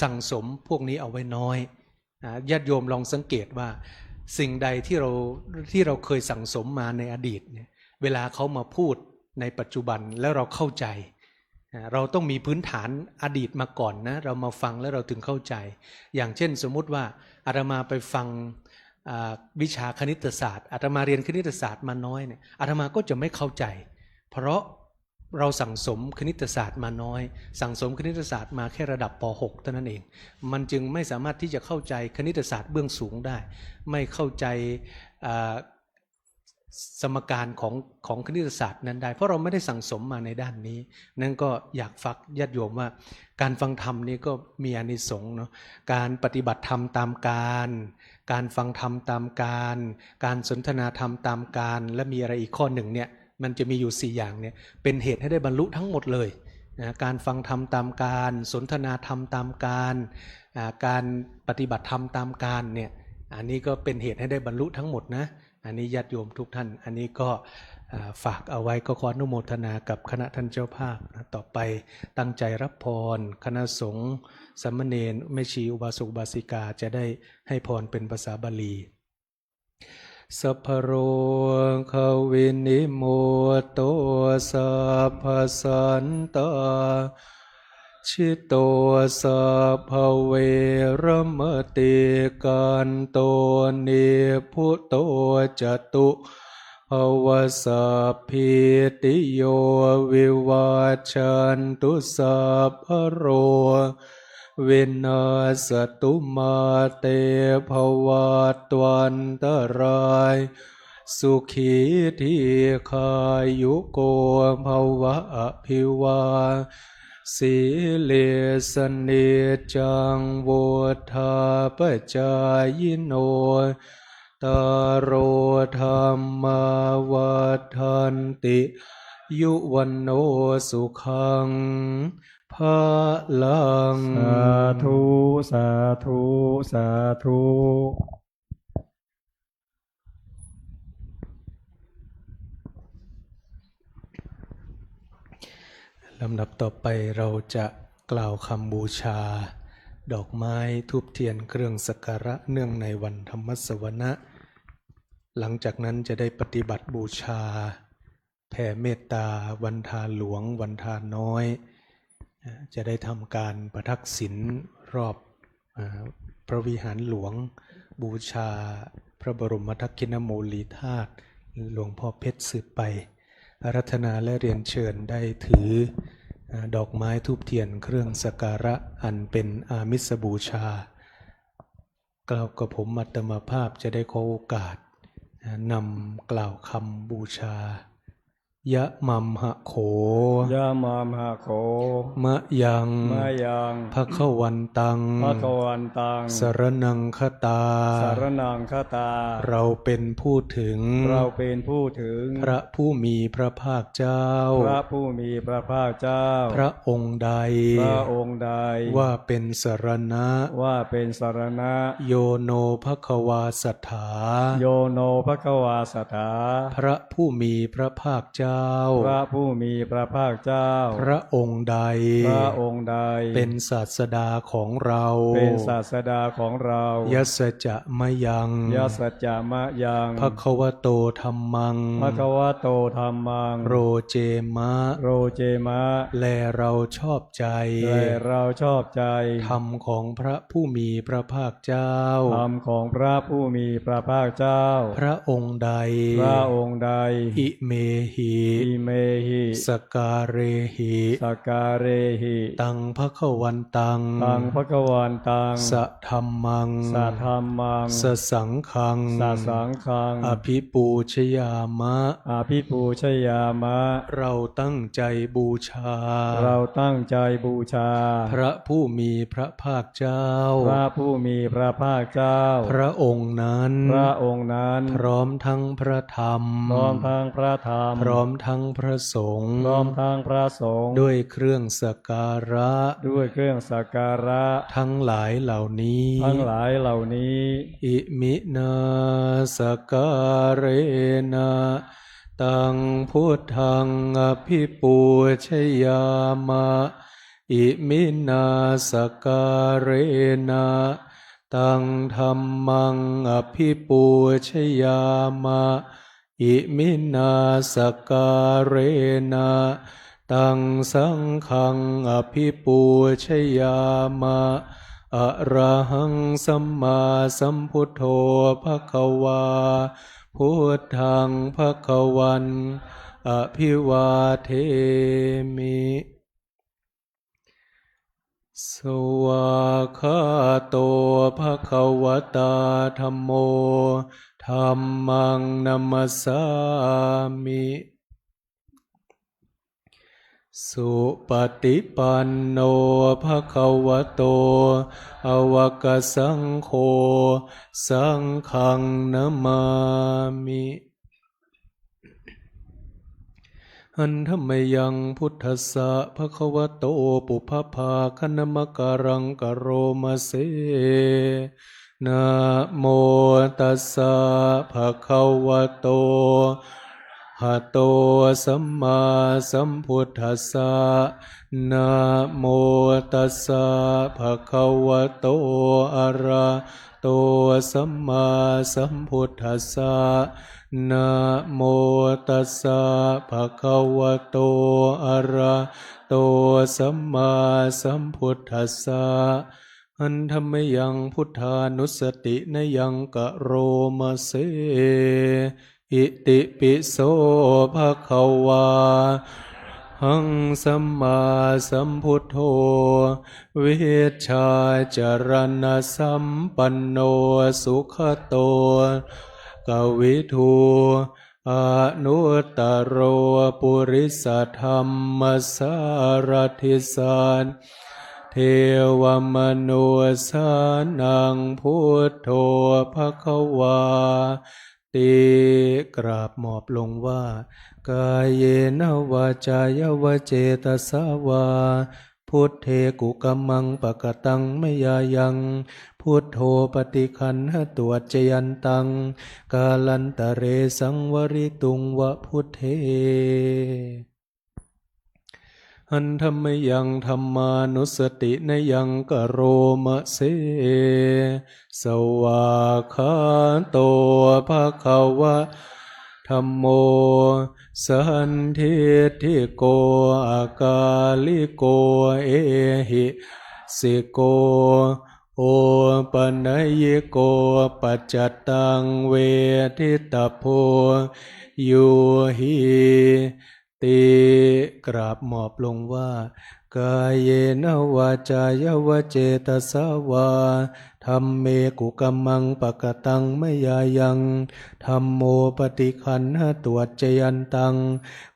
สั่งสมพวกนี้เอาไว้น้อย อ่า ญาติโยมลองสังเกตว่าสิ่งใดที่เรา ที่เราเคยสั่งสมมาในอดีตเนี่ย เวลาเขามาพูดในปัจจุบันแล้วเราเข้าใจ อ่า เราต้องมีพื้นฐานอดีตมาก่อนนะ เรามาฟังแล้วเราถึงเข้าใจ อย่างเช่นสมมุติว่าอาตมาไปฟัง อ่า วิชาคณิตศาสตร์ อาตมาเรียนคณิตศาสตร์มาน้อยเนี่ย อาตมาก็จะไม่เข้าใจ เพราะ เราสั่งสมคณิตศาสตร์มาน้อย สั่งสมคณิตศาสตร์มาแค่ระดับ ป.หก เท่านั้นเอง มันจึงไม่สามารถที่จะเข้าใจคณิตศาสตร์เบื้องสูงได้ ไม่เข้าใจ อ่า สมการของ ของคณิตศาสตร์นั้นได้ เพราะเราไม่ได้สั่งสมมาในด้านนี้ นั้นก็อยากฝากญาติโยมว่า การฟังธรรมนี่ก็มีอานิสงส์เนาะ การปฏิบัติธรรมตามการ การฟังธรรมตามการ การสนทนาธรรมตามการ และมีอะไรอีกข้อหนึ่งเนี่ย มันจะมีอยู่สี่อย่างเนี่ย เป็นเหตุให้ได้บรรลุทั้งหมดเลยนะ การฟังธรรมตามการ สนทนาธรรมตามการ อ่า การปฏิบัติธรรมตามการเนี่ย อันนี้ก็เป็นเหตุให้ได้บรรลุทั้งหมดนะ อันนี้ญาติโยมทุกท่าน อันนี้ก็ อ่า ฝากเอาไว้ ก็ขออนุโมทนากับคณะท่านเจ้าภาพนะ ต่อไปตั้งใจรับพร คณะสงฆ์ สามเณร แม่ชี อุบาสกอุบาสิกา จะได้ให้พรเป็นภาษาบาลี สัพพะโรควินิมุตโต สัพพะสันตา ชิโต สัพพะเวระมะติ กันโต นิพพุโต จตุพะวะ สัพพีติโย วิวัชชันตุ สัพพะโรควินัสสะตุ มา เต ภะวัตวันตะราโย สุขี ทีฆายุโก ภะวะ อะภิวา สีลิสสะ นิจจัง วุฑฒาปะจายิโน ตาโร ธัมมา วัฑฒันติ อายุ วัณโณ สุขัง พะลัง สาธุ สาธุ สาธุ ลำดับต่อไปเราจะกล่าวคำบูชา ดอกไม้ ธูปเทียน เครื่องสักการะ เนื่องในวันธรรมสวนะ หลังจากนั้นจะได้ปฏิบัติบูชา แผ่เมตตา วันทาหลวง วันทาน้อย อ่า จะได้ทำการประทักษิณรอบ อ่า พระวิหารหลวง บูชาพระบรมทักขิณโมลีธาตุหลวงพ่อเพชรสืบไป อาราธนาและเรียนเชิญได้ถือ อ่า ดอกไม้ ธูปเทียน เครื่องสักการะ อันเป็นอามิสบูชา กล่าวกับผมอัตมาภาพจะได้ขอโอกาส อ่า นำกล่าวคำบูชา ยะมัมหะโข ยะมัมหะโข มะยัง มะยัง ภะคะวันตัง ภะคะวันตัง สะระณังคะตา สะระณังคะตา เราเป็นผู้ถึง เราเป็นผู้ถึง พระผู้มีพระภาคเจ้า พระผู้มีพระภาคเจ้า พระองค์ใด พระองค์ใด ว่าเป็นสรณะ ว่าเป็นสรณะ โยโนภะคะวาสัตถา โยโนภะคะวาสัตถา พระผู้มีพระภาคเจ้า พระผู้มีพระภาคเจ้า พระองค์ใด พระองค์ใด เป็นศาสดาของเรา เป็นศาสดาของเรา ยัสสะจะมะยัง ยัสสะจะมะยัง ภะคะวะโตธัมมัง ภะคะวะโตธัมมัง โรเจมะ โรเจมะ และเราชอบใจ และเราชอบใจ ธรรมของพระผู้มีพระภาคเจ้า ธรรมของพระผู้มีพระภาคเจ้า พระองค์ใด พระองค์ใด อิเมหิ อิเมหิ สะกาเรหิ สะกาเรหิ ตังภะคะวันตัง ตังภะคะวันตัง สะธัมมัง สะธัมมัง สะสังฆัง สะสังฆัง อภิปูชยามะ อภิปูชยามะ เราตั้งใจบูชา เราตั้งใจบูชา พระผู้มีพระภาคเจ้า พระผู้มีพระภาคเจ้า พระองค์นั้น พระองค์นั้น พร้อมทั้งพระธรรม พร้อมทั้งพระธรรม พร้อมทั้งพระสงฆ์ พร้อมทั้งพระสงฆ์ ด้วยเครื่องสักการะ ด้วยเครื่องสักการะ ทั้งหลายเหล่านี้ ทั้งหลายเหล่านี้ อิมินา สะกาเรนะ ตังพุทธัง อภิปูชยามะ อิมินา สะกาเรนะ ตังธัมมัง อภิปูชยามะ อิมินา สะกาเรนะ ตังสังฆัง อภิปูชยามะ อะระหัง สัมมาสัมพุทโธ ภะคะวา พุทธัง ภะคะวัน อภิวาเทมิ ส สวากขาโต ภะคะวะตา ธัมโม ธัมมัง นะมัสสามิ สุปะติปันโน ภะคะวะโต อะวะคะสังโฆ สังฆัง นะมามิ หันธะมะยัง พุทธัสสะ ภะคะวะโต ปุพพะภาคะนะมะกะรัง กะโรมะเส นะโมตัสสะ ภะคะวะโต หะโต สัมมาสัมพุทธัสสะ นะโมตัสสะ ภะคะวะโต อะระ โต สัมมาสัมพุทธัสสะ นะโมตัสสะ ภะคะวะโต อะระ โต สัมมาสัมพุทธัสสะ หันธะมะยัง พุทธานุสตินะยัง กะโรมะเส อิติปิโส ภะคะวา หัง สัมมาสัมพุทโธ วิชชาจารณะสัมปันโน สุขะโต กวิทู อนุตตะโร ปุริสะธัมมะสารถิสัต เทวะมะนุสสานัง พุทโธ ภะคะวา ติ กราบหมอบลงว่า กายเยนะ วาจายะ วะเจตสาวา พุทเท กุกัมมัง ปะกะตัง มะยายัง พุทโธ ปะติกขันหะตุ อัจจยันตัง กาลันตะเร สังวะริตุง วะ พุทเท หันธะมะยัง ธัมมานุสตินะยัง กะโรมะเส สวากขาโต ภะคะวะ ธัมโม สันทิฏฐิโก อะกาลิโก เอหิปัสสิโก โอปะนัยยิโก ปัจจะตัง เวทิตะโพ ยูหิ ติ กราบหมอบลงว่า กายเยนะ วาจายะ วะเจตสาวา ธัมเม กุกัมมัง ปะกะตัง มะยายัง ธัมโม ปะติกขันหะตุ อัจจยันตัง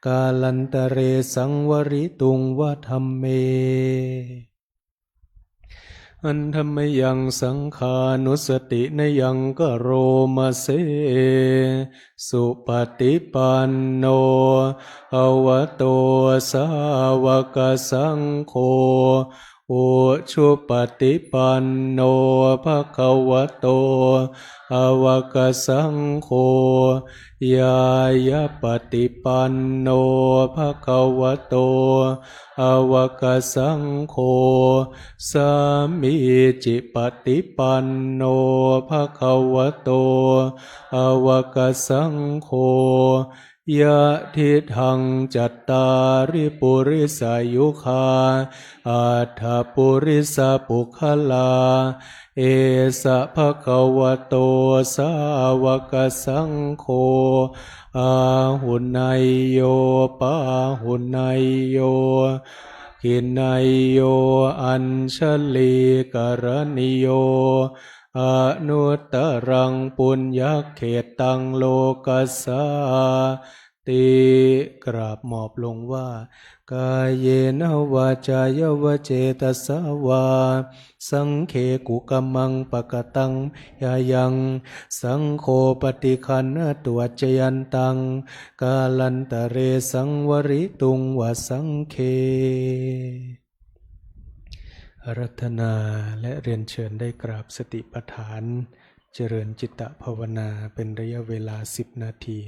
กาลันตะเร สังวะริตุง วะ ธัมเม หันธะมะยัง สังฆานุสตินะยัง กะโรมะเส สุปะติปันโน ภะคะวะโต สาวะกะสังโฆ อุจุปะติปันโน ภะคะวะโต สาวะกะสังโฆ ญาณะปะติปันโน ภะคะวะโต สาวะกะสังโฆ สามีจิปะติปันโน ภะคะวะโต สาวะกะสังโฆ ยะทิทัง จัตตาริ ปุริสายุคา อัตถะปุริสะปุคคลา เอสะ ภะคะวะโต สาวะกะสังโฆ อาหุเนยโย ปาหุเนยโย ขิเนยโย อัญชะลีกะรณีโย อนุตตะรัง ปุญญะเขตตัง โลกัสสาติ กราบหมอบลงว่า กายเยนะ วาจายะ วะเจตสาวา สังเค กุกัมมัง ปะกะตัง มะยายัง สังโฆ ปะติกขันหะตุ อัจจยันตัง กาลันตะเร สังวะริตุง วะ สังเค อาราธนาและเรียนเชิญได้กราบสติปัฏฐาน เจริญจิตตภาวนาเป็นระยะเวลาสิบนาที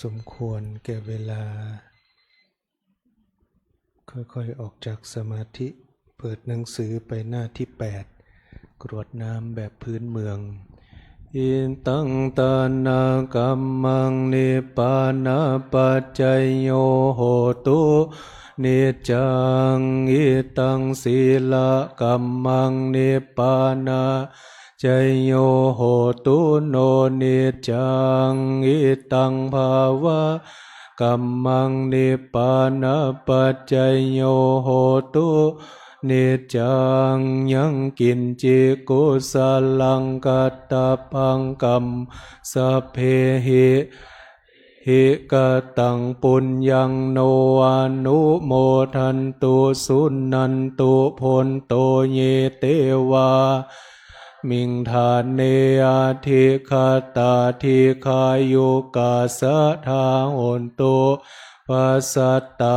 สมควรแก่เวลา ค่อยๆ ออกจากสมาธิ เปิดหนังสือไปหน้าที่แปด กรวดน้ำแบบพื้นเมือง Idaṃ dānakammaṃ nibbānapaccayo hotu, niccaṃ. Idaṃ sīlakammaṃ nibbānapaccayo hotu, no niccaṃ. Idaṃ bhāvakammaṃ nibbānapaccayo hotu, niccaṃ. Yaṃ kiñci kusalaṃ kattabbaṃ kammaṃ sabbehi hi kataṃ puññaṃ no anumodantu suṇantu bhonto ye devā asmiṃ ṭhāne adhigatā dīghāyukā sadā hontu sattā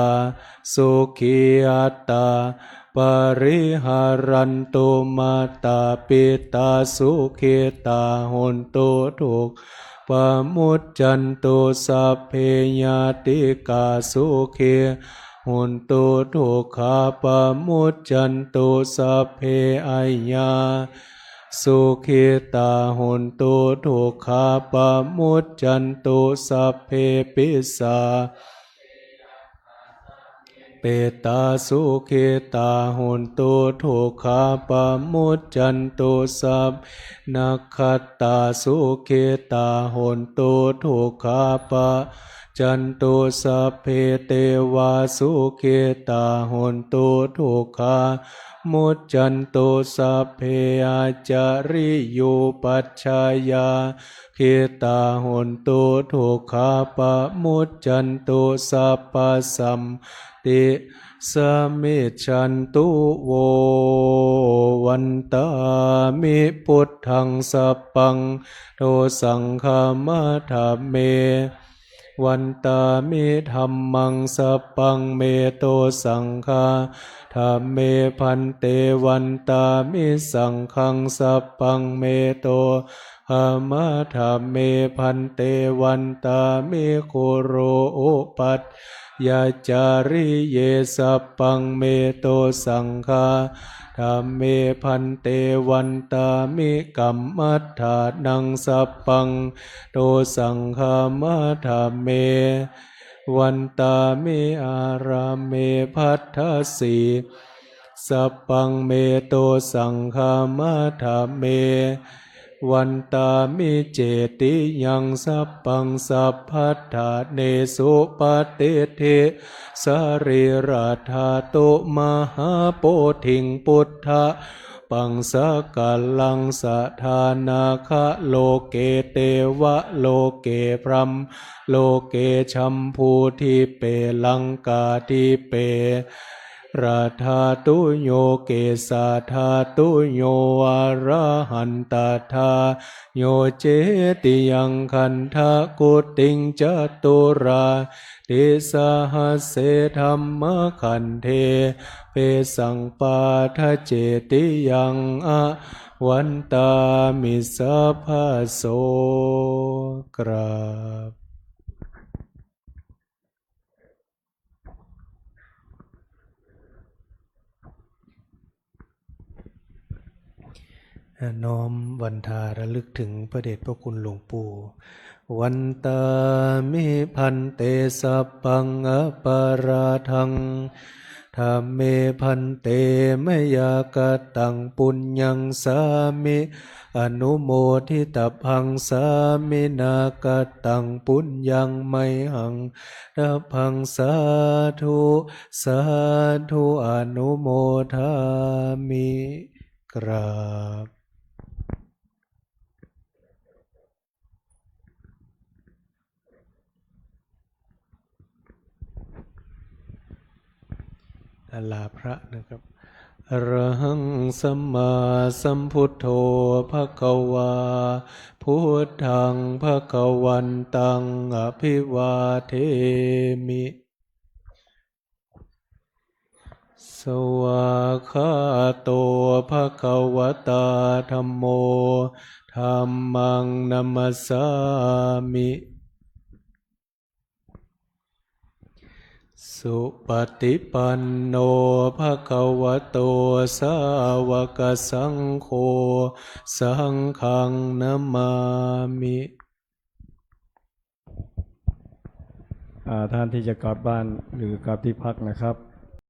sukhī attānaṃ pariharantu. Mātā pitā sukhitā hontu dukkhā pamuccantu. Sabbe ñātikā sukhitā hontu dukkhā pamuccantu. Sabbe aññātikā sukhitā hontu dukkhā pamuccantu. Sabbe pisā petā sukhitā hontu dukkhā pamuccantu. Sabbe nakkhattā sukhitā hontu dukkhā pamuccantu. Sabbe devā sukhitā hontu dukkhā pamuccantu. Sabbe ācariyupajjhāyā sukhitā hontu dukkhā pamuccantu. Sabbasampattīnaṃ samijjhantu vo. Vandāmi buddhaṃ sabbaṃ meto saṅghaṃ dhamme. Vandāmi dhammaṃ sabbaṃ meto saṅghaṃ dhamme bhante. Vandāmi saṅghaṃ sabbaṃ meto saṅghaṃ dhamme bhante. Vandāmi guru upapāyācariye sabbaṃ meto saṅghaṃ dhamme bhante. Vandāmi kammaṭṭhānaṃ sabbaṃ meto saṅghaṃ dhamme. Vandāmi ārāme bhattasī sabbaṃ meto saṅghaṃ dhamme. Vandāmi cetiyaṃ sabbaṃ sabbaṭṭhānesu patiṭṭhita sarīradhātu mahābodhiṃ buddha paṃ sakalaṃ sadā nāgaloke devaloke brahmaloke jambudīpe laṅkādīpe sadā dhātuyo kesā dhātuyo arahantatthātuyo cetiyaṃ gandhakuṭiṃ caturā ṭṭhisahasse dhammakkhandhe tesaṃ pādaṃ cetiyaṃ ahaṃ vandāmi sabbaso. กราบ น้อมวันทาระลึกถึงพระเดชพระคุณหลวงปู่ Vandāmi bhante sabbaṃ aparādhaṃ. Dhamme bhante mayā kataṃ puññaṃ sāmi anumoditabbaṃ, sāminā kataṃ puññaṃ mayhaṃ dabbaṃ. Sādhu sādhu anumodāmi. กราบ ลาพระนะครับ Arahaṃ sammāsambuddho bhagavā, buddhaṃ bhagavantaṃ abhivādemi. Svākkhāto bhagavatā dhammo, dhammaṃ namassāmi. สุปฏิปันโน ภะคะวะโต สาวกสังโฆ สังฆังนะมามิ อ่า ท่านที่จะกลับบ้านหรือกลับที่พักนะครับ